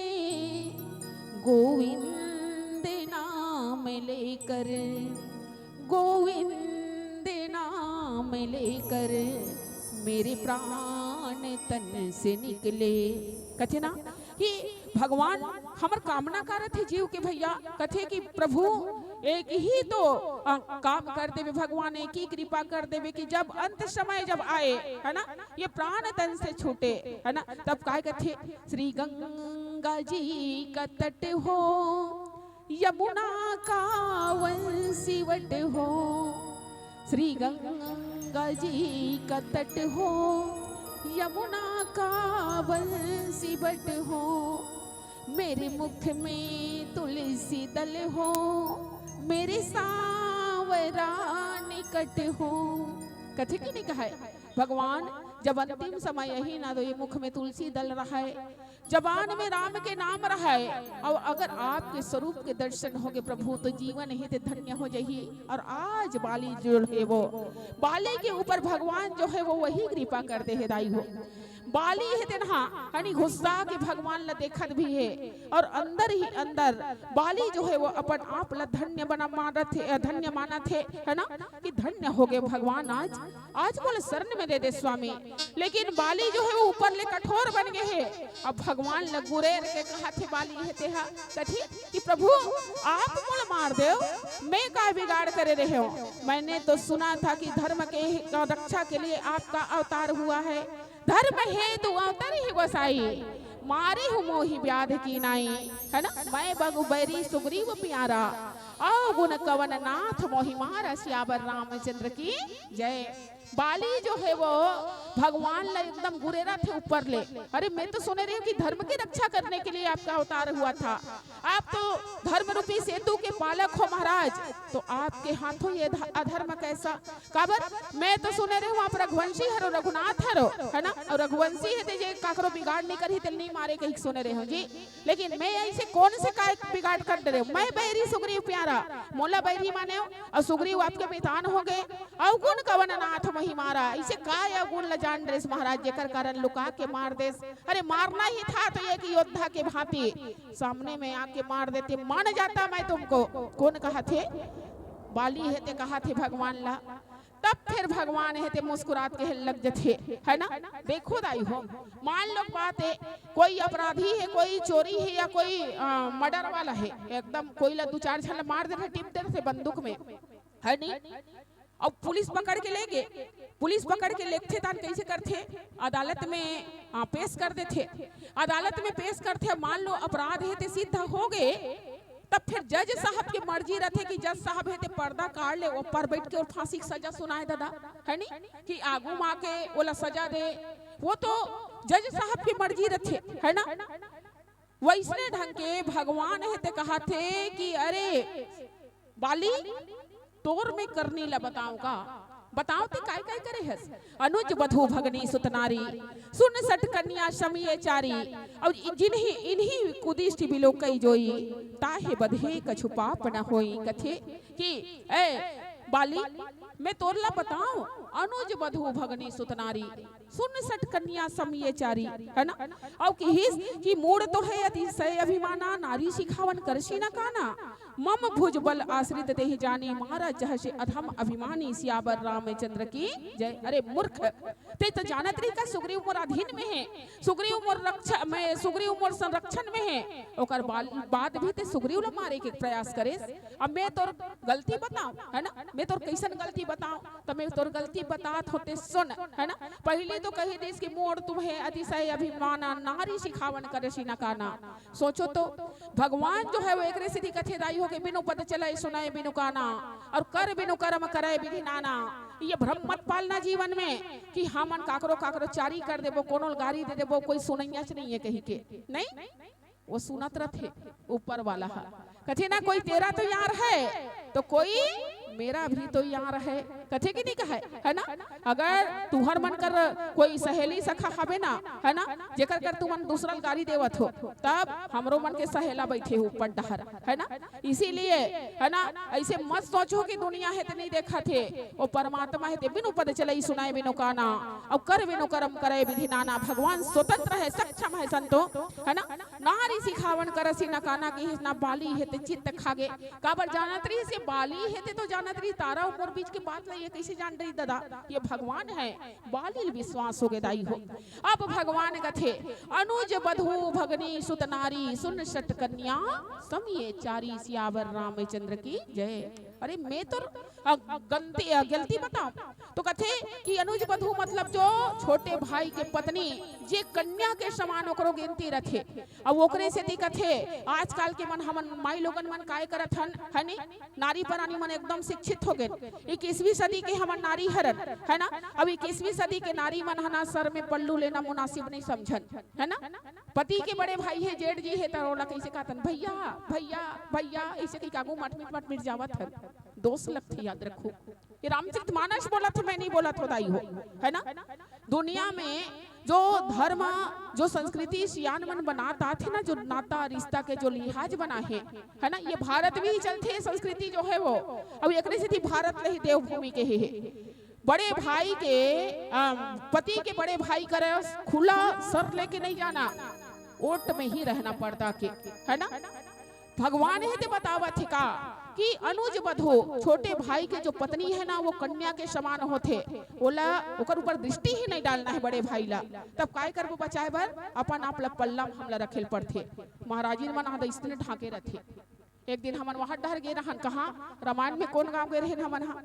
गोविंद नाम लेकर, गोविंद नाम लेकर, मेरे प्राण तन से निकले। कथे ना कि भगवान हमर कामना करत हे जीव के भैया, कथे कि प्रभु एक ही तो, अ, काम कर देवे भगवान, एक ही कृपा कर देवे कि जब अंत समय जब आए, है ना, ये प्राण तन से छूटे, है ना, तब काय कथे, श्री गंगा जी का तट हो, यमुना का वंशीवट हो, श्री गंगा जी का तट हो, यमुना का वंशीवट हो, मेरे मुख में तुलसी दल हो, मेरे सांवरा निकट हो। कथे कि नहीं कहे भगवान, जब अंतिम समय यही ना तो ये मुख में तुलसी दल रहा है, जबान में राम के नाम रहे, और अगर आपके स्वरूप के दर्शन होगे प्रभु, तो जीवन ही ते धन्य हो जाही। और आज बाली जो है वो, बाली के ऊपर भगवान जो है वो वही कृपा कर दे हे दाई हो। बाली हे तेन हा, यानी गुस्सा के भगवान ला देखत भी हे, और अंदर ही अंदर बाली जो हे वो अपन आप ला धन्य बना मानत हे, धन्य मानत हे, है ना, कि धन्य हो गे भगवान, आज, आज मोला शरण में दे दे स्वामी। लेकिन बाली जो हे वो ऊपर ले कठोर बन गे हे। अब भगवान ला गुरेर के कहाथे बाली हे तेहा, कथे कि प्रभु, आप मोला मार देव, मैं का बिगाड़ करे रहे हो? मैंने तो सुना था कि धर्म के रक्षा के लिए आपका अवतार हुआ है। धर्म हेतु अवतरिस गोसाई, मारिहु मोहि व्याध की नाई, है ना? मैं बघु बैरी सुग्रीव प्यारा, अवगुन कवन नाथ मोहि मारा, सियावर रामचंद्र की जय। बाली जो हे वो भगवान ला एकदम गुरेरथे ऊपर ले। अरे, मैं तो सुने रहे हूँ कि धर्म की रक्षा करने के लिए आपका अवतार हुआ था, आप तो धर्म रूपी सेतु के पालक हो महाराज, तो आपके हाथों ये ध-, अधर्म कैसा? काबर मैं तो सुने रहे हूँ आप रघुवंशी हरो, रघुनाथ हरो, है ना? और रघुवंशी हे ते जे काकरो बिगाड़ नहीं करही, तेल नहीं मारे कही सुने रहे हूँ जी। लेकिन मैं ऐसे कौन से काय बिगाड़ कर डरे? मैं बैरी सुग्रीव प्यारा, मोला बैरी माने हो, और सुग्रीव आपके मितान हो गए। अवगुण कवन नाथ मोहि मारा, ऐसे काय अवगुण ल जान रेस महाराज, जेकर कारण लुका के मार देस? अरे, मारना ही था तो एक योद्धा के भांति सामने में आके मार देते, मान जाता मैं तुमको। कौन कहाथे? बाली हे ते कहाथे भगवान ला। तब फिर भगवान हे ते मुस्कुरात कहे लग जथे, है ना? देखो दाई हो, मान लो बात हे, कोई अपराधी हे, कोई चोरी हे या कोई, अ, मर्डर वाला हे, एकदम कोई ला दू चार झन ला मार देथे, टिप देथे बंदूक में, है नी? अब पुलिस पकड़ के ले गे, पुलिस पकड़ के लेगथे तान कैसे करथे? अदालत में, आ, पेश कर देथे। अदालत में पेश करथे, मान लो अपराध हे ते सिद्ध हो गे, तब फिर जज साहब के मर्जी रथे कि जज साहब हे ते पर्दा काढ़ ले, ऊपर बैठ के और फांसी के सजा सुनाए दादा, है नी? कि आगू मा के ओला सजा दे, वो तो जज साहब के मर्जी रथे, है ना? वैसने ढंग के भगवान हे ते कहाथे कि अरे बाली, तोर में करनी ला बताओ का? बताओ ते काय काय करे हस? अनुज वधु भगनी सुत नारी, सुन सट कन्या सम ये चारी, और जिन्हीं इन्हीं कुदिष्ट बिलो कई जोई, ताहे बधे कछु पाप न होई। कथे कि ए बाली, मैं तोर ला बताऊं, अनुज वधु भगनी सुत नारी, सुन सट कन्या सम ये चारी, है ना? अउ किहिस कि मूढ़ तो है अतिशय अभिमाना, नारी सिखावन करसी न काना। मम भुज बल आश्रित देहि जानी, मारा जहसे अधम अभिमानी। सियावर रामचंद्र की जय। अरे मूर्ख, ते तो जानत रही का सुग्रीव मोर अधीन में है, सुग्रीव मोर रक्षा में, सुग्रीव मोर संरक्षण में है, ओकर बाल-, बाद भी ते सुग्रीव ला मारे के प्रयास करेस। अब मैं तोर गलती बताऊं, है ना? मैं तोर कैसन गलती बताऊं? त मैं तोर गलती बतात हों ते सुन, है ना? पहिली तो कही दिस कि मूढ़ तुम है अतिशय अभिमाना, नारी सिखावन करसी न काना। सोचो तो, भगवान जो है वो एकरे सेती कथे दाई हो के बिनु पद चले सुने बिनु काना, और कर बिनु कर्म करे विधि नाना। ये भ्रम मत पालना जीवन में कि हमन काकरो काकरो चारी कर देबो, कोनो ल गारी दे देबो, कोई सुनैया च नहीं है कही के, नहीं? वो सुनत रथे ऊपर वाला हा। कथे ना, कोई तेरा तो यार है तो कोई मेरा भी तो यार है, कथे कि नहीं कहे, है ना? अगर तुहर मन कर कोई सहेली सखा हवे ना, है ना, जेकर कर तुमन दूसरा ल गारी देवत हो, तब हमरो मन के सहेला बैठे हो ऊपर डहर, है ना? इसीलिए, है ना, ऐसे मत सोचो कि दुनिया हे त नहीं देखत हे, वो परमात्मा हे ते बिनु पद चलई सुनाए बिनु काना, अउ कर बिनु करम करे विधि नाना। भगवान स्वतंत्र है, सक्षम है संतो, है ना? नारी सिखावन करसी न काना, किहिस ना बाली हे ते चित्त खागे। काबर जानत रहिस ये बाली हे ते तो जानत रहिस, तारा अउ मोर बीच के बात ला ये कैसे जान रही दादा? ये भगवान है, बाली ल विश्वास हो गे दाई हो। अब भगवान कथे, अनुज वधु भगनी सुत नारी, सुन सट कन्या सम ये चारी। सियावर रामचंद्र की जय। अरे मैं तोर, अ, गलती, अ, गलती बताऊं तो कथे कि अनुज वधु मतलब जो छोटे भाई के पत्नी, जे कन्या के समान ओकरो गिनती रथे। अब ओकरे सेती कथे, आजकल के मन हमन माई लोगन मन काय करत हन, है नी? नारी परानी मन एकदम शिक्षित हो गेन। इक्कीसवीं सदी के हमन नारी हरन, है ना? अब इक्कीसवीं सदी के नारी मन ह ना सर में पल्लू लेना मुनासिब नहीं समझन, है ना? पति के बड़े भाई हे, जेठ जी हे, त ओला कैसे कहतन, भैया, भैया, भैया, ऐसे कही के आगू मटमिट मटमिट जावत हन। दोष लगथे, याद रखो। ये रामचरित मानस बोलत हे, मैं नहीं बोलत हों दाई हो, है ना? दुनिया में जो धर्म, जो संस्कृति सियान मन बनात आथे ना, जो नाता रिश्ता के जो लिहाज बना हे, है ना, ये भारत में ही चलथे, ये संस्कृति जो है वो। अब एकरे सेती भारत ल ही देवभूमि कहे हे। बड़े भाई के, अम, पति के बड़े भाई करा खुला सर लेके नहीं जाना, ओट में ही रहना पर्दा के, है ना? भगवान हे ते बतावत हे का कि अनुज बधो, छोटे भाई के जो पत्नी है ना, वो कन्या के समान होथे, ओला, ओकर ऊपर दृष्टि ही नहीं डालना है बड़े भाई ला। तब काय करबो बचाए बर? अपन आप ला पल्ला म हमला रखेल पड़थे। महाराजिन मन आदे इसने ढांके रथे। एक दिन हमन वहां डहर गे रहन, कहाँ? रामायण में कोन गांव गे रहेन हमन हा?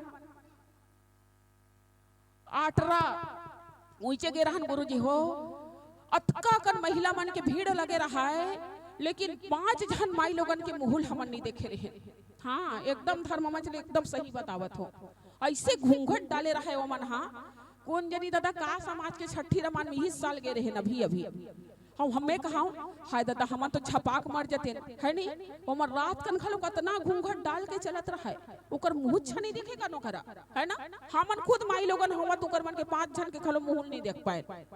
आटरा। उइचे गे रहन गुरुजी हो, अतका कन महिला मन के भीड़ लगे रहाय, लेकिन पांच झन माई लोगन के मुहुल हमन नहीं देखे रहेन। हाँ, एकदम धर्म मंच ले एकदम सही बतावत हो। ऐसे घूंघट डाले रहाय ओमन हा। कोन जनी दादा का समाज के छठी रमान में इस साल गे रहेन अभी अभी। हम हमें कहा, हाय दादा, हमन तो छपाक मर जतेन, है नी? ओमन रात कन घलो कतना घूंघट डाल के चलत रहाय, ओकर मुहूछ नहीं दिखे कनो करा, है ना? हमन खुद माई लोगन होवत ओकर मन के पांच झन के घलो मुहूल नहीं देख पाए।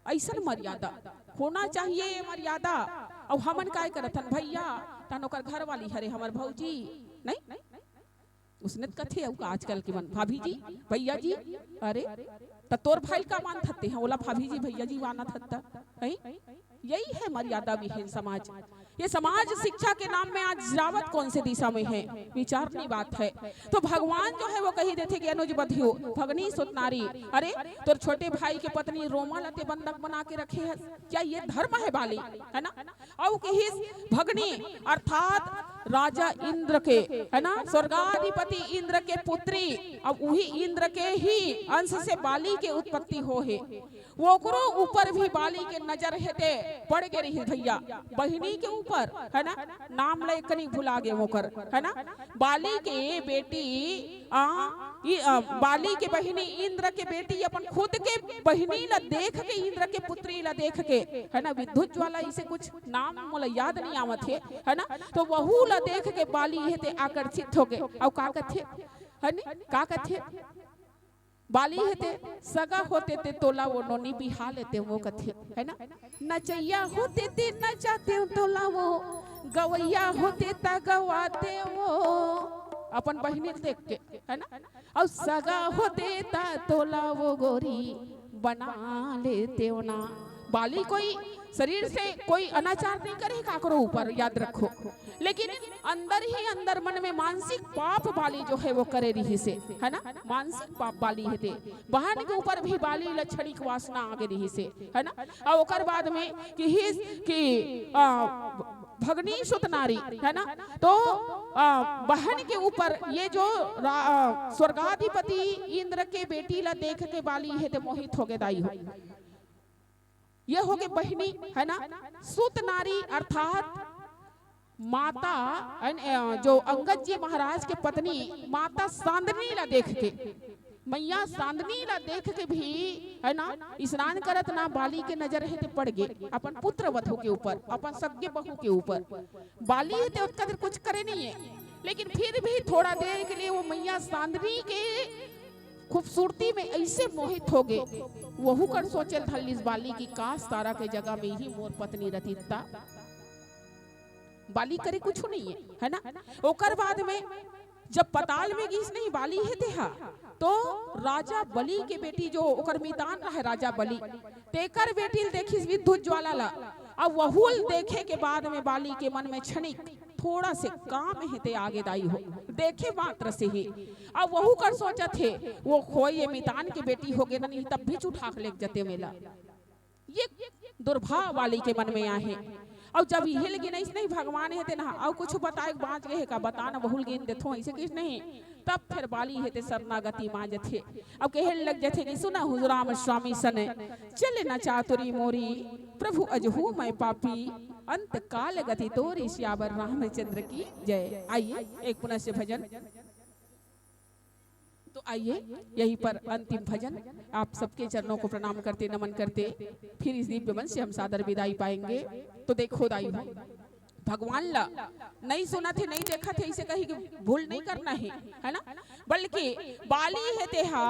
ऐसन मर्यादा होना चाहिए, ये मर्यादा। अउ हमन काय करत हन भैया? तन ओकर घर वाली हरे हमर भौजी, नहीं? उसने त कथे अउ आजकल के मन, भाभी जी, भैया जी, अरे, त तोर भाई का मानत हते हैं, ओला भाभी जी, भैया जी मानत हत्ता, हैं? यही है मर्यादा विहीन समाज। ये समाज शिक्षा के नाम में आज जावत कौन से दिशा में है, विचार नहीं बात है। तो भगवान जो है वो कही देथे कि अनुज बधियो, भगनी सुत नारी, अरे, तोर छोटे भाई के पत्नी रोमा ला ते बंधक बना के रखे है, क्या ये धर्म है बाली, है ना? अउ किहिस भगनी अर्थात राजा इंद्र के, है ना, स्वर्गाधिपति इंद्र के पुत्री, अब वही इंद्र के ही अंश से बाली के उत्पत्ति हो हे। वो ओकरो ऊपर भी बाली के नजर हेते पड़ गे रही भैया, बहिनी के ऊपर, है ना, नाम ले कनी भुला गे ओकर, है ना, बाली के बेटी, आ, ई, आ, बाली के बहिनी, इंद्र के बेटी अपन खुद के बहिनी ला देख के, इंद्र के पुत्री ला देख के, है ना, विद्युत ज्वाला, इसे कुछ नाम मोला याद नहीं आवत हे, है ना, तो वहू ला देख के बाली हे ते आकर्षित हो गए। अउ का कथे, है नी, का कथे? बाली हे ते सगा होते ते तोला वो नोनी बिहा लेते वो कथे, है ना? नचैया होते ते नचाते तोला वो, गवैया होते ता गवाते वो, अपन बहिनी देख के, है ना? अउ सगा होते ता तोला वो गोरी बना लेते वो ना। बाली कोई शरीर से कोई अनाचार नहीं करे काकरो ऊपर, याद रखो, लेकिन अंदर ही अंदर मन में मानसिक पाप बाली जो है वो करे रही से, है ना, मानसिक पाप बाली हे ते। बहन के ऊपर भी बाली लक्षणिक वासना आगे रही से, है ना। और ओकर बाद में कि हिस कि, आ, भगनी सुत नारी, है ना, तो, आ, बहन के ऊपर ये जो रा-, आ, स्वर्गाधिपति इंद्र के बेटी ला देख के बाली हे ते मोहित हो गए दाई हो। ये हो गए बहिनी, है ना, सुत नारी अर्थात माता, अन-, अ, जो अंगद जी महाराज के पत्नी माता चांदनी ला देख के, मैया चांदनी ला देख के भी, है ना, स्नान करत ना बाली के नजर हे ते पड़ गे, अपन पुत्र वधु के ऊपर, अपन सगे बहू के ऊपर। बाली हे ते ओतका देर कुछ करे नहीं है, लेकिन फिर भी थोड़ा देर के लिए वो मैया चांदनी के खूबसूरती में ऐसे मोहित हो गए, वहू कर सोचे धलिस बाली की काश तारा के जगह में ही मोर पत्नी रतिता। बाली करे कुछ नहीं है, है ना। ओकर बाद में जब पताल में गिस नहीं बाली हे तेहा, तो राजा बलि के बेटी जो ओकर मितान रहे राजा बलि, तेकर बेटी ल देखिस विद्युत ज्वाला ला। अब वहू ल देखे के बाद में बाली के मन में क्षणिक थोड़ा से काम हे ते आगे दाई हो, देखे मात्र से ही। अब वहू कर सोचत हे, वो खोए ये मितान के बेटी हो गे ना, नहीं तब भी उठा के लेके जते मेला। ये दुर्भाव बाली के मन में आहे। अउ जब इहे लगी नहीं, नहीं भगवान हे ते ना, अउ कुछ बताए बाँच गए हे का, बता ना, बहुल गेन देथो, ऐसे किस नहीं। तब फिर बाली हे ते शरणागति माँ जथे। अब कहे लग जथे कि सुना हुजराम स्वामी सन, चले ना चातुरी मोरी, प्रभु अजहू मैं पापी, अंत काल गति तोरी, सियावर रामचंद्र की जय। आइए एक पुनः से भजन। तो आइए, यहीं पर अंतिम भजन, आप सबके चरणों को प्रणाम करते, नमन करते, फिर इस दिव्य मंच से हम सादर विदाई पाएंगे। तो देखो दाई हो, भगवान ला नहीं सुनत हे, नहीं देखत हे, इसे कहीं की भूल नहीं करना है, है ना? बल्कि बाली हे तेहा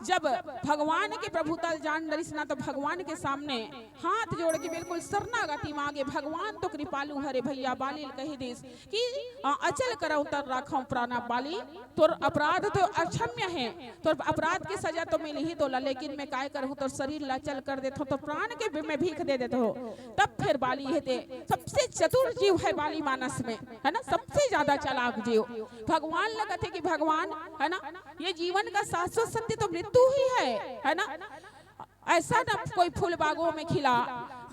जब भगवान के प्रभुता ल जान डरिस ना, तो भगवान के सामने हाथ जोड़ के बिल्कुल शरणागति मांगे, "भगवान तो कृपालु हरे भैया।" बाली ल कहि दिस कि, "अ, अचल करौं तन राखौं प्राना बाली, तोर अपराध तो अक्षम्य हे, तोर अपराध के सजा तो मिलही तोला, लेकिन मैं काय करहूं, तोर शरीर ला अचल कर देथौं, तोर प्राण के भी मैं भीख दे देथौं।" तब फिर बाली हे ते सबसे चतुर जीव है बाली मानस में, है ना, सबसे ज्यादा चालाक जीव। भगवान ला कथे कि भगवान, है ना, ये जीवन का शाश्वत सत्य तो मृत्यु ही है, है ना। ऐसा न कोई फूल बागों में खिला,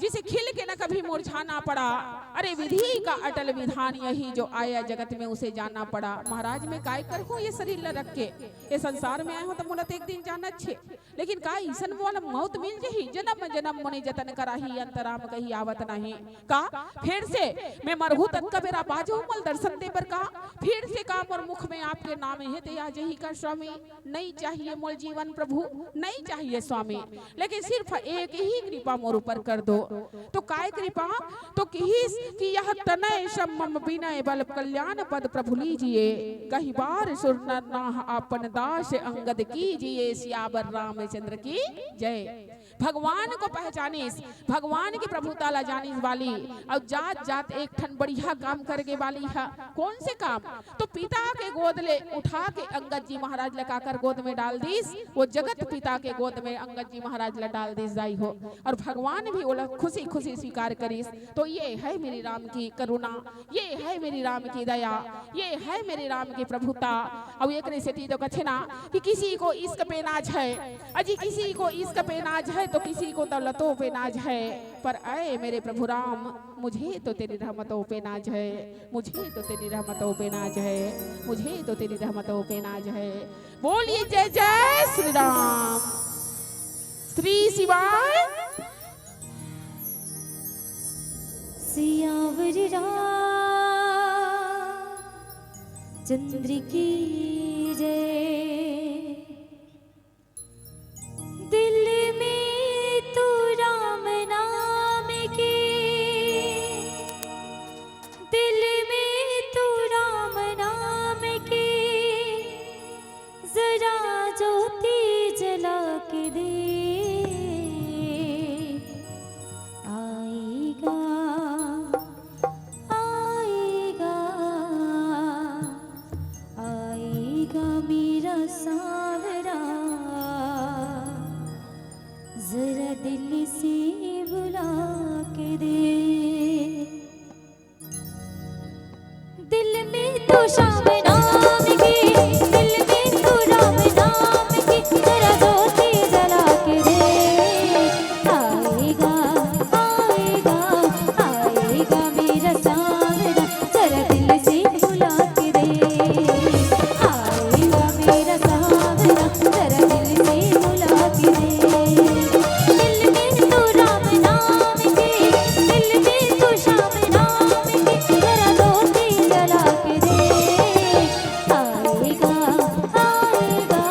जिसे खिल के न कभी मुरझाना पड़ा। अरे विधि का अटल विधान यही, जो आया जगत में उसे जाना पड़ा। महाराज, मैं काय करहूं ये शरीर ला रख के, ये संसार में आए हौं तो मोला तो एक दिन जाना छे, लेकिन का अइसन मोला मौत मिल जही? जनम जनम मुनि जतन कराही, अंत राम कहीं आवत नहीं। का फिर से मैं मरहूं ततका बेरा बाजहू मोला दर्शन दे बर का? फिर से का मोर मुख में आपके नाम हे ते आ जही का स्वामी? नहीं चाहिए मोल जीवन प्रभु, नहीं चाहिए स्वामी, लेकिन सिर्फ एक ही कृपा मोर ऊपर कर दो। तो काय कृपा? तो किहिस कि यह तनय सम मम विनय, बल कल्याण पद प्रभु लीजिए, कहि बार सुर नर नाह आपन दास अंगद कीजिए। सियावर रामचंद्र की जय। भगवान को पहचानिस, भगवान के प्रभुता ला जानिस बाली, अउ जात जात एक ठन बढ़िया काम करगे बाली ह। कौन से काम? तो पिता के गोद ले उठा के अंगद जी महाराज ला काकर गोद में डाल दिस, वो जगत पिता के गोद में अंगद जी महाराज ला डाल दिस दाई हो। और भगवान भी ओला खुशी खुशी स्वीकार करिस। तो ये है मेरी राम की करुणा, ये है मेरी राम की दया, ये है मेरी राम की प्रभुता। अउ एकरे सेती तो कथे ना कि किसी को इश्क पे नाज है, अजी किसी को इश्क पे नाज है तो किसी को दौलतों पे नाज है, पर ऐ मेरे प्रभु राम, मुझे तो तेरी रहमतों पे नाज है, मुझे तो तेरी रहमतों पे नाज है, मुझे तो तेरी रहमतों पे नाज है। बोलिए जय जय श्री राम, श्री शिवाय। सियावर रामचंद्र की जय। दिल में तो राम नाम की, दिल में तो राम नाम की जरा ज्योति जला के दे। आएगा, आएगा, आएगा मेरा सांवरा, जरा दिल से बुला के दे। दिल में तो श्याम नाम की, दिल में तो राम नाम की, जरा ज्योति जला के दे। आएगा, आएगा, आएगा मेरा सांवरा, जरा दिल से बुला के दे। आएगा मेरा सांवरा, जरा दिल से बुला के दे। दिल में तो राम नाम की, दिल में तो श्याम नाम की, जरा ज्योति जला के दे। आएगा, आएगा,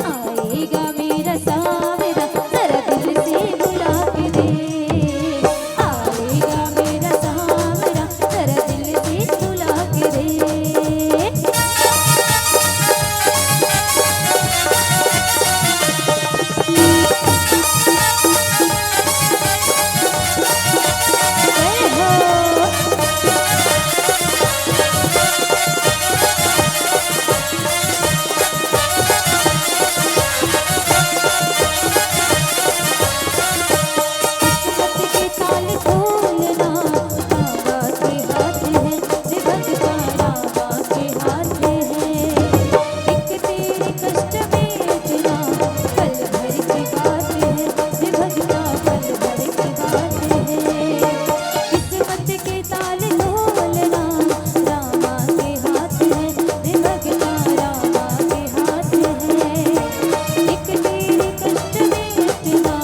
आएगा मेरा सांवरा, जरा दिल से बुला के दे। आएगा मेरा सांवरा, जरा दिल से बुला के दे। जय हो। किस्मत के ताल खोलना बाबा के हाथ है, रे भगता रामा के हाथ है। एक तेरे कष्ट में इतना, पल भर की बात है, रे भगता पल भर की बात है। किस्मत के ताल खोलना रामा के हाथ है, रे भगता रामा के हाथ है। एक तेरे कष्ट में इतना,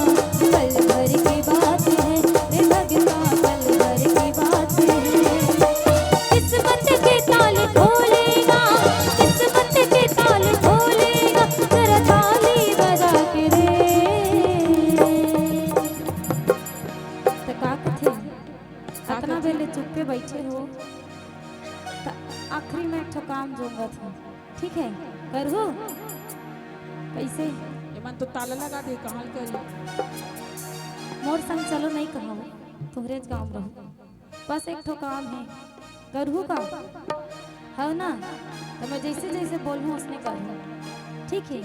पल भर की बात है, रे भगता पल भर की बात है। किस्मत के ताले खोलेगा, किस्मत के ताले खोलेगा, जरा ताली बजा के दे। त का कथे? अतना बेले चुप्पे बइठे हो, त आखिरी में एक ठो काम जोंगत हूँ, ठीक है? करहू? कैसे? ये तो ताला लगा दे, कहाँ करी? मोर संग चलो नहीं कहाओ, तोहरेच गाँव में रहू। बस एक ठो काम है, करहू का? हव ना? तो मैं जैसे जैसे बोलहूँ, उसने करहू। ठीक है?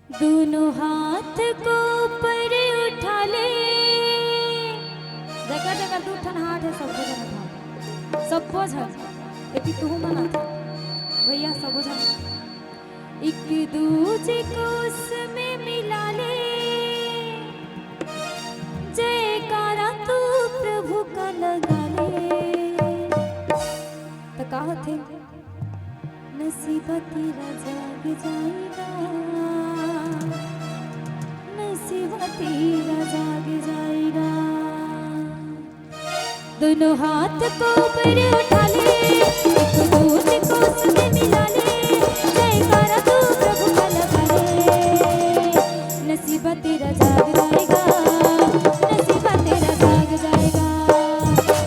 दोनों हाथ को ऊपर उठा ले। जगह जगह दू ठन हाथ है, सबो झन उठा। सबो झन। एती तुहू मन आथे। भैया, सबो झन। एक दूजे को उसमें मिला ले। जयकारा तू प्रभु का लगा ले। तो का होथे? नसीबा तेरा जाग जाएगा, नसीबा तेरा जाग जाएगा। दोनों हाथ को ऊपर उठा ले, एक दूजे को उसमें मिला ले, जयकारा तू प्रभु का लगा ले। नसीबा तेरा जाग जाएगा, नसीबा तेरा जाग जाएगा,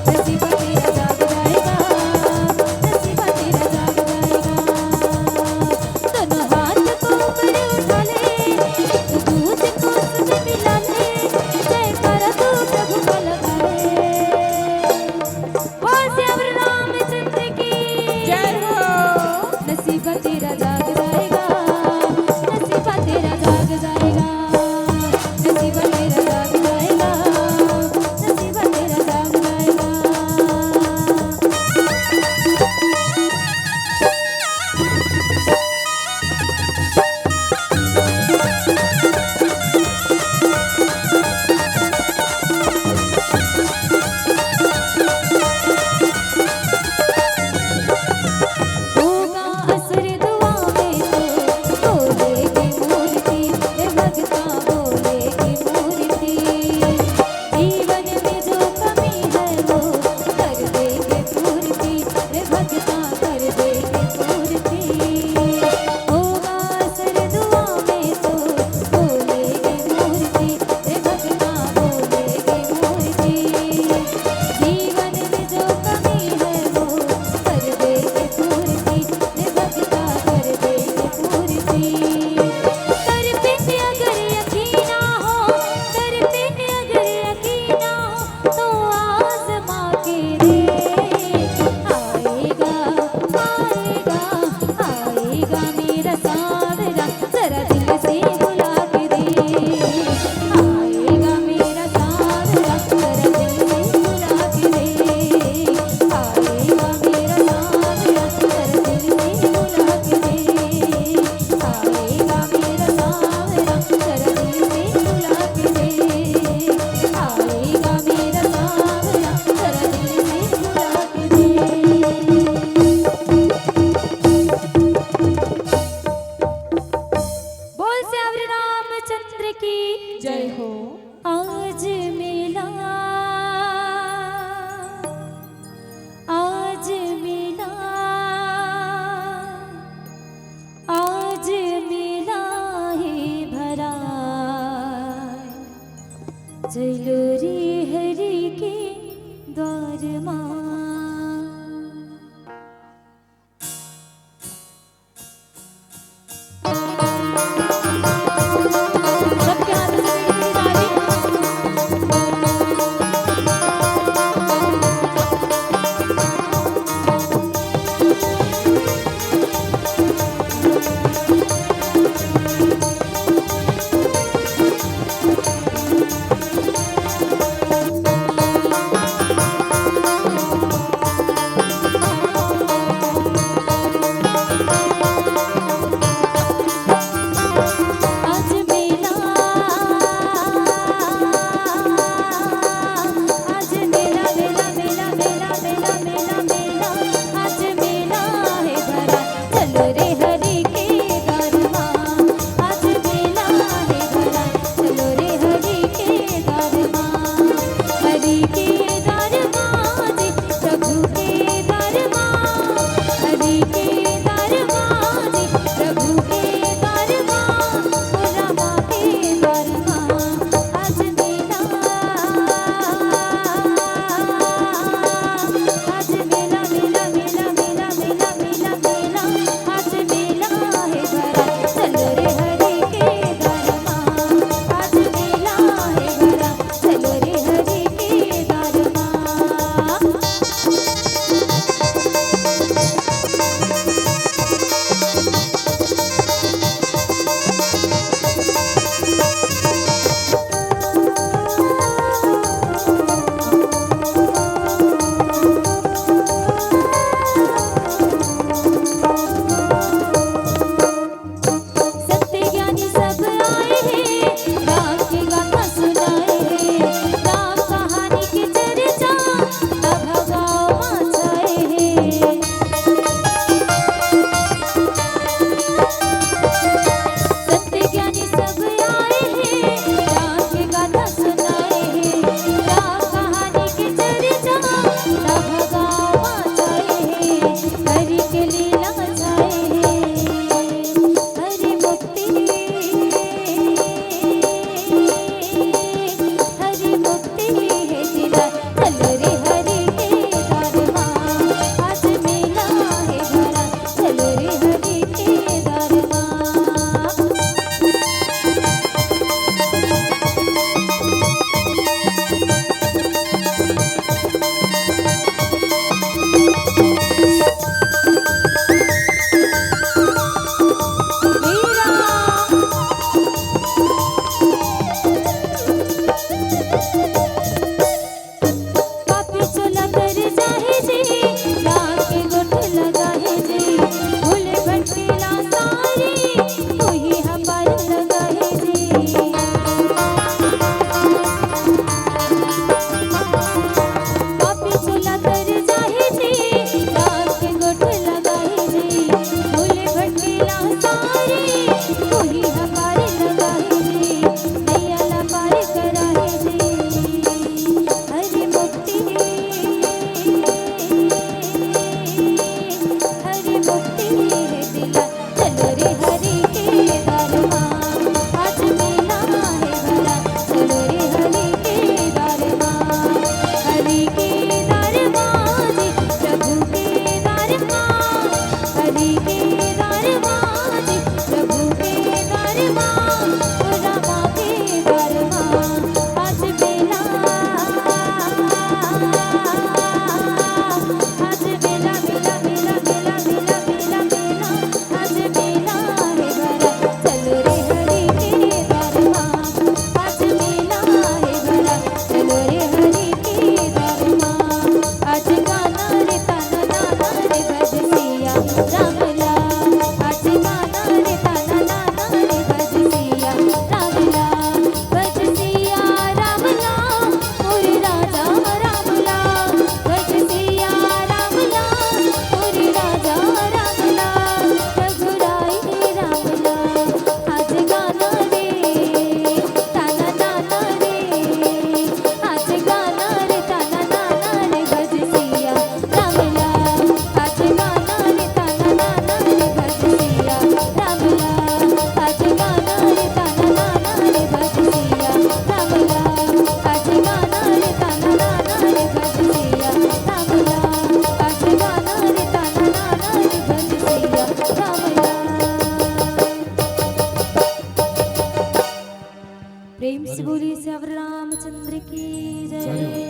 नसीबा तेरा जाग जाएगा, नसीबा तेरा जाग जाएगा। दोनों हाथ को ऊपर उठा ले, एक दूजे को उसमें मिला ले, जयकारा तू प्रभु का लगा ले। बोल सियावर रामचंद्र की जय हो। नसीबा तेरा जाग जाएगा, नसीबा तेरा जाग जाएगा, नसीबा तेरा जाग जाएगा, नसीबा तेरा जाग जाएगा। होगा असर दुआ में तो बोलेगी मूर्ति, रे भगता बोलेगी मूर्ति। जीवन में जो कमी है वो कर देंगे पूर्ति, रे भगता कर देंगे पूर्ति। होगा असर दुआ में तो बोलेगी मूर्ति, रे भगता बोलेगी मूर्ति। जीवन में जो कमी है वो कर देंगे पूर्ति, रे भगता कर देंगे पूर्ति। सर पे अगर यकीन ना हो, सर पे अगर यकीन ना हो, तो आजमा के देख, आएगा, आएगा, आएगा मेरा सांवरा, जरा दिल से बुला के देख। आएगा मेरा सांवरा, जरा दिल से बुला के देख। आएगा मेरा सांवरा, जरा दिल से बुला के देख। आएगा मेरा सांवरा, जरा दिल से बुला के देख। आएगा मेरा सांवरा, जरा दिल से बुला के देख। बोल सियावर रामचंद्र की जय हो। आज मिला, आज मिला, आज मिला है भरा, चलो रे हरि के द्वार मा। पापी चोला कर जाहे जी, जाके गोठ लगाहे जी, भोले भटकेला सारी, उही हमार लगाहे जी। पापी चोला कर जाहे जी, जाके गोठ लगाहे जी, भोले भटकेला सारी, उही हमार लगाहे जी, नैया ला पार कराहे जी। हरि मुक्ति, हरि मुक्ति हे दिला, चलो रे हरि के दरबार, आज मेला हे भरा, चलो रे हरि के दरबार, हरि के दरबार जी, प्रभु के दरबार, हरि के दरबार जी, प्रभु के दरबार, रामा के दरबार, आज मेला, आज मेला, मेला, मेला, आज मेला हे भरा, चलो रे हरि के दरबार, आज मेला हे भरा, चलो रे हरि के दरबार, आज गाना रे ताना नाना रे बज सिया राम ला, आज गाना रे ताना नाना रे बज सिया राम ला, बज सिया राम ला, मोरे राजा राम ला, बज सिया राम ला, मोरे राजा राम ला, रघुराई राम ला, आज गाना रे ताना नाना रे, आज गाना रे ताना नाना रे बज सिया राम ला, आज गाना रे ताना नाना रे बज सिया राम ला, आज गाना रे ताना नाना रे बज सिया राम ला, आज गाना रे ताना नाना रे बज सिया राम ला, आज गाना रे ताना नाना रे बज सिया राम ला। प्रेम से बोलिए सियावर रामचंद्र की जय।